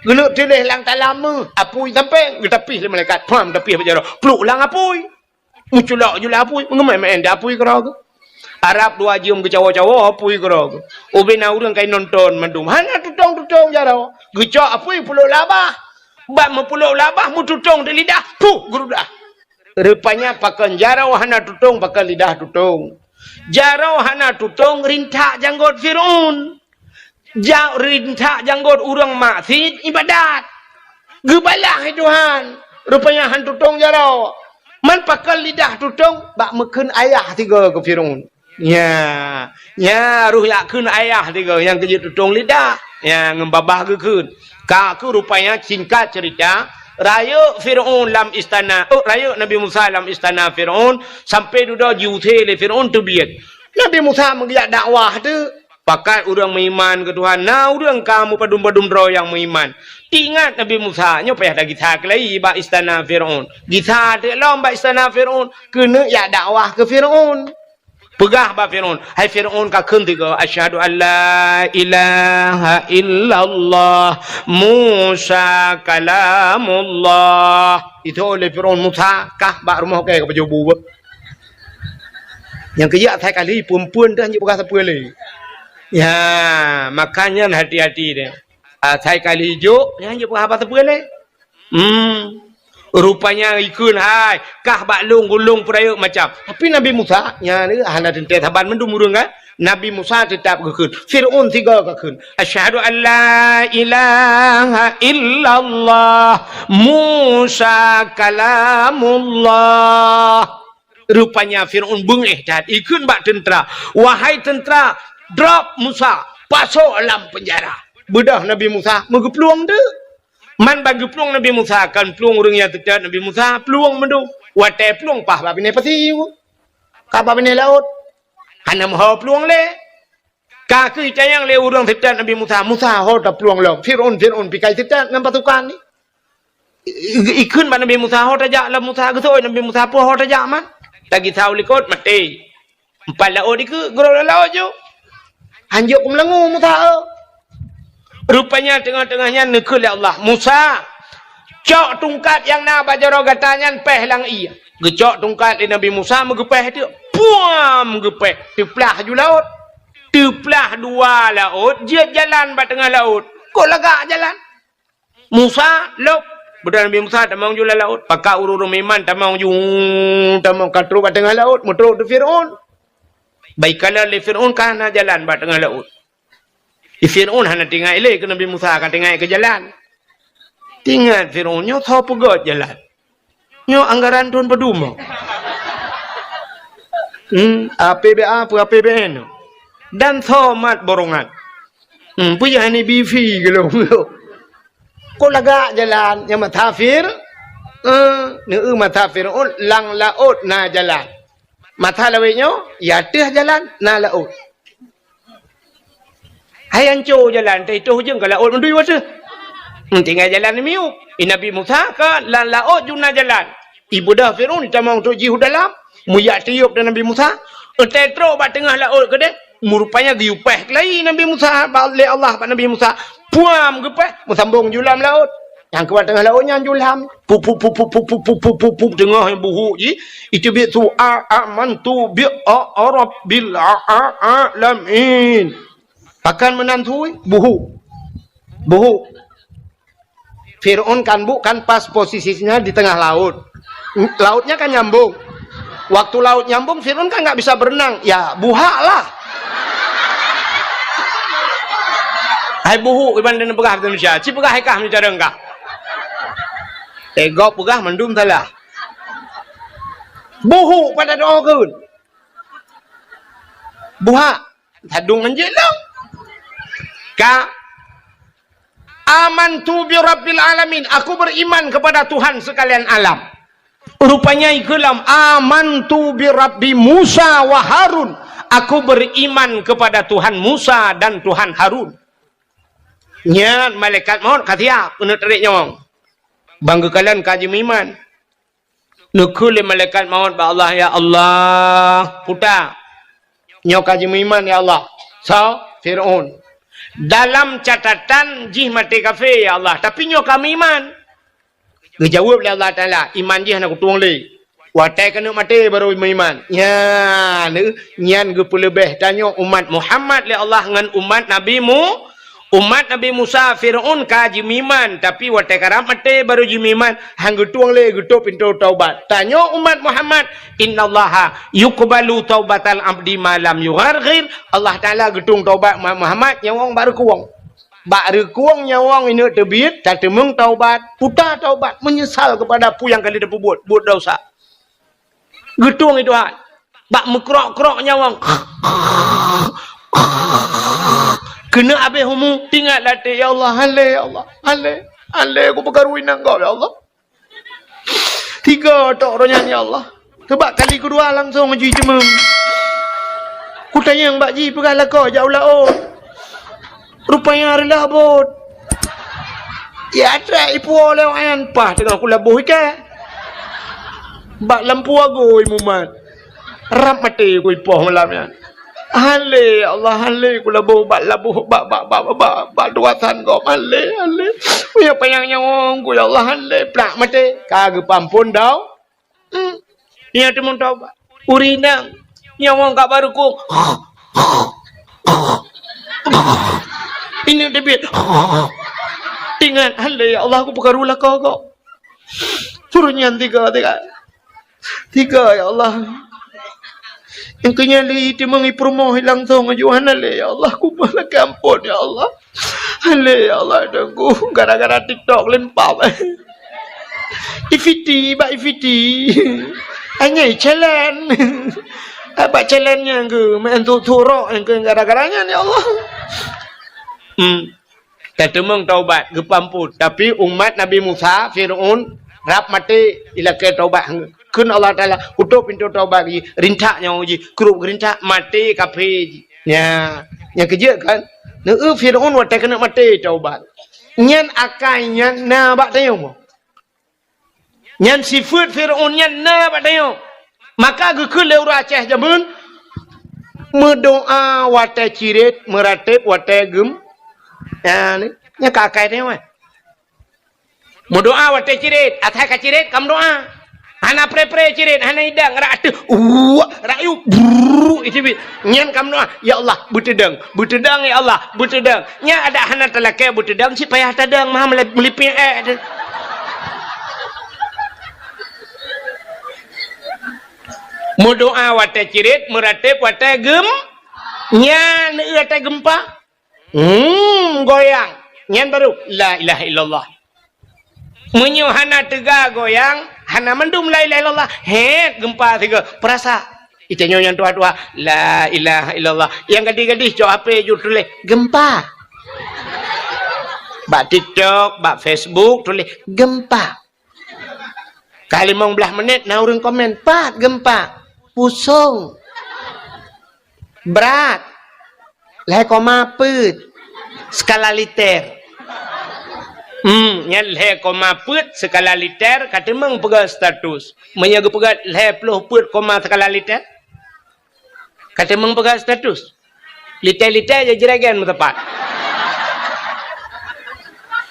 Keuneuk tuléh lam talam meuh, apui sampoe geutapih lé malaikat. Pham, tapih bak jaroe, pluek lam apui. Meuculok ju lam apui, meungeumai-mai di apui keudroe geuh. Arab dua jeuem geucawoe-cawoe apui keudroe geuh. Ubena ureueng kai nonton mandum. Hana tutong-tutong jaroe. Geucok apui peuleuk lam babah. Bak meupeuleuk lam babah, meututong di lidah, puh, geurudah. Rupanya pakon jaroe hana tutong, pakon lidah tutong. Jaroe hana tutong rintak janggot Fir'aun. Ja-, rintak janggot ureueng maksiet ibadat. Geubalah lé Tuhan. Rupanya han tutong jaroe. Man pakon lidah tutong, bak meukheun ayah tiga keu Fir'aun. Nya, nya roh yak kheun ayah tiga nyang keujeuet tutong lidah. Nya ngon babah geukheun. Ka keuh rupanya singkat cerita, rayeuk Fir'aun lam istana, oh, rayeuk Nabi Musa lam istana Fir'aun, sampai dudoe jiusé lé Fir'aun teubiet. Nabi Musa meugeujak dakwah teuk. Pakat ureueng meuiman keu Tuhan, na ureueng ka meupadum-padum droe nyang meuiman. Teuingat Nabi Musa, nyoe payah tagisa keulai bak istana Fir'aun. Gisa teuk lom bak istana Fir'aun, keuneuk jak dakwah keu Fir'aun. Peugah bak Fir'aun, "Hai Fir'aun, kakheun tiga, 'Asyhadu an la ilaha illallah, Musa kalamullah.'" Itu oleh Fir'aun, "Musa, kah bak rumoh kèe ka pajoh bu." Nyang keujak asai kali phon-phon dah jeuet peugah sapeue lé. Ya, makanya hati-hati deh. Asai kali jok, nyan jeuet peugah haba sapeue lé. Hmm. Rupanya ikheun hai, kah bak lôn gulong peurayeuk macam. Tapi Nabi Musa, nyan hana teuntèe saban mandum ureueng kan? Nabi Musa teutap geukheun. Fir'aun sigoe geukheun. "Asyhadu an la ilaha illallah, Musa kalamullah." Rupanya Fir'aun beungéh that, ikheun bak teuntra, "Wahai teuntra, drop Musa, pasoe lam peunjara." Beudôh Nabi Musa meugeuplueng teuk. Man ban geuplueng Nabi Musa, kon plueng ureueng nyang teutot Nabi Musa, plueng mandum. Watèe plueng paih bak binéh pasi, ka bak binéh laôt. Hana meuho plueng lé. Ka keuh itanyong lé ureueng teutot Nabi Musa, "Musa, ho taplueng lom? Fir'aun, Fir'aun pikai teutot ngon pasukan nyan." I-, i-, ikheun bak Nabi Musa, "Ho tajak lom Musa?" Geuseuôt Nabi Musa, "Peue ho tajak man? Tagisa u likot, maté." Empat laôt dikeue, geurôk lam laôt ju. Hanjeuet keumeulangô Musa, eu. Rupanya teungoh-teungoh nyan neukheun lé Allah, "Musa, cok tungkat nyang na bak jaroe gata nyan, péh lam ié." Geucok tungkat lé Nabi Musa, meugeupéh teuk. Puam! Geupéh. Teuplah ju laôt. Teuplah dua laôt, jeuet jalan bak teungoh laôt. Kok lagak jalan. Musa, lôb. Beudôh Nabi Musa tamong ju lam laôt. Pakat ureueng-ureueng meuiman tamong ju, tamong ka trôk bak teungoh laôt, meutrôk di Fir'aun. Bak ikalon lé Fir'aun ka hana jalan bak teungoh laôt. Di Fir'aun hana teuingat ilée keu Nabi Musa, ka teuingat keu jalan. Teuingat Fir'aun nyoe soe peugöt jalan. Nyoe anggaran thon padum. Hmm, A P B A peue A P B N. Dan soe mat borongan. Hmm, peue jih hana bifi geulong. Kok lagak jalan nyang mata Fir-, eh, neu mata Fir'aun lam laôt na jalan. Mata lawét nyoe, ya ateueh jalan na laôt. Hai anco jalan, teuh itoh ujong ka laôt meudui wateuh. Hmm, tinggai jalan miyueb. I Nabi Musa ka lam laôt jeuet na jalan. Ibeudôh Fir'aun itamong trok jih u dalam, meuyak tiôb dan Nabi Musa. Eutai trok bak teungoh laôt keudeh, meurupanya geuyue paih keulayi Nabi Musa bak, lé Allah bak Nabi Musa. Puam geupaih, meusambong ju lam laôt. Nyang keubah teungoh laôt nyan ju lam. Pup, pup, pup, teungoh buhuk jih. Iteubiet su a, amantu bi a, a rabbil a, a, alamin. Pakon meunan sui? Buhuk. Buhuk. Fir'aun kan bu-, kan pas posisinya di tengah laut. Lautnya kan nyambung. Waktu laut nyambung, Fir'aun kan nggak bisa berenang. Ya, buhak lah. Hai buhuk iban dan peugah Indonesia. Ci peugah hai kah meucara kah. Tegok peugah mandum salah. Buhuk pada doa keun. Buhak. Sadung anjeuk lom. Ka. Amantu bi rabbil alamin. Aku beriman kepada Tuhan sekalian alam. Rupanya ikeulam, "Amantu bi Rabbi Musa wa Harun." Aku beriman kepada Tuhan Musa dan Tuhan Harun. Nyan malaikat maut ka siap keuneuk tarék nyawöng. Bang geukalon ka jimeuiman. Neukheun lé malaikat maut bak Allah, "Ya Allah, puta, nyoe ka jimeuiman, ya Allah." Soe? Fir'aun. "Dalam catatan jih maté kafé, ya Allah, tapi nyoe ka meuiman." Geujaweueb lé Allah Taala, "Iman jih hana kutueng lé. Watèe keuneuk maté barô meuiman." Nyan, nyan geupeuleubeh tanyoe umat Muhammad lé Allah ngon umat Nabi Mu-, umat Nabi Musa, Fir'aun ka jimeuiman, tapi watèe karab maté barô jimeuiman, han geutueng lé geutôp pintoe taubat. Tanyoe umat Muhammad, "Innallaha yuqbalu taubatal abdi ma lam yugharghir." Allah Taala geutueng taubat umat Muhammad nyang wong bak reukueng. Bak reukueng nyawöng ineuk teubiet, tateumeung taubat, puta taubat, meunyeusal keupada peue nyang ka lheueh tapeubuet, buet desya. Geutueng i Tuhan. Bak meukrok-krok nyawöng. Keuneuk abéh umu, tingat latèe, "Ya Allah, han lé, ya Allah, han lé, han lé, kupeukaru inong gob, ya Allah." Tiga tok roh nyan, ya Allah. Sabab kali keudua langsong jiteumeung. Kutanyong bak jih peugah lakoe jak u laôt. Rupanya reulah bot. Ya trek ipuwoe lé awak nyan, paih teungoh kulaboh iké. Bak lampu agôi mumat. Rab maté kuipoh malam nyan. "Han lé, ya Allah, han lé kulaboh bak laboh, bak, bak, bak, bak, bak, bak tuasan gob, han lé, han lé. Meunyoe panyang nyawöng ku, ya Allah, han lé, plak maté." Ka geupeuamphon dau. Hmm. Nyan teumeung taubat. Ureueng inong nyawöng ka bak reukueng. Ineuk teubiet. Ingat, "Han lé, ya Allah, kupeukaru lakoe gob." Suruh nyan tiga, tiga. Tiga, ya Allah. Nyang keu nyan lé teumeung ipeurumoh langsong aju, "Han lé, ya Allah, kumoh lakèe amphon, ya Allah. Han lé, ya Allah, teungku, gara-gara TikTok lempap." Ifiti, bak ifiti. Anyai challenge. Bak challenge nyang keu main tu-, turok nyang keu gara-gara nyan, ya Allah. Hmm. Tateumeung taubat, geupeuamphon. Tapi umat Nabi Musa, Fir'aun, rab maté, ilakèe taubat. Kheun Allah Taala, "Kutôp pintoe taubat jih, rintak nyawöng jih, krup geurintak, maté kafé jih." Nya, nyang keujeuet kan? Neu Fir'aun watèe keuneuk maté taubat. Nyan akai nyan na bak tanyoe. Nyan sifeuet Fir'aun nyan na bak tanyoe. Maka geukheun lé ureueng Aceh jameun, meudoa watèe cirét, meuratéb watèe geum-, nyan, nyan ka akai tanyoe, eh. Meudoa watèe cirét, asai ka cirét ka meudoa. Hana pré-pré cirét, hana idang, rak ateueh, uwak, rak yub, brrrr, iteubiet. Nyan ka meudoa, "Ya Allah, beuteudong, beuteudong, ya Allah, beuteudong." Nyan adak hana talakèe beuteudong, cit payah tadong, meuha meulip-, meulipék, eh, tu. Meudoa watèe cirit, meurateb watèe gem-, nyan watèe geumpa. Hmm, goyang. Nyan baru la ilaha illallah. Meunyoe hana teuga goyang, hana mandum la ilaha illallah. Hét, geumpa sigoe. Peurasa. Itanyoe nyang tuha-tuha, la ilaha illallah. Nyang gadih-gadih cok H P ju tuléh, geumpa. Bak TikTok, bak Facebook tuléh, geumpa. Ka limong blaih menit na ureueng komen, "Pat geumpa?" "Pusong." "Brat." "Lhèe koma peuet skala liter." Hmm, nyan lhèe koma peuet skala liter ka teumeung peugah status. Meunyoe geupeugah lhèe ploh peuet koma skala liter, ka teumeung peugah status. Liter-liter ya juragan meutepat.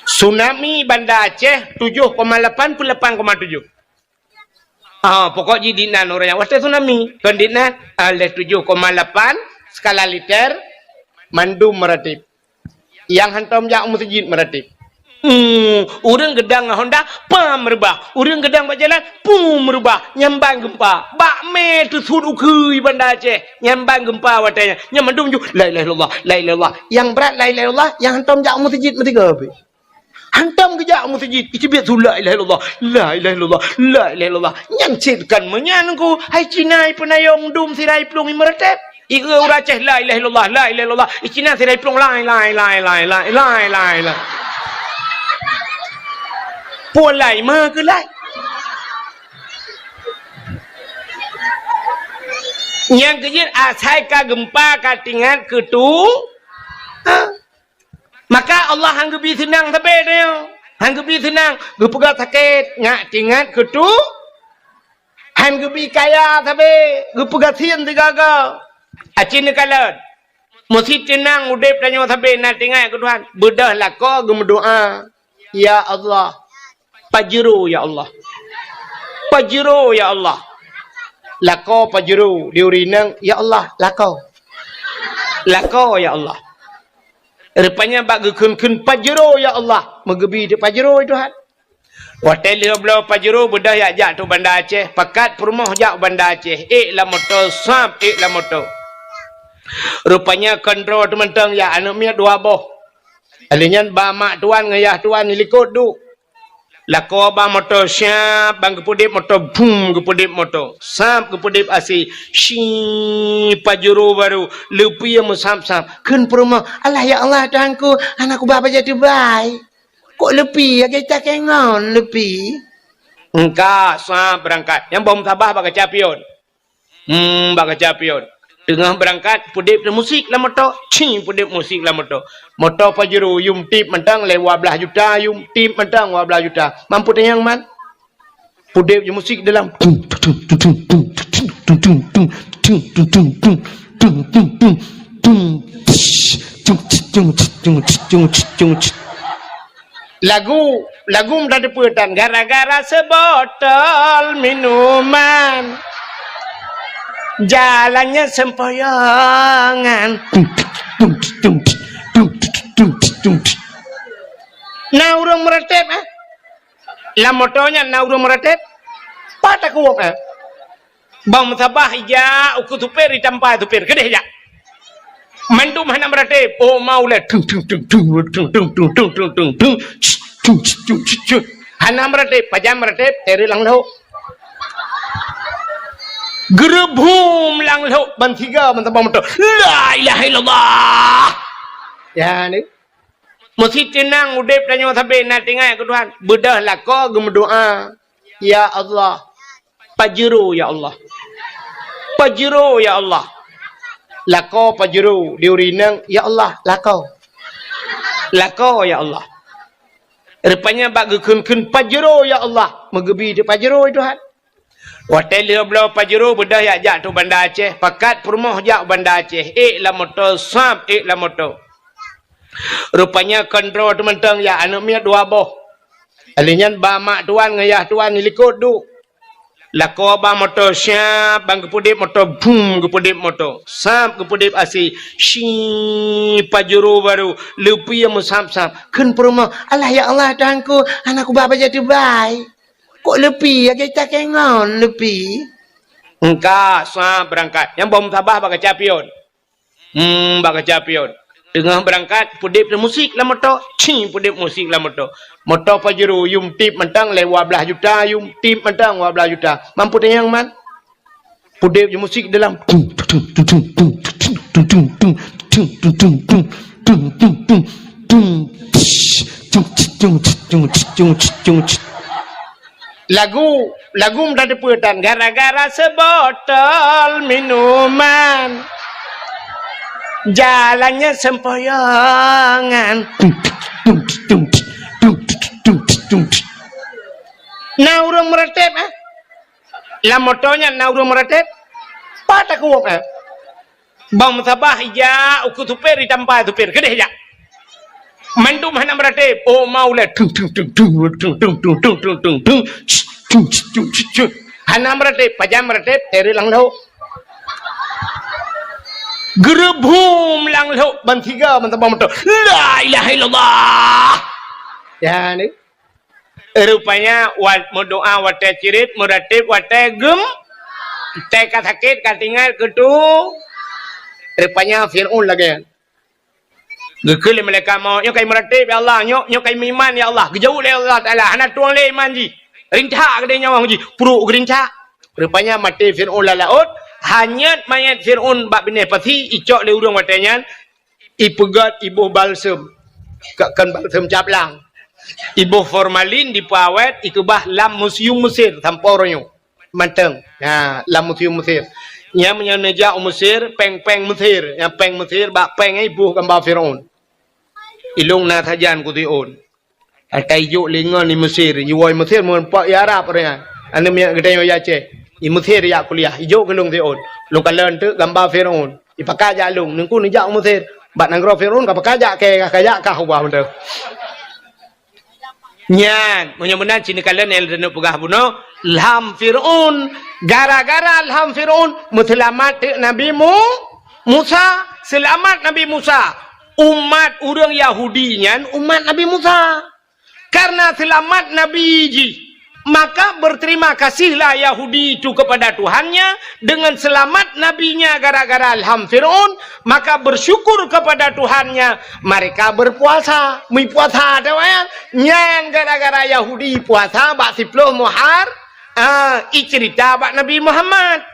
Tsunami Banda Aceh tujoh koma lapan peuet lapan koma tujoh. Ah, pokok jih dinan ureueng nyan watèe tsunami. Kon dinan, ah, lhèe tujoh koma lapan skala liter mandum meuratib. Nyang hantom jak u meuseujid meuratib. Hmm, ureueng geudang ngon honda, pam reubah. Ureueng geudang bak jalan, pum reubah. Nyan ban geumpa. Bak mé teusuet u keue Banda Aceh. Nyan ban geumpa watèe nyan. Nyan mandum ju, la ilaha illallah, la ilaha illallah. Nyang brat la ilaha illallah, nyang hantom jak u meuseujid meusigoe pih. Hantom geujak u meuseujid, iteubiet su la ilaha illallah, la ilaha illallah, la ilaha illallah. Nyan cit kon meunyan ku, hai Cina ipeunayong dum sira iplueng imeurateb. Ieu ureueng Aceh, la ilaha illallah, la ilaha illallah. I Cina sira iplueng, lai, lai, lai. Peue lai, ma keu lai. Nyang keujeuet asai ka geumpa ka teuingat keu tu. Ha? Maka Allah han geubi seunang sabe tanyoe. Han geubi seunang, geupeugah sakét, nyak teuingat keu tu. Han geubi kaya sabe, geupeugah sien sigaga. Aci neukalon. Meusi teunang udeb tanyoe sabe na teuingat keu Tuhan. Beudôh lakoe geumeudoa, "Ya Allah, Pajero, ya Allah. Pajero, ya Allah." Lakoe pajero, di ureueng inong, "Ya Allah, lakoe. Lakoe, ya Allah." Rupanya bak geukheun-kheun pajero, "Ya Allah," meugeubi teuk pajero, "Ya Tuhan." Watèe lheueh bloe pajero, beudôh jak, jak u Banda Aceh, pakat peurumoh jak u Banda Aceh, ék lam moto, sab ék lam moto. Rupanya kon droe teuh mantong, jak aneuk miet dua boh. Lheueh nyan ba mak tuan ngon yah tuan di likot duek. Lakoe ba moto, siap, ban geupeudeb moto, bum, geupeudeb moto. Sab geupeudeb asai, si pajero baru, leupie meusab-sab. Kheun peurumoh, "Alah ya Allah, Tuhanku, hana kuba bajèe teubai. Kok leupie, lagèe cakée ngon leupie." Engka, sab beurangkat. Nyang boh meutabah bak kaca pion. Hmm, bak kaca pion. Teungoh beurangkat, peudeb musik lam moto. Ci, peudeb musik lam moto. Moto pajero, yum tip mantong lé dua blaih juta, yum tip mantong dua blaih juta. Mampu tanyong man? Peudeb musik dalam. Lagu, lagu meutateupeue tan, gara-gara seubotol minuman, jalannya sempoyongan. Na ureueng meurateb, eh? Lam moto nyan na ureueng meurateb? Pat takuwok, eh? Bang meusabah ijak ukeue supir, itampa supir, keudeh jak. Mandum hana meurateb. Oh, mau lé. Tung, tung, tung. Hana meurateb, pajan meurateb, teureuk lam lhok. Geureubhum lam lhok, ban tiga, ban sabah moto. La ilaha illallah. Ya, ni. Meusi teunang udeb tanyoe sabe na teuingat keu Tuhan. Beudôh lakoe geumeudoa, "Ya Allah, pajero ya Allah. Pajero ya Allah." Lakoe pajero, di ureueng inong, "Ya Allah, lakoe. Lakoe ya Allah." Rupanya bak geukheun-kheun pajero ya Allah, meugeubi teuk pajero, ya Tuhan. Watèe lheueh bloe pajero, beudôh jak, jak u Banda Aceh, pakat peurumoh jak u Banda Aceh, ék lam moto, sab ék lam moto. Rupanya kon droe teuh mantong, jak aneuk miet dua boh. Lheueh nyan ba mak tuan ngon yah tuan di likot duek. Lakoe ba moto, siap, ban geupeudeb moto, bum, geupeudeb moto. Sab geupeudeb asai, si pajero baru, leupie meusab-sab. Kheun peurumoh, "Alah ya Allah, Tuhanku, hana kuba bajèe teubai. Kok leupie, lagèe cakée ngon leupie." Engka sa beurangkat. Nyang boh musabah bak kaca pion. Hmm, bak kaca pion. Teungoh beurangkat, peudeb musik lam moto. Cing, peudeb musik lam moto. Moto Pajero, yum tip mantong lé dua belas juta, yum tip mantong dua belas juta. Mampu tanyong man? Peudeb je musik dalam. Tung, tung, tung. Lagu, lagu meutateupeue tan, gara-gara seubotol minuman, jalannya sempoyongan. Na ureuëng meuratéb, eh? Lam moto nyan na ureuëng meuratéb? Pat takuwok, eh? Bang meusabah ijak ukeue supir, itampai supir, keudeh jak. Mandum hana meuratéb. Oh, maulai. Tung, tung, tung. Hana meuratéb, pajan meuratéb, teureuk lam lhok. Geureubhum lam lhok, ban tiga, ban tabang moto. La ilaha illallah. Ya, ni. Rupanya, wat-, meudoá watée cirit, meuratéb watée gem-, watée ka sakét, ka tinggai keutu. Rupanya Fir'aun lagée nyan. Geukheun lé malaikat maut, "Nyoe kai meuratéb, ya Allah, nyoe, nyoe kai meuiman, ya Allah." Geujaweueb lé Allah Taala, "Hana tueng lé iman jih. Rintak keudeh nyawöng jih, pruek geurincak." Rupanya maté Fir'aun lam laôt, hanyot manyét Fir'aun bak binéh pasi, icok lé ureuëng watée nyan, ipeugét iboh balsem, ka-, kon balsem caplang. Iboh formalin dipeuawét, ikeubah lam museum Mesir sampoe uroe nyoe. Mantong. Ha, lam museum Mesir. Nyan meunyoe neujak u Mesir, péng-péng Mesir. Nyang péng Mesir, bak péng nyan iboh gamba Fir'aun. Ilong na sajan keu Fir'aun. Ata ijok lé ngon i Mesir, iwoe i Mesir meureumpok i Arab ureuëng nyan. Aneuk miet geutanyoe i Aceh, i Mesir jak kuliah, ijok keu lôn Fir'aun. Lôn kalon teuk gamba Fir'aun. Ipakat jak lôn, neungku neujak u Mesir. Bak nanggroe Fir'aun ka pakat jak kée, ka jak kah ubah mantong. Nyan, meunyoe meunan cit neukalon nyang lôn peugah bunoe, lham Fir'aun. Gara-gara lham Fir'aun, meuseulamat teuk Nabi Mu-, Musa, seulamat Nabi Musa. Umat ureuëng Yahudi nyan umat Nabi Musa. Karena seulamat Nabi jih, maka berterima kasihlah Yahudi itu kepada Tuhannya dengan selamat nabinya gara-gara lham Fir'aun, maka bersyukur kepada Tuhannya, mereka berpuasa. Meupuasa, ada wayang. Nyan gara-gara Yahudi puasa bak siploh Muhar-, ah, icerita bak Nabi Muhammad.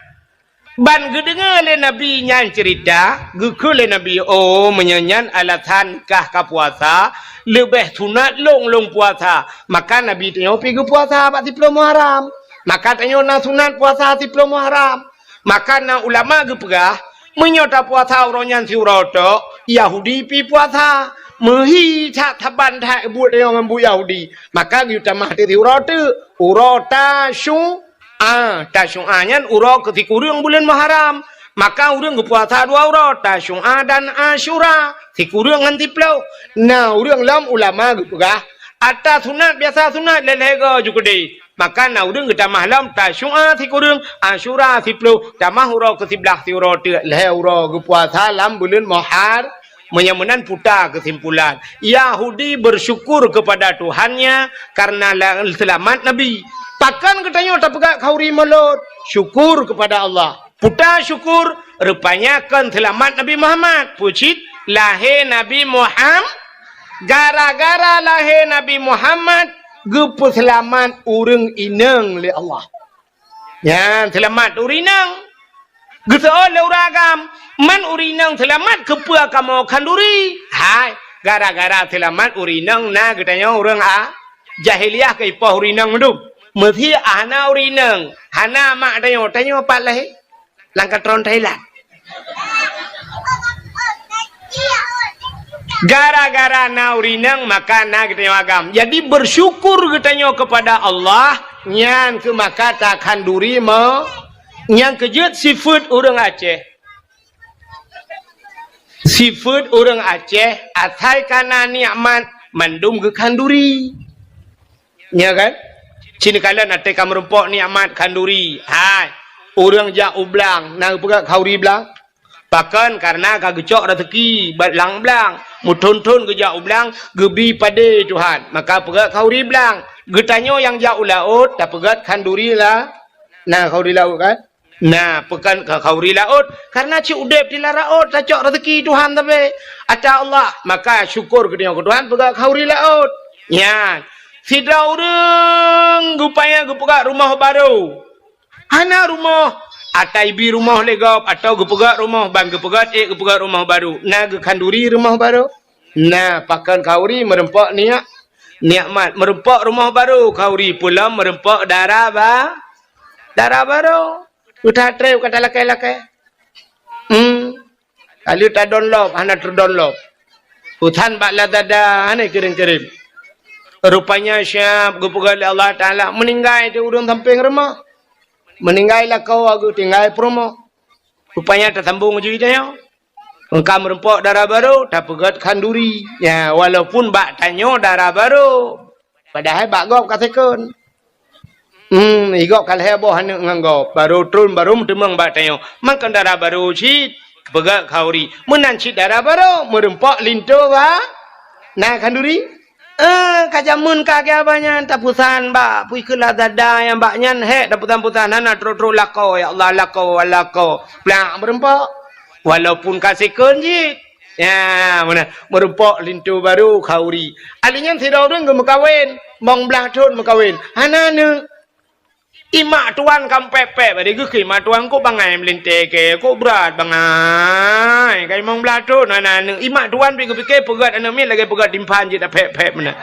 Ban geudeungoe lé Nabi nyan ceurita, geukheun lé Nabi, "Oh, meunyoe nyan alasan kah ka puasa, leubeh sunat lôn lôn puasa." Maka Nabi tanyoe pi geupuasa bak siploh Muharram. Maka tanyoe na sunat puasa siploh Muharram. Maka na ulama geupeugah, meunyoe tapuasa uroe nyan siuroe tok, Yahudi pi puasa. Meuhi that saban that buet tanyoe ngon buet Yahudi. Maka geuyue tamah teuk siuroe teuk, uroe Tasyu-, Ah, Tasyu'a nyan uroe keu sikureueng buleuen Muharram. Maka ureueng geupuasa dua uroe, Tasyu'a dan Asyura, sikureueng ngon siploh. Na ureueng lom ulama geupeugah, ata sunat biasa sunat lhèe-lhèe go ju keudeh. Maka na ureueng geutamah lom Tasyu'a sikureueng, Asyura siploh, tamah uroe keu siblaih siuroe teuk lhèe uroe geupuasa lam buleuen Muhar-, Meunyoe meunan puta keusimpulan, Yahudi bersyukur kepada Tuhannya karena la-, seulamat Nabi. Pakon geutanyoe tapeugah khanduri mulod? Syukur kepada Allah. Puta syukur, rupanya kon seulamat Nabi Muhammad. Peue cit? Lahé Nabi Muham-, gara-gara lahé Nabi Muhammad, geupeuseulamat ureueng inong lé Allah. Nyan seulamat ureueng inong. Geuseuôt lé ureueng agam, man ureueng inong seulamat keupeue kamoe khanduri? Hai, gara-gara seulamat ureueng inong na geutanyoe ureueng a-, jahiliah keu ipoh ureueng inong meudum. Meusé hana ureueng inong, hana mak tanyoe, tanyoe pat lahé? Lam katron Thailand. Gara-gara na ureueng inong maka na geutanyoe agam. Jadi bersyukur geutanyoe kepada Allah, nyan keuh maka takhanduri me-, nyan keuh jeuet sifeuet ureueng Aceh. Sifeuet ureueng Aceh asai ka na nikmat mandum geukhanduri. Nya kan? Cit neukalon até ka meurumpok nikmat khanduri. Hai, ureueng jak u blang, na geupeugah khanduri blang? Pakon? Karena ka geucok raseuki bak lam blang. Meuthon-thon geujak u blang, geubi padé Tuhan. Maka peugah khanduri blang. Geutanyoe nyang jak u laôt, tapeugah khanduri la-, na khanduri laôt kan? Nah, peugöt kha-, khauri laôt, karena cit udeb di lam laôt tacok rezeki Tuhan tapi ata Allah, maka syukur geutanyoe keu Tuhan peugöt khauri laôt. Nyan, sidroe ureuëng geupaya geupeugöt rumoh barô. Hana rumoh, ata ibi rumoh lé gob, atawa geupeugöt rumoh, ban geupeugöt ék geupeugöt rumoh barô, na geukhanduri rumoh barô. Nah, pakon khauri meureumpok niat, nikmat, meureumpok rumoh barô, khauri peulom meureumpok dara ba-, dara barô. Uta treb kata lakée-lakée. Hmm. Kali ta download, hana terdownload. Utan bak Lazada, hana kirim-kirim. Rupanya siap geupeugah lé Allah Taala, meuninggai di ureuëng sampéng rumoh. Meuninggai lakoe geutinggai peurumoh. Rupanya tasambong jih tanyoe. Engka meureumpok dara barô, tapeugöt khanduri. Ya, walaupun bak tanyoe dara barô. Padahai bak gob ka second. Hmm, igob ka lhée boh aneuk ngon gob. Barô tron, barô meuteumong bak tanyoe. Makon dara barô cit, peugöt khauri. Meunan cit dara barô, meureumpok linto ba-, na khanduri. Eh, ka jameun ka keu abah nyan, tapusan bak pui keu Lazada nyang bak nyan, hék tapusan-pusan, hana trok-trok lakoe, ya Allah, lakoe, lakoe. Plak meureumpok. Walaupun ka second cit. Ya, meunan. Meureumpok linto barô khauri. Ahli nyan sidroe ureuëng geumeukawen, bong blaih thon meukawen. Hana aneuk. Imak tuan ka pép-pép, bari geuh keu imak tuan kok bangai meulintée keu, kok brat bangai. Ka limong blaih thon hana aneuk. Imak tuan pih geupike peugöt aneuk miet lagée peugöt timphan jih tapép-pép meunan.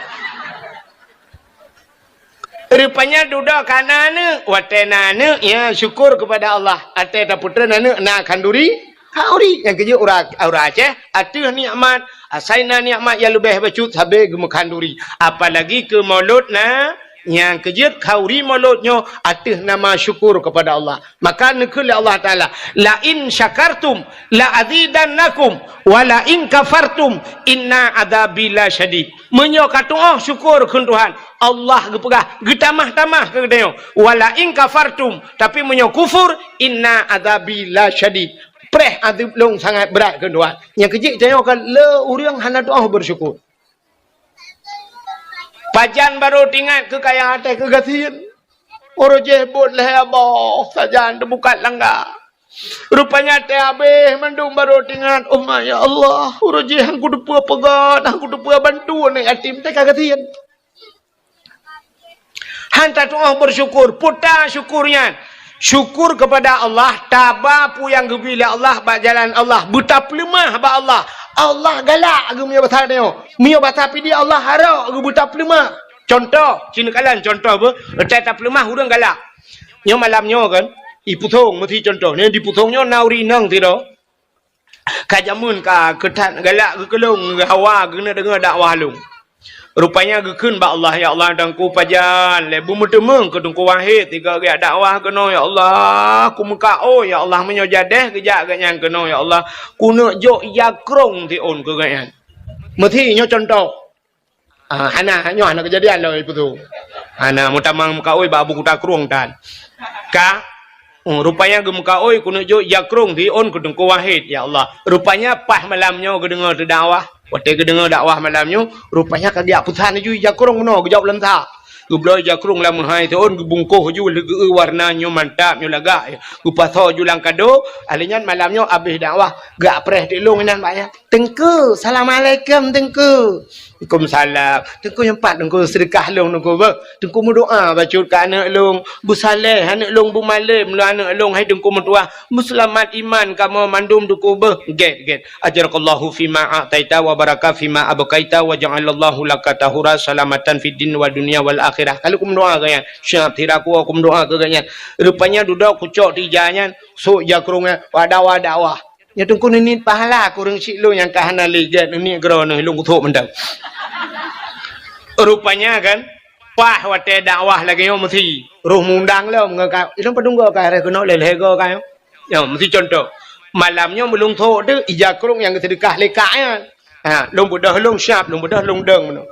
Rupanya dudoe ka na aneuk, watée na aneuk, ya syukur kepada Allah. Watée tapeutreun aneuk na khanduri, khauri. Nyang keujeuet ureuëng, ureuëng Aceh, ateueh nikmat, asai na nikmat nyang leubeh bacut sabe geumeukhanduri. Apalagi keu mulod na, nyang keujeuet khauri mulod nyoe ateueh nama syukur kepada Allah. Maka neukheun lé Allah Taala, "La in syakartum la azidannakum, wa la in kafartum inna adzabi lasyadid." Meunyoe katu'oh syukur kheun Tuhan, Allah geupeugah, geutamah-tamah keu geutanyoe. "Wa la in kafartum," tapi meunyoe kufur, "inna adzabi lasyadid." Preh azeub lôn sangat brat kheun Tuhan. Nyang keujeuet tanyoe ka le ureuëng hana tu'oh beusyukur. Pajan barô teuingat keu kaya até keugasien. Uroe jih buet lhée boh sajan teubukat langga. Rupanya teuh habéh mandum barô teuingat, "Oh ma, ya Allah, uroe jih han kuteupeue peugöt, han kuteupeue bantu aneuk yatim teuh ka gasien." Han tatu'oh beusyukur, peue ta syukur nyan? Syukur kepada Allah, taba peue nyang geubri lé Allah bak jalan Allah, beutapeuleumah bak Allah. Allah galak geuh meunyoe basa tanyoe. Meunyoe basa pidie Allah harok geuh beutapeuleumah. Cuntoh, ci neukalon cuntoh beuh, teuh tapeuleumah ureuëng galak. Nyoe malam nyoe kan, i Pusong, meusi cuntoh, nyoe di Pusong nyoe na ureuëng inong sidroe. Ka jameun ka keu that galak geuh keu lôn, geuh hawa geuneuk deungoe dakwah lôn. Rupanya geukheun bak Allah, "Ya Allah, Teungku pajan lé beumeuteumeung keu Teungku Wahid sigoe geujak dakwah keunoe, ya Allah. Kumeukaôi, ya Allah, meunyoe jadeh geujak geuhnyan keunoe, ya Allah. Kuneuk jok ija krông siôn keu geuhnyan." Meusi nyoe cuntoh. Ah, hana, nyoe hana keujadian lom ipeue tu. Hana, meutamong meukaôi bak Abu Kuta Krueng tan. Ka, oh, rupanya geumeukaôi kuneuk jok ija krông siôn keu Teungku Wahid, ya Allah. Rupanya paih malam nyoe geudeungoe teudakwah. Watée geudeungoe dakwah malam nyoe, rupanya ka geujak peusan laju ija krông bunoe geujok lam sa. Geubloe ija krông lam meuhai siôn, geubungkoh laju leugeue warna nyoe mantap, nyoe lagak. Geupasoe laju lam kado, ahli nyan malam nyoe abéh dakwah, geupreh teuk lôn inan bak nyan. "Teungku, assalamualaikum, Teungku." "Waalaikumsalam." "Teungku, nyoe pat Teungku seudeukah lôn, Teungku, beuh. Teungku meudoá bacut keu aneuk lôn, beusaleh aneuk lôn, beumalém lôn aneuk lôn, hai Teungku meutuah, beuseulamat iman kamoe mandum, Teungku, beuh." "Gét, gét. Ajarakallahu fima a'taita wa baraka fima abqaita wa ja'alallahu laka tahura salamatan fid din wa dunya wal akhirah." Ka lheueh kumeudoá keu nyan. Siap, sira kuwoe kumeudoá keu geuhnyan. Rupanya dudoe kucok teuh ija nyan, sôk ija krông nyan, wada-wada wah. Nyoe Teungku neuniet pahala keu ureuëng syiek lôn nyang ka hana lé gét, neuniet keudroe neuh lôn kuthok mantong. Rupanya kan, paih watée dakwah lagée nyoe meusi, roh mundang lom ngon ka, ilôn padum goe ka rhah keunoe lé lhée goe ka nyoe. Nyoe meusi cuntoh. Malam nyoe meulôn thok teuh ija krông nyang geuseudeukah lé kak nyan. Ha, lôn beudôh lôn siab, lôn beudôh lôn dong meunoe.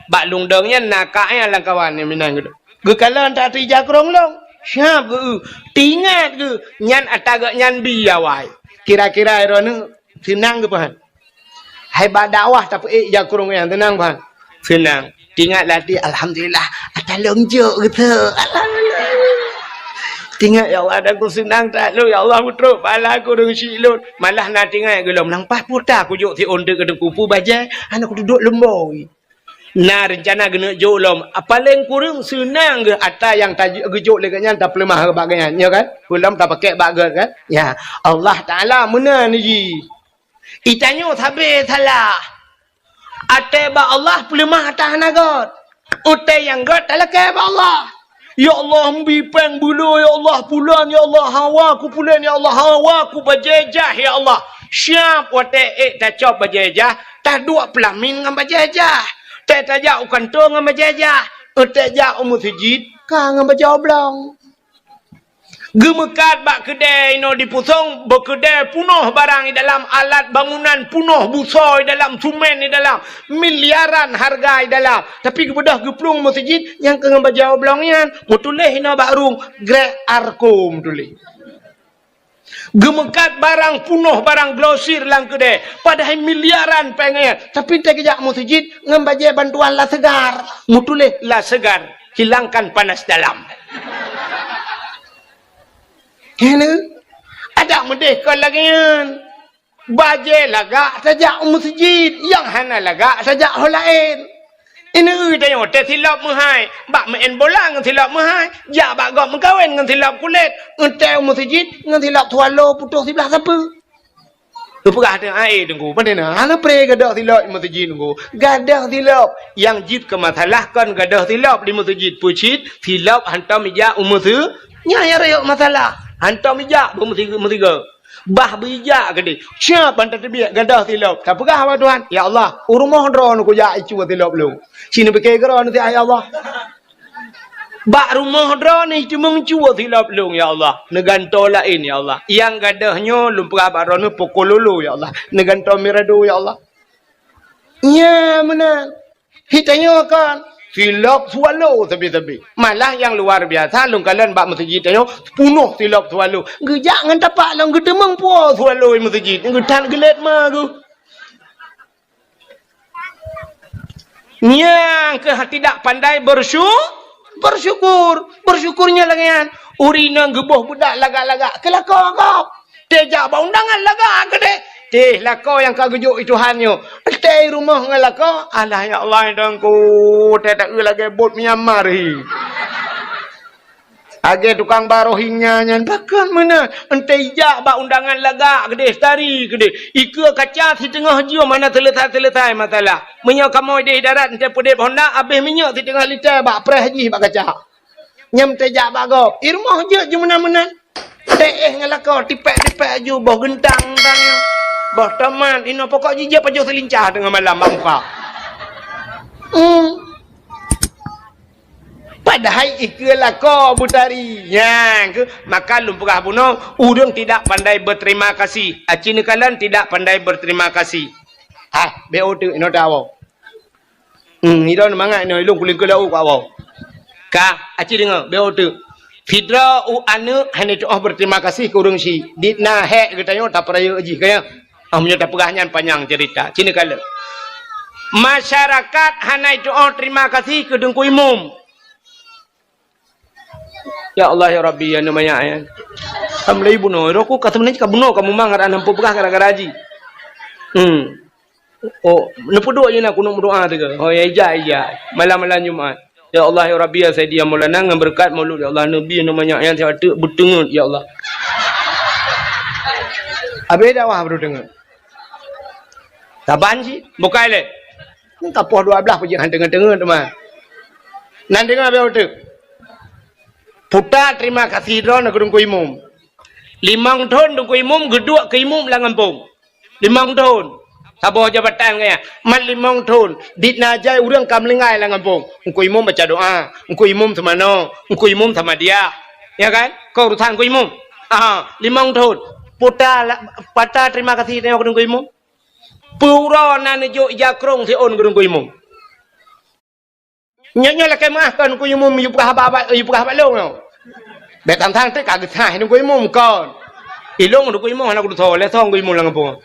Bak lôn dong nyan na kak nyan lam kawan nyang meunan geuh. Geukalon that ija krông lôn. Siab geuh. Teuingat geuh. Nyan ata geuhnyan bi awai. Kira-kira droeneuh seunang geuh pahan. Hai bak dakwah tapeuék ija krông nyan seunang pahan. Seunang. Teuingat lam até, "Alhamdulillah, ata lôn jok geuh." Alhamdulillah. Teuingat, "Ya Allah, dan ku seunang that lôn, ya Allah, beutrok pahala kureueng syiek lôn." Malah na teuingat gohlom, "Nang paih puta kujok siôn teuk keu teungku, peue bajée hana kuduek lumboi." Na reuncana geuneuk jok lom, paléng kureueng seunang geuh atra nyang ta-, geujok lé geuhnyan tapeuleumah bak geuhnyan, nyo kan? Peulom tapakèk bak gét kan? Ya, Allah Taala meunan jih. Itanyoe sabe salah. Até bak Allah peuleumah atra hana gét. Até nyang gét talakée bak Allah. "Ya Allah, mbi péng beulo, ya Allah, pulan, ya Allah, hawa ku pulan, ya Allah, hawa ku bajée jah, ya Allah." Siab watée ék tacok bajée jah, taduek peulamin ngon bajée jah. Tée tajak u kantô ngon bajée jah. Tée jak u meuseujid, ka ngon bajée oblong. Geumeukat bak keudée inoe di Pusong, beukeudée punoh barang di dalam, alat bangunan punoh, busoe di dalam, sumen di dalam, miliaran hareuga di dalam. Tapi geubeudôh geuplueng meuseujid nyang keu ngon bajée oblong nyan, meutuléh inoe bak rueng, Grek Arko meutuléh. Geumeukat barang punoh, barang grosir lam keudée, padahai miliaran péng nyan. Tapi tée geujak meuseujid ngon bajée bantuan La Segar, meutuléh La Segar. Hilangkan panas dalam. Kena. Adak meudeh kon lagée nyan. Bajée lagak tajak u meuseujid, nyang hana lagak tajak ho laén. Ineuk tanyoe teuh silop meuhai, bak meu'en bola ngon silop meuhai, jak bak gob meukawen ngon silop kulét, eunteuk u meuseujid ngon silop swallow putôh siblah sapeue. Geupeugah teuh, "Ai, Teungku, pandai na, hana pré gadôh silop di meuseujid, Teungku." Gadôh silop, nyang jeuet keu masalah kon gadôh silop di meuseujid, peue cit silop hantom ijak u meuseu-, nyan nyang rayeuk masalah. Hantom ijak bak meusi-, meusigoe. Bah beuijak keudeh. Siab ban tateubiet gadôh silop. Tapeugah bak Tuhan, "Ya Allah, u rumoh droeneuh kujak icuba silop lôn." Sineupike keudroe neusiat, "Ya Allah." Bak rumoh droeneuh teumeung cuba silop lôn, ya Allah. Neugantoe laén, ya Allah. Nyang gadôh nyoe lôn peugah bak droeneuh poko lolo, ya Allah. Neugantoe mirado, ya Allah. Nyan meunan. Hi tanyoe kon. Silop swallow sabe-sabe. Malah nyang luar biasa, lôn kalon bak meuseujid tanyoe, punoh silop swallow. Geujak ngon tapak lôn geuteumeung puwoe swallow meuseujid. Geuthat geulet ma geuh. Nyang keuh tidak pandai bersyu-, bersyukur. Bersyukur nyan lagée nyan. Ureueng inong geuboh beudak lagak-lagak, keu lakoe gob. Tée jak bak undangan lagak keudeh. Teh lakoe nyang ka geujok i Tuhan nyoe. Tée i rumoh ngon lakoe, alah ya Allah, Teungku, tée taeu lagée bot Myanmar hi. Lagée tukang ba Rohingya nyan, pakon meunan. Eunteuk ijak bak undangan lagak keudeh, tari keudeh. Ikeue kaca siteungoh jeuem hana seuleusoe-seuleusoe masalah. Meunyoe kamoe ideh darat eunteuk peudeb honda, abéh minyeuk siteungoh lita bak preh jih bak kaca. Nyan eunteuk jak bak gob. I rumoh jeuet jimeunan-meunan. Teuéh ngon lakoe, tipék-tipék aju, boh geuntang-geuntang. Boh tomat, inoe pokok jih jeuet pajoh seulincah teungoh malam bak muka. Hmm. Padahai ikeue lakoe beutari. Nyan keuh, maka lôn peugah bunoe, ureueng tidak pandai berterima kasih. Aci neukalon tidak pandai berterima kasih. Ah, B O teuk, inoe tawoe. Hmm, idong mangat inoe, ilong kuling keu laôt keu awai. Ka, aci deungoe, B O teuk. Sidroe u aneuk hana tuoh berterima kasih keu ureueng syiek. Dit na hék geutanyoe tapeurayeuk jih, ka nyan. Ah, meunyoe tapeugah nyan panyang cerita. Sini kalon. Masyarakat hana tuoh terima kasih keu Teungku Imum. Ya Allah, ya Rabbi, ya neumanyak, ya. Alhamdulillah, bunoe. Roh ku ka seubeunajih ka bunoe, ka mumang, rana peugah gara-gara jih. Hmm. Oh, neupeuduek jih na kunut meudoa teuka. Oh, ya, ija, ija. Malam-malam Jumat. Ya Allah, ya Rabbi, ya Sayyidi, ya Maulana, ngon beureukat Maulud, ya Allah, Nabi, neumanyak, ya, siat teuk beuteungeut, ya Allah. Abéh dakwah beuteungeut. Saban cit, bukai lé. Ka poh dua belas peujiak han teungeut-teungeut teuma. Nan deungoe beu teuk. Puta terima kasih droeneuh keu Teungku Imum. Limong thon Teungku Imum geuduek keu imum lam gampông. Limong thon. Saboh jabatan gaya. Mat limong thon. Dit na jai ureueng ka meulinggai lam gampông. Teungku Imum baca doa. Teungku Imum seumanoe. Teungku Imum sama dia. Ya kan? Keu urusan Teungku Imum. Ah, limong thon. Puta la-, pata terima kasih tanyoe keu Teungku Imum. Peue uroe na neujok ija krong siôn keu Teungku Imum. Nyoe, nyoe lakée meuah kon Teungku Imum, yue peugah haba, haba, yue peugah haba lôn nyoe. Bék tang-tang teuk ka geusaih Teungku Imum kon. Ilong Teungku Imum hana kudusoe, lé song Teungku Imum lam gampông.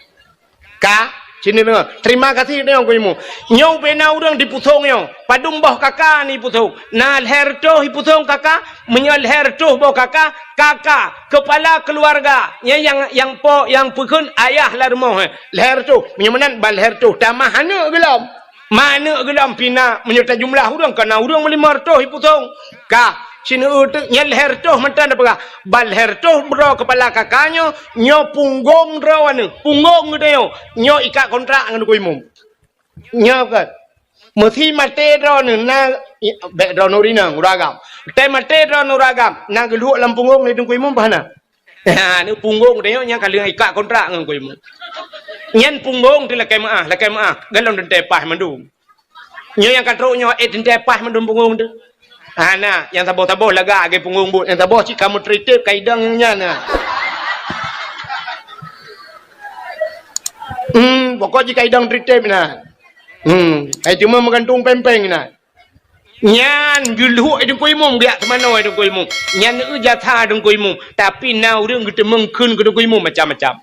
Ka Sini deungoe. Terima kasih deungoe Teungku Imum. Nyoe ubena ureuëng dipusong nyoe. Padum boh kaka ni pusong. Na lhée reutôh ipusong kaka, meunyoe lhée reutôh boh kaka, kaka, kepala keluarga. Nyan nyang, nyang po, nyang peukheun ayah lam rumoh, eh. Lhée reutôh. Meunyoe meunan ban lhée reutôh. Tamah aneuëk geulom. Ma aneuëk geulom pih na, meunyoe tajumlah ureuëng, ka na ureuëng meulimong reutôh ipusong. Ka, sineuk teuk nyan lhée reutôh mantong tapeugah. Ban lhée reutôh droe kepala kaka nyoe, nyoe punggong droe aneuëk. Punggong geutanyoe, nyoe ikat kontrak ngon Teungku Imum. Nyoe kan. Meusi maté droeneuh na, i, bék droeneuh ureuëng inong, ureuëng agam. Teumaté droeneuh ureuëng agam, na geulhok lam punggong lé Teungku Imum bah na. Ha, ni punggong teuh nyoe nyang ka lheueh ikat kontrak ngon Teungku Imum. Nyan punggong teuh lakée meuáh, lakée meuáh. Galom teuntée paih mandum. Nyoe nyang ka trok nyoe, eh, teuntée paih mandum punggong teuh. Ha, na, nyang saboh-saboh lagak lagée punggong buet. Nyang saboh cit ka meutritép, ka idong nyang nyan, na. Hmm, pokok jih ka idong tritép, na. Hmm, ai cuma meugantung péng-péng, na. Nyan geulhok Teungku Imum, geujak teumanoe Teungku Imum. Nyan eu jasa Teungku Imum. Tapi na ureuëng geuteumeung kheun keu Teungku Imum macam-macam.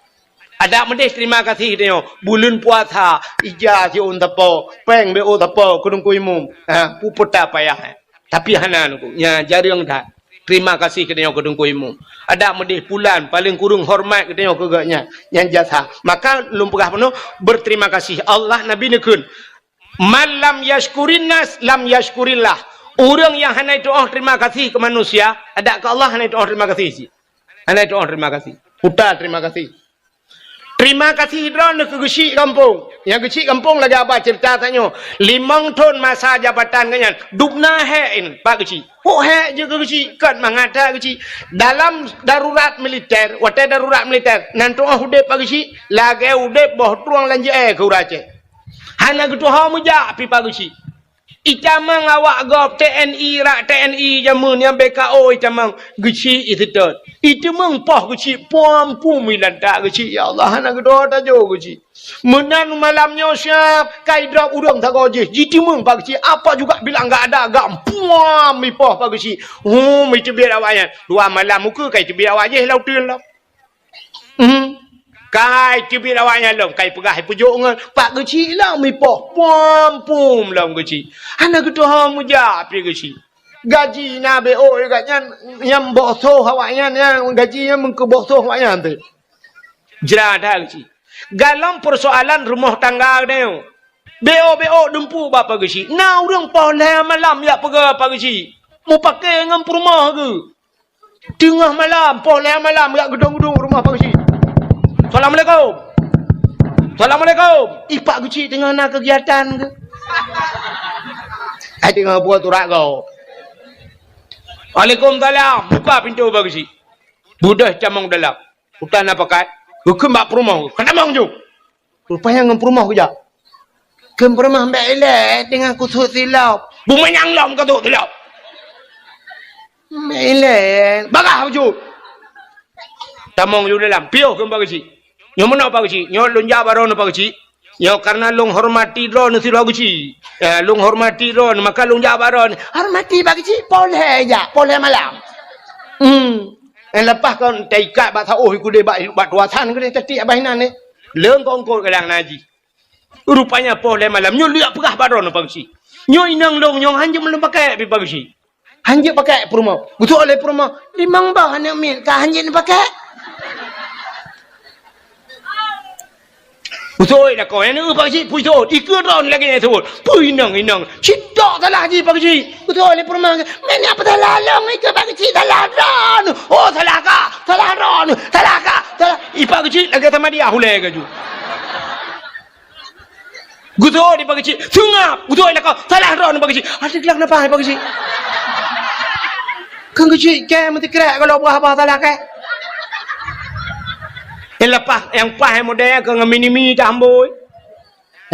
Adak meudeh terima kasih geutanyoe. Buleuen puasa, ija siôn sapo, péng bék ôk sapo keu Teungku Imum. Ha, peue-peue payah, eh. Tapi hana Teungku. Nya jareueng that. Terima kasih geutanyoe keu Teungku Imum. Adak meudeh pulan, paléng kureueng hormat geutanyoe keu gobnyan. Nyan jasa. Maka lôn peugah bunoe, berterima kasih. Allah Nabi neukheun, "Man lam yashkurin nas, lam yashkurillah." Ureuëng nyang hana ituoh terima kasih keu manusia, adak keu Allah hana ituoh terima kasih cit. Hana ituoh terima kasih. Puta terima kasih. Terima kasih droeneuh keu geuchik gampông. Nyang geuchik gampông lagée haba ceurita tanyoe. Limong thon masa jabatan geuhnyan, dubna hék in Pak Geuchik. Pok hék jeuet keu geuchik, kon mangat that geuchik. Dalam darurat militer, watée darurat militer, nan tuoh udeb Pak Geuchik, lagée udeb boh trueng lam jeuée keu ureuëng Aceh. Hana geutuho meujak pih Pak Geuchik. Itamong awak gob T N I, rak T N I jameun nyang B K O itamong, geuchik iseutôt. Iteumeung poh geuchik, puam-puam ilantak geuchik, ya Allah, hana geutuho tajo geuchik. Meunan malam nyoe siab, ka idrop ureuëng sagoe jih, jiteumeung Pak Geuchik, apa juga bilang gak ada gam, puam ipoh Pak Geuchik. Hum, iteubiet awaknyan. Dua malam muka ka iteubiet awak jih lam uteuen lom. Hmm. Kai teubiet awaknyan lom, kai peugah ipeujok ngon Pak Geuchik lom ipoh, puam-puam lom Geuchik. Hana geutuho meujak pih Geuchik. Gaji na B O gobnyan, nyang boh soh awaknyan, nyang gaji nyan meukeu boh soh awaknyan teuh. Jra that Geuchik. Galom peusoalan rumoh tangga geutanyoe. B O B O dumpeue bak Pak Geuchik. Na ureuëng poh lhée malam jak peugah Pak Geuchik. Mupakée ngon peurumoh geuh. Teungoh malam, poh lhée malam, jak geudong-geudong rumoh Pak Geuchik. "Assalamualaikum. Assalamualaikum." Ih, Pak Geuchik teungoh na keugiatan keuh. Ai teungoh buet urat gob. "Waalaikumsalam." Buka pintoe Pak Geuchik. Beudôh tamong dalam. Utan na pakat. Geukheun bak peurumoh. "Ka tamong ju." Rupanya ngon peurumoh geujak. Keu peurumoh, "Bék ilée teungoh kusut silop." "Bumanyang lom ka sut silop." "Bék ilée." Bagah bacut. Tamong ju dalam. "Piôh keu Pak Geuchik." "Nyoe meunoe Pak Geuchik. Nyoe lôn jak baroe nyoe Pak Geuchik. Nyoe karena lôn hormati droeneuh sidroe Geuchik. Ya, lôn hormati droeneuh, maka lôn jak baroe nyoe." "Hormati Pak Geuchik, poh lhée jak, poh lhée malam." Hmm. Eh, leupah kon taikat bak saôh ikudeh bak, bak tuasan keudeh tatiek abah inan eh. Leung kongkot kadang na jih. Rupanya poh lhée malam nyoe lheueh peugah baroe nyoe Pak Geuchik. "Nyoe inong lôn nyoe hanjeuet meulôn pakée pih Pak Geuchik." Hanjeuet pakée peurumoh. Geuseuôt lé peurumoh, "Limong boh aneuëk miet ka hanjeuet neupaké." Geuseuôt lakoe nyan, "Pak Geuchik, peue seuôt?" Ikeue droeneuh lagée nyan seuôt. "Peue inong-inong? Cit tok salah jih Pak Geuchik." Geuseuôt lé peurumoh, "Meunyoe peue salah lôn, ikeue Pak Geuchik salah droeneuh." "Oh, salah ka, salah droeneuh, salah ka, salah." Ih, Pak Geuchik lagée sama dia ulée ka ju. Geuseuôt di Pak Geuchik, seungab. Geuseuôt lakoe, "Salah droeneuh Pak Geuchik." Adak geulak napa hai Pak Geuchik? Keu Geuchik kée meusikrek kalau bah-bah salah kée. Nyang leupah, nyang paih model keu ngon mini-mini tambôi.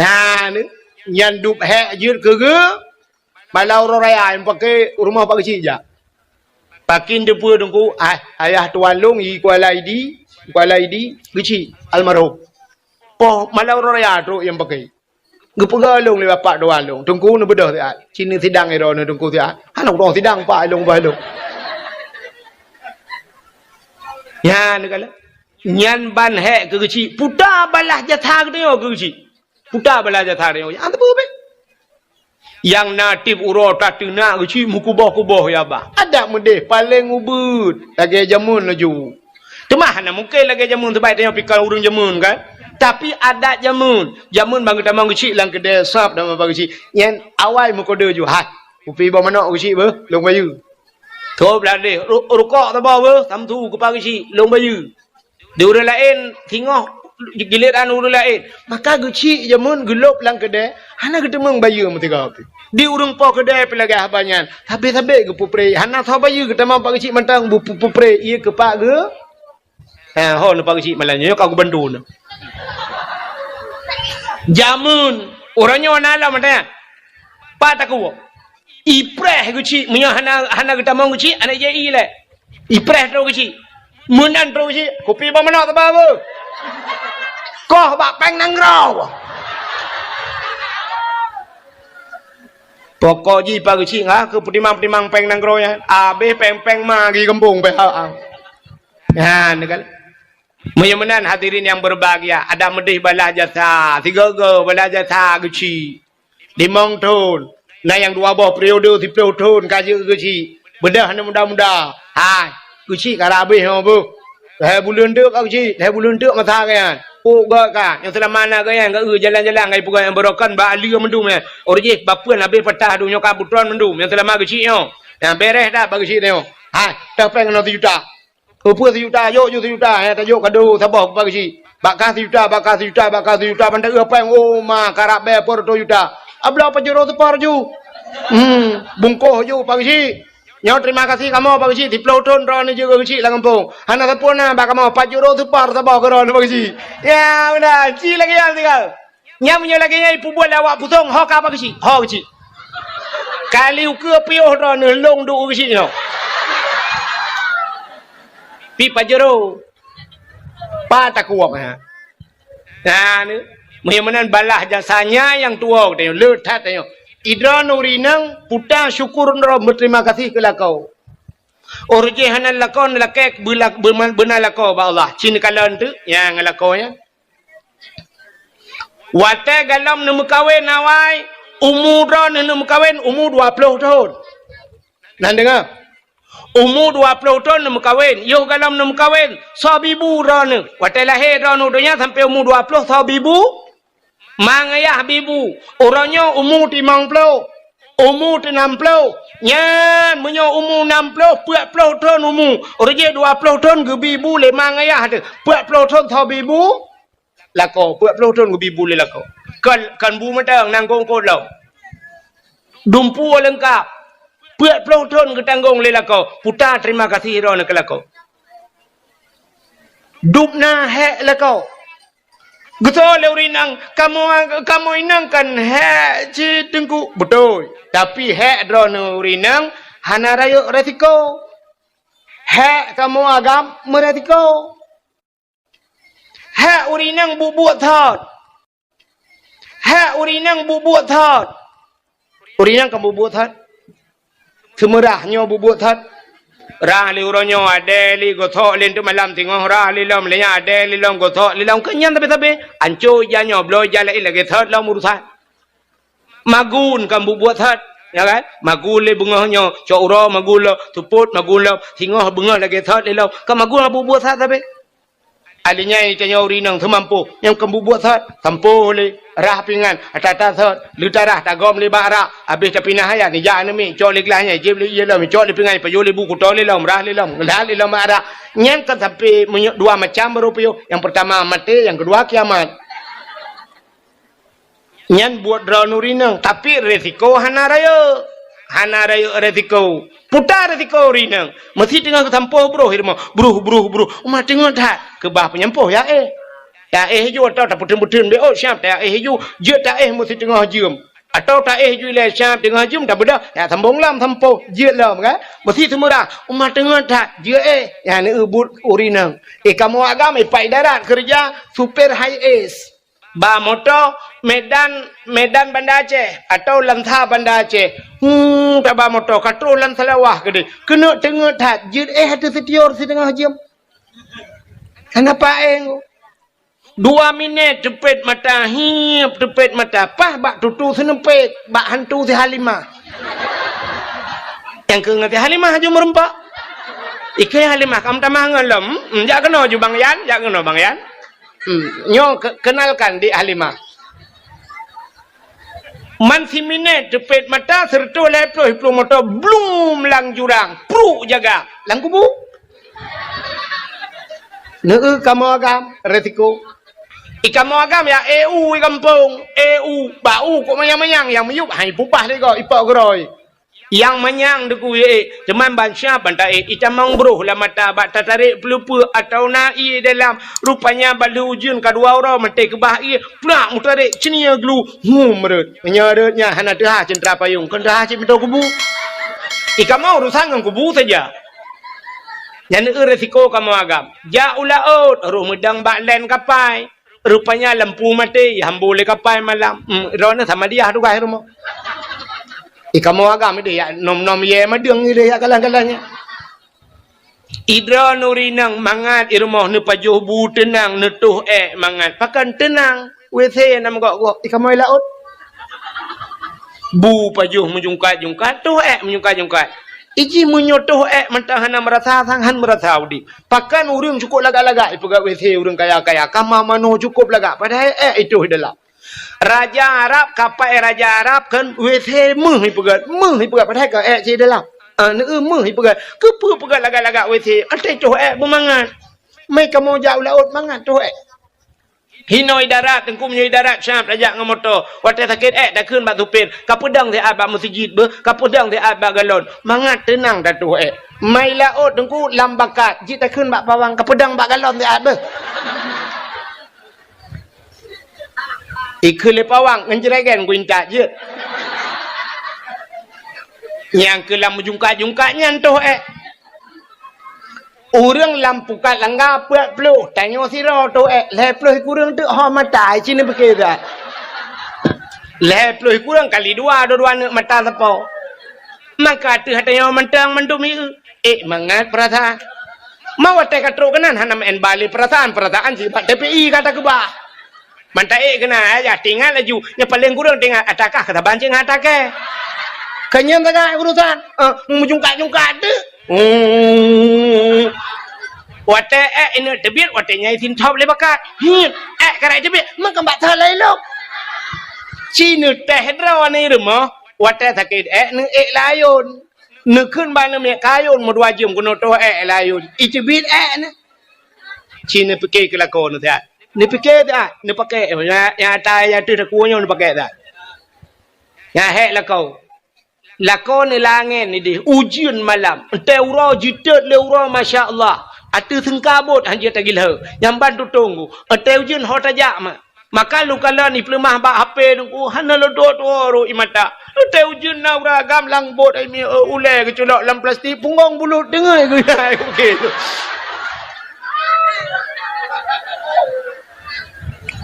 Nah, ni, nyan dub hék jeuet keu geu. Malam uroe raya nyang paké rumoh Pak Geuchik jak. Pakin teupeue Teungku, ah, ayah tuan lôn, i Kuala Idi, Kuala Idi, Geuchik, almarhum. Poh malam uroe raya trok nyang paké. Geupeugah lôn lé bapak tuan lôn, "Teungku neubeudôh siat, ci neusidang droeneuh Teungku siat." Hana ureuëng sidang pak lôn bah lôn. Nyan kala. Nyan ban hék keu Geuchik, puta balah jasa geutanyoe keu Geuchik. Puta bala jasa nyoe. Nyang teupeu beh. Nyang na tieb uroe tateunak geuchik meukuboh-kuboh ya bah. Adak meudeh paleng ubeuet lagèe jameun laju. Teuma hana mungken lagèe jameun, sabab tanyoe pih kon ureueng jameun kan. Tapi adat jameun, jameun ban geutamong geuchik lam keudè sab dan ban geuchik. Nyan awai meukodeu ju, "Hai, kupi boh manok geuchik beuh, lôn bayeue." Tôb ladeh, ru-, rukok saboh beuh, samsu kupa geuchik, lôn bayeue. Di ureueng laén singoh giliran ureueng laén. Maka geuchik jameun geulôb lam keudè, hana geuteumeung bayeue meusigoe pih. Di ureueng po keudè pih lagèe haba nyan, sabé-sabé geupeupreh, hana soe bayeue geutamong pak geuchik mantong beu-, peupreh, ié keu pak geu-, ha, ho neu pak geuchik malam nyoe ka geubantu neu. Jameun, uroe nyoe na lom ada. Pat takue. Ipreh geuchik, meunyoe hana, hana geutamong geuchik, hana jai lé. Ipreh trok geuchik. Meunan trok geuchik, kupi boh manok teuba beuh. Koh bak péng nanggroe. Pokok jih pak geuchik ngah keu peutimang-peutimang péng nanggroe nyan. Abéh péng-péng ma geuh gampông pih ha. Nyan kan. Meunyoe meunan hadirin nyang berbahagia, adak meudeh bala jasa, sigoe-goe bala jasa geuchik. Limong thon, na nyang dua boh periode siplôh thon ka jeuet geuchik. Beudôh aneuk muda-muda. Hai, geuchik ka rab abéh nyoe beuh. Lhèe buleuen teuk ka geuchik, lhèe buleuen teuk masa geuh nyan. Pok gèt ka, nyang seulama na geuh nyan, geu jalan-jalan, geu peugah nyang beurokon bak aleue mandum nyan. Ureueng jih bapeuen abéh patah donya ka butron mandum, nyang seulama geuchik nyoe. Nyang bèrèh that bak geuchik nyoe. Hai, teuh péng keunoe sijuta. Keupeue sijuta, jok ju sijuta, eh, tajok kado saboh bak geuchik. Bak kah sijuta, bak kah sijuta, bak kah sijuta, ban taeu péng, oh, ma, karab bèe peuet reutôh juta. Abloe pajuro seupar ju. Hmm, bungkôh ju bak geuchik. Nyoe terima kasih kamoe bak geuchik, siplôh thon droeneuh jeuet keu geuchik lam gampông. Hana sapeue na bak kamoe, pajuro seupar saboh keu droeneuh bak geuchik. Ya, meunan, ci lagèe nyan tinggai. Nyan meunyoe lagèe nyan ipeubuet lé awak pusong, ho ka bak geuchik, ho geuchik. Kali ukeue piôh droeneuh lôn duek geuchik nyoe. Pi pajuro. Pat takue, ha. Nah, ni. Meunyoe meunan balaih jasa nyan nyang tuwoe geutanyoe, le that tanyoe. Idroeneuh ureueng inong puta syukur droe beuterima kasih keu lakoe. Ureueng jih hana lakoe, lakèe beula-, beuma-, beuna lakoe bak Allah. Ci neukalon teuk nyang lakoe nyan. Watèe galom neumeukawen awai, umu droeneuh neumeukawen umu dua plôh thon. Nan deungö. Umu dua plôh thon neumeukawen, yoh galom neumeukawen, soe bibu droeneuh. Watèe lahé droeneuh donya sampoe umu dua plôh, soe bibu? Ma ngayah bibu. Uroe nyoe umu limong plôh, umu nam plôh. Nyan meunyoe umu nam plôh, peuet plôh thon umu. Ureueng jih dua plôh thon geubi bu lé ma ngayah teuh. Peuet plôh thon soe bibu? Lakoe, peuet plôh thon geubi bu lé lakoe. Kon, kon bu mantong, nangkong kot lom. Dumpeue leungkap. Peuet plôh thon geutanggong lé lakoe. Puta terima kasih droeneuh keu lakoe. Dubna hék lakoe. Geutanyoe lé ureueng inong, kamoe, kamoe inong kan hék cit teungku. Beutôi. Tapi hék droeneuh ureueng inong hana rayeuk resiko. Hék kamoe agam meuresiko. Hék ureueng inong buet-buet that. Hék ureueng inong buet-buet that. Ureueng inong kan buet-buet that. Seumeurah nyoe buet-buet that. Rah lé uroe nyoe, adèe lé gosok lé teuk malam singoh, rah lé lom lé nyan, adèe lé lom gosok lé lom. Keu nyan sabe-sabe. Anco ija nyoe, bloe ija laén lagèe that lom urusan. Magun kan buet-buet that, ya kan? Magun lé beungoh nyoe, cok uroe magun lom, seupôt magun lom, singoh beungoh lagèe that lé lom. Kan magun buet-buet that sabe. Alinyan tanyoe ureueng inong seumampôh, nyang keu buet-buet that, sampôh lé, rah pingan, ata-ata that, leutarah tagom lé bak rak, abéh tapinah ayat, nijak aneuk miet, cok lé glah nyan, jieb lé ié lom, cok lé pingan, pajoh lé bu, kuto lé lom, rah lé lom, ngeulat lé lom bak rak. Nyan kan sampai meunyo-, dua macam baru piôh. Nyang peurtama maté, nyang keudua kiamat. Nyan buet droeneuh ureueng inong, tapi resiko hana rayeuk. Hana rayeuk resiko. Puta resiko ureueng inong. Meusi teungoh geusampôh broh i rumoh. Bruh, bruh, bruh. Uma teungoh that. Keubah peunyampôh ya éh. Ya éh ju atau tapeuteun-peuteun beuôt siab ya éh ju. Jeuet ta éh meusi teungoh jeuem. Atau ta éh ju ilèe siab teungoh jeuem tabeudôh. Ya sambông lom sampôh. Jeuet lom kan. Meusi seumeurah. Uma teungoh that. Jeuet éh. Ya neubuet ureueng inong. Eh kamoe agam eh Pak Idarat keureuja supir high es. Ba moto Medan, Medan Banda Aceh atau Lansa Banda Aceh. Hmm, taba moto ka troh lam Salawah keudeh. Keuneuk teungeut that, jeuet éh ateueh sitior siteungoh jeuem. Hana paéng. Dua minét teupet mata, hiep teupet mata, paih bak tutoe seuneupet, bak hantu si Halimah. Nyang keu ngon si Halimah aju meureumpok. Ikeu Halimah, ka meutamah ngon lom. Hmm, jak keunoe ju Bang Yan, jak keunoe Bang Yan. Hmm, nyoe ke-, kenalkan dik Halimah. Man siminét teupet mata, seureutôh lhèe ploh iplueng moto, blum lam jurang, pruk jaga, lam kubu. Neu kamoe agam, resiko. I kamoe agam ya, eu i gampông, eu, bak u kok manyang-manyang, nyang miyueb hai pupah lé goe, ipok geurôi. Nyang manyang deukui ék, teuma ban siap ban taék, itamong broh lam mata bak tatarek peuleupeue atawa na ié dalam. Rupanya bak lheueh ujeuen ka dua uroe maté keubah ié, plak meutarek ceunie glu, hum rot. Meunyoe rot nyan hana teuhah ceuntra payong, kon teuhah cit meutoe kubu. I kamoe urusan ngon kubu saja. Nyan eu resiko kamoe agam. Jak u laôt, roh meudang bak lén kapai. Rupanya lampu maté, ihambô lé kapai malam. Hmm, droeneuh sama diah tugaih rumoh. I kamoe agam ideh yak nom-nom yé madeueng ideh yak galan-galan nyan. Idroeneuh ureueng inong mangat i rumoh neupajoh bu teunang, neutoh ék mangat. Pakon teunang? W C na meugok-gok. I kamoe laôt. Bu pajoh meujungkat-jungkat, toh ék meujungkat-jungkat. Iji meunyoe toh ék mantong hana meurasa sang, han meurasa udeb. Pakon ureueng cukôp lagak-lagak ipeugöt W C ureueng kaya-kaya, kama manoe cukôp lagak, padahai ék itoh dalam. Raja Arab, kapai raja Arab kan W C meuh ipeugöt, meuh ipeugöt, padahai ka ék cit dalam. Ah, neu meuh ipeugöt. Keupeue peugöt lagak-lagak W C? Até toh ék beumangat. Mé kamoe jak u laôt mangat toh ék. Hinoe i darat, Teungku, meunyoe i darat siap tajak ngon moto. Watèe sakét ék takheun bak supir, kapeudong siat bak meuseujid beuh, kapeudong siat bak galon. Mangat teunang tatoh ék. Mai laôt, Teungku, lam bakat, jih takheun bak pawang, kapeudong bak galon siat beuh. Ikheun lé pawang, ngon jregen kuintat jeuet. Nyang keu lam meujungkat-jungkat nyan toh ék. Ureueng lam pukat langga peuet ploh, tanyoe sidroe toh ék, lhèe ploh kureueng teuk ho mata, ci neupike that. Lhèe ploh kureueng kali dua, dua-dua neuk mata sapo. Maka ateueh tanyoe mantong mandum ié, ék mangat peurasaan. Ma watèe ka trok keunan hana meu'en bale peurasaan, peurasaan sibak T P I ka takeubah. Mantong ék keunan, ayah, tingat laju. Nyang paleng kureueng tingat, ata kah keu saban cit ngon ata kèe. Keu nyan sagai urusan. Eh, meujungkat-jungkat teuk. Hmm. Watèe ék ineuk teubiet, watèe nyan isintop lé bakat. Hmm. Ék karai teubiet, meukeubah that lom. Ci neutéh droe nibak rumoh, watèe sakét ék neuék layôn. Neukheun bak neumiet kayôn meudua jeuem keunoe toh ék layôn. Iteubiet ék nyan. Ci neupike keu lakoe neuh siat. Neupike siat, neupakèk, nyang, nyang ata nyang ateueh takue nyoe neupakèk siat. Nyang hék lakoe. Lakoe neulangèe ideh, ujeuen malam. Watèe uroe jiteuet lé uroe, masya Allah. Ateueh seungkabot hanjeuet tagilheu. Nyang ban tutông ku. Watèe ujeuen ho tajak ma. Maka lôn kalon ipeuleumah bak H P Teungku, hana lôn tuwoe-tuwoe rot ie mata. Watèe ujeuen na ureueng agam lam bot ai mi, eh, ulèe geuculok lam plastik, punggong bulut deungon geuya.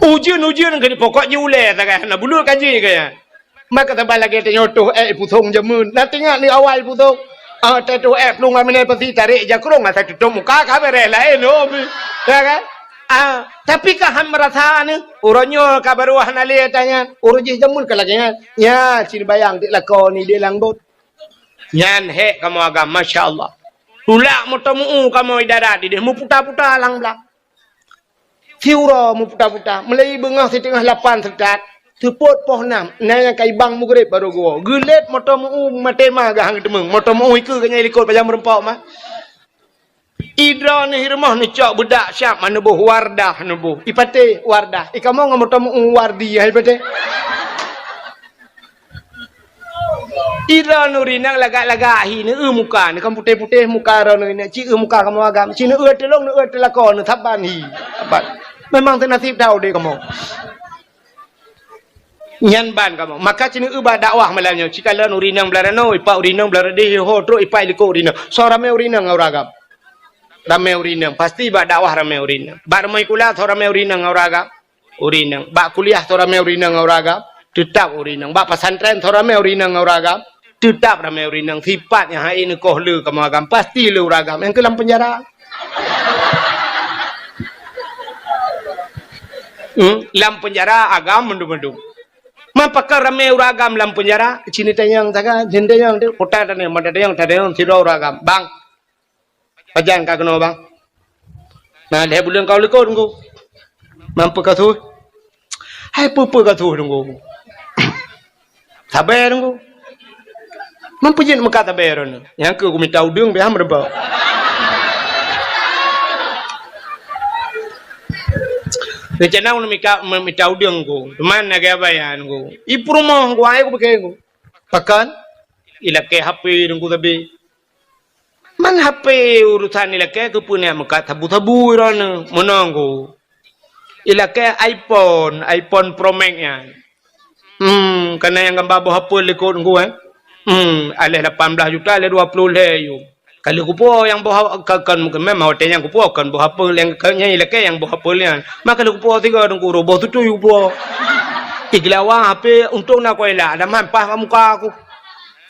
Ujeuen-ujeuen keu pokok jih ulèe sagai hana bulut ka jih kaya. Maka saban lagèe tanyoe toh ék ipusong jameun. Na teuingat ni awai ipusong. Ah, teutoh ék plueng lam minai pasi tarek jakrong asai tutông muka ka beureh laén, oh. Ya kan? Ah, tapi ka han meurasa nyoe. Uroe nyoe ka barô hana lé tanyan. Uroe jih jameun ka lagèe nyan. Nya, ci neubayang dik lakoe ni di lam bot. Nyan hék kamoe agam, masya Allah. Tulak moto meu-u kamoe i darat ideh, meuputa-puta lam blang. Siuroe meuputa-puta, meulai beungoh siteungoh lapan seutôt, seupôt poh nam, na nyang ka ibang mugreb barô geuwoe. Geulét moto meu-u maté ma geuhang teumeung, moto meu-u ikeue geuh nyan i likot pajan meureumpok ma. Idroeneuh i rumoh neucok beudak siab ma neuboh Wardah neuboh. Ipatéh Wardah, ikamoe ngon moto meu-u Wardi hai patéh. Idroeneuh rinang lagak-lagak hi, neueu muka, neukan putéh-putéh muka droeneuh rinang, ci eu muka kamoe agam, ci neueu tulông, neueu teulakô, neusaban hi. Saban. Memang teunasib that udép kamoe. Nyan ban kamoe. Maka ci neueu bak dakwah malam nyoe, ci kalon ureueng inong blah ranoe, ipak ureueng inong blah radeh, ho trok ipak i likot ureueng inong. Soe ramé ureueng inong ngon ureueng agam? Ramé ureueng inong. Pasti bak dakwah ramé ureueng inong. Bak rumoh sikula soe ramé ureueng inong ngon ureueng agam? Ureueng inong. Bak kuliah soe ramé ureueng inong ngon ureueng agam? Teutap ureueng inong. Bak pesantren soe ramé ureueng inong ngon ureueng agam? Teutap ramé ureueng inong. Sipat nyang hana neukoh le kamoe agam, pasti le ureueng agam nyang keu lam peunjara. Hmm? Lam peunjara agam mandum-mandum. Man pakon ramé ureueng agam lam peunjara, sini tanyong saga, sini tanyong tu, kota tanyong, mata tanyong, tanyong sidroe ureueng agam. Bang, pajan ka keunoe, Bang? Na lhèe buleuen ka u likot, Teungku. Man peue ka su? Hai peue-peue ka su, Teungku. Sabe, Teungku. Man peue jeuet meukat sabe droeneuh? Nyang keu kumita udeueng pih han meureubah. Rencana ulôn mita, mita udeueng, Teungku. Teuma lagèe abaya, Teungku. I peurumoh, Teungku, ai kupike, Teungku. Pakon? Ilakèe H P, Teungku, sabe. Man H P urusan ilakèe keupeue neuk meukat sabu-sabu droeneuh, meunoe, Teungku. Ilakèe iPhone, iPhone Pro Max nyan. Hmm, ka na nyang gamba boh apel likot, Teungku, eh. Hmm, aléh lapan blah juta, aléh dua ploh lhèe yum. Ka lheueh kupuwoe nyang boh a-, ka, kon, memang watèe nyan kupuwoe kon boh apel nyang, ka, nyan ilakèe nyang boh apel nyan. Man ka lheueh kupuwoe sigoe, Teungku, roboh tutui kupuwoe. Igeulawa H P, untông na kuela, ada man paih bak muka aku.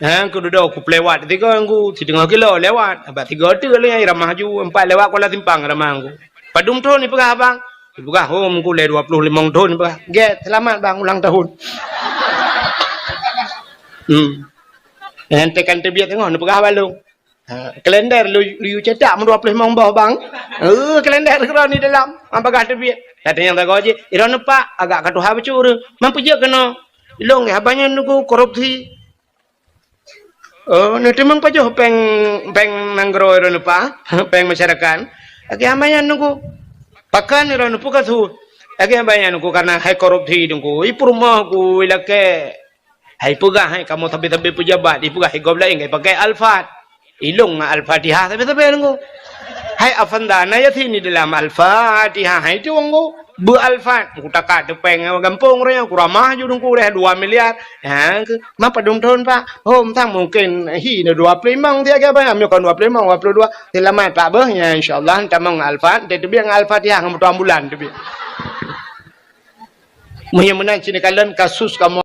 Ha, keududoe kupeuliwat sigoe, Teungku, siteungoh kilo liwat. Bak sigoe teuk lé nyang ramah aju, empat liwat kuala simpang ramah, Teungku. Padum thôn ipeugah, Bang? Ipeugah, "Oh, Teungku, lé dua ploh limong thôn," ipeugah. "Gèt, seulamat, Bang, ulang tahun." Hmm. Nyang tekan teubiet teungoh neupeugah bak lôn. Ha, kalender lu, lu cetak meudua ploh limong boh, Bang. Eh, kalender keudroe di dalam, han bagah teubiet. Datang nyang sagoe jih, "Droeneuh, Pak, agak ka tuha bacut ureueng. Man peue jeuet keunoe?" "Ilôn, haba nyan, Teungku, korupsi." "Oh, neuteumeung pajoh péng, péng nanggroe droeneuh, Pak? Péng masyarakat?" "Lagèe haba nyan, Teungku." "Pakon droeneuh, peue ka su?" "Lagèe haba nyan, Teungku, kareuna hai korupsi, Teungku. I peurumoh ku ilakèe." Hai peugah, hai kamoe sabe-sabe peujabat, ipeugah, hai gob laén ka ipakai Alphard. Ilôn ngon Al-Fatihah sabe-sabe, Teungku. Hai Avanda, na Yasin di dalam Al-Fatihah, hai tu, Teungku. Beu Alphard, ku takat teupeng gampông ureueng nyan, ku ramah ju, Teungku, deh dua miliar. Ha, ke, man padum thôn, Pak? Oh, mantong mungken hi na dua ploh limong siat, Abang. Meunyo kon dua ploh limong, dua ploh dua. Seulamat, Pak, beuh. Nyan, insya Allah, tamong Alphard, teubiet ngon Al-Fatihah ngon moto ambulan teubiet. Meunyo meunan, sini kalon kasus kamoe.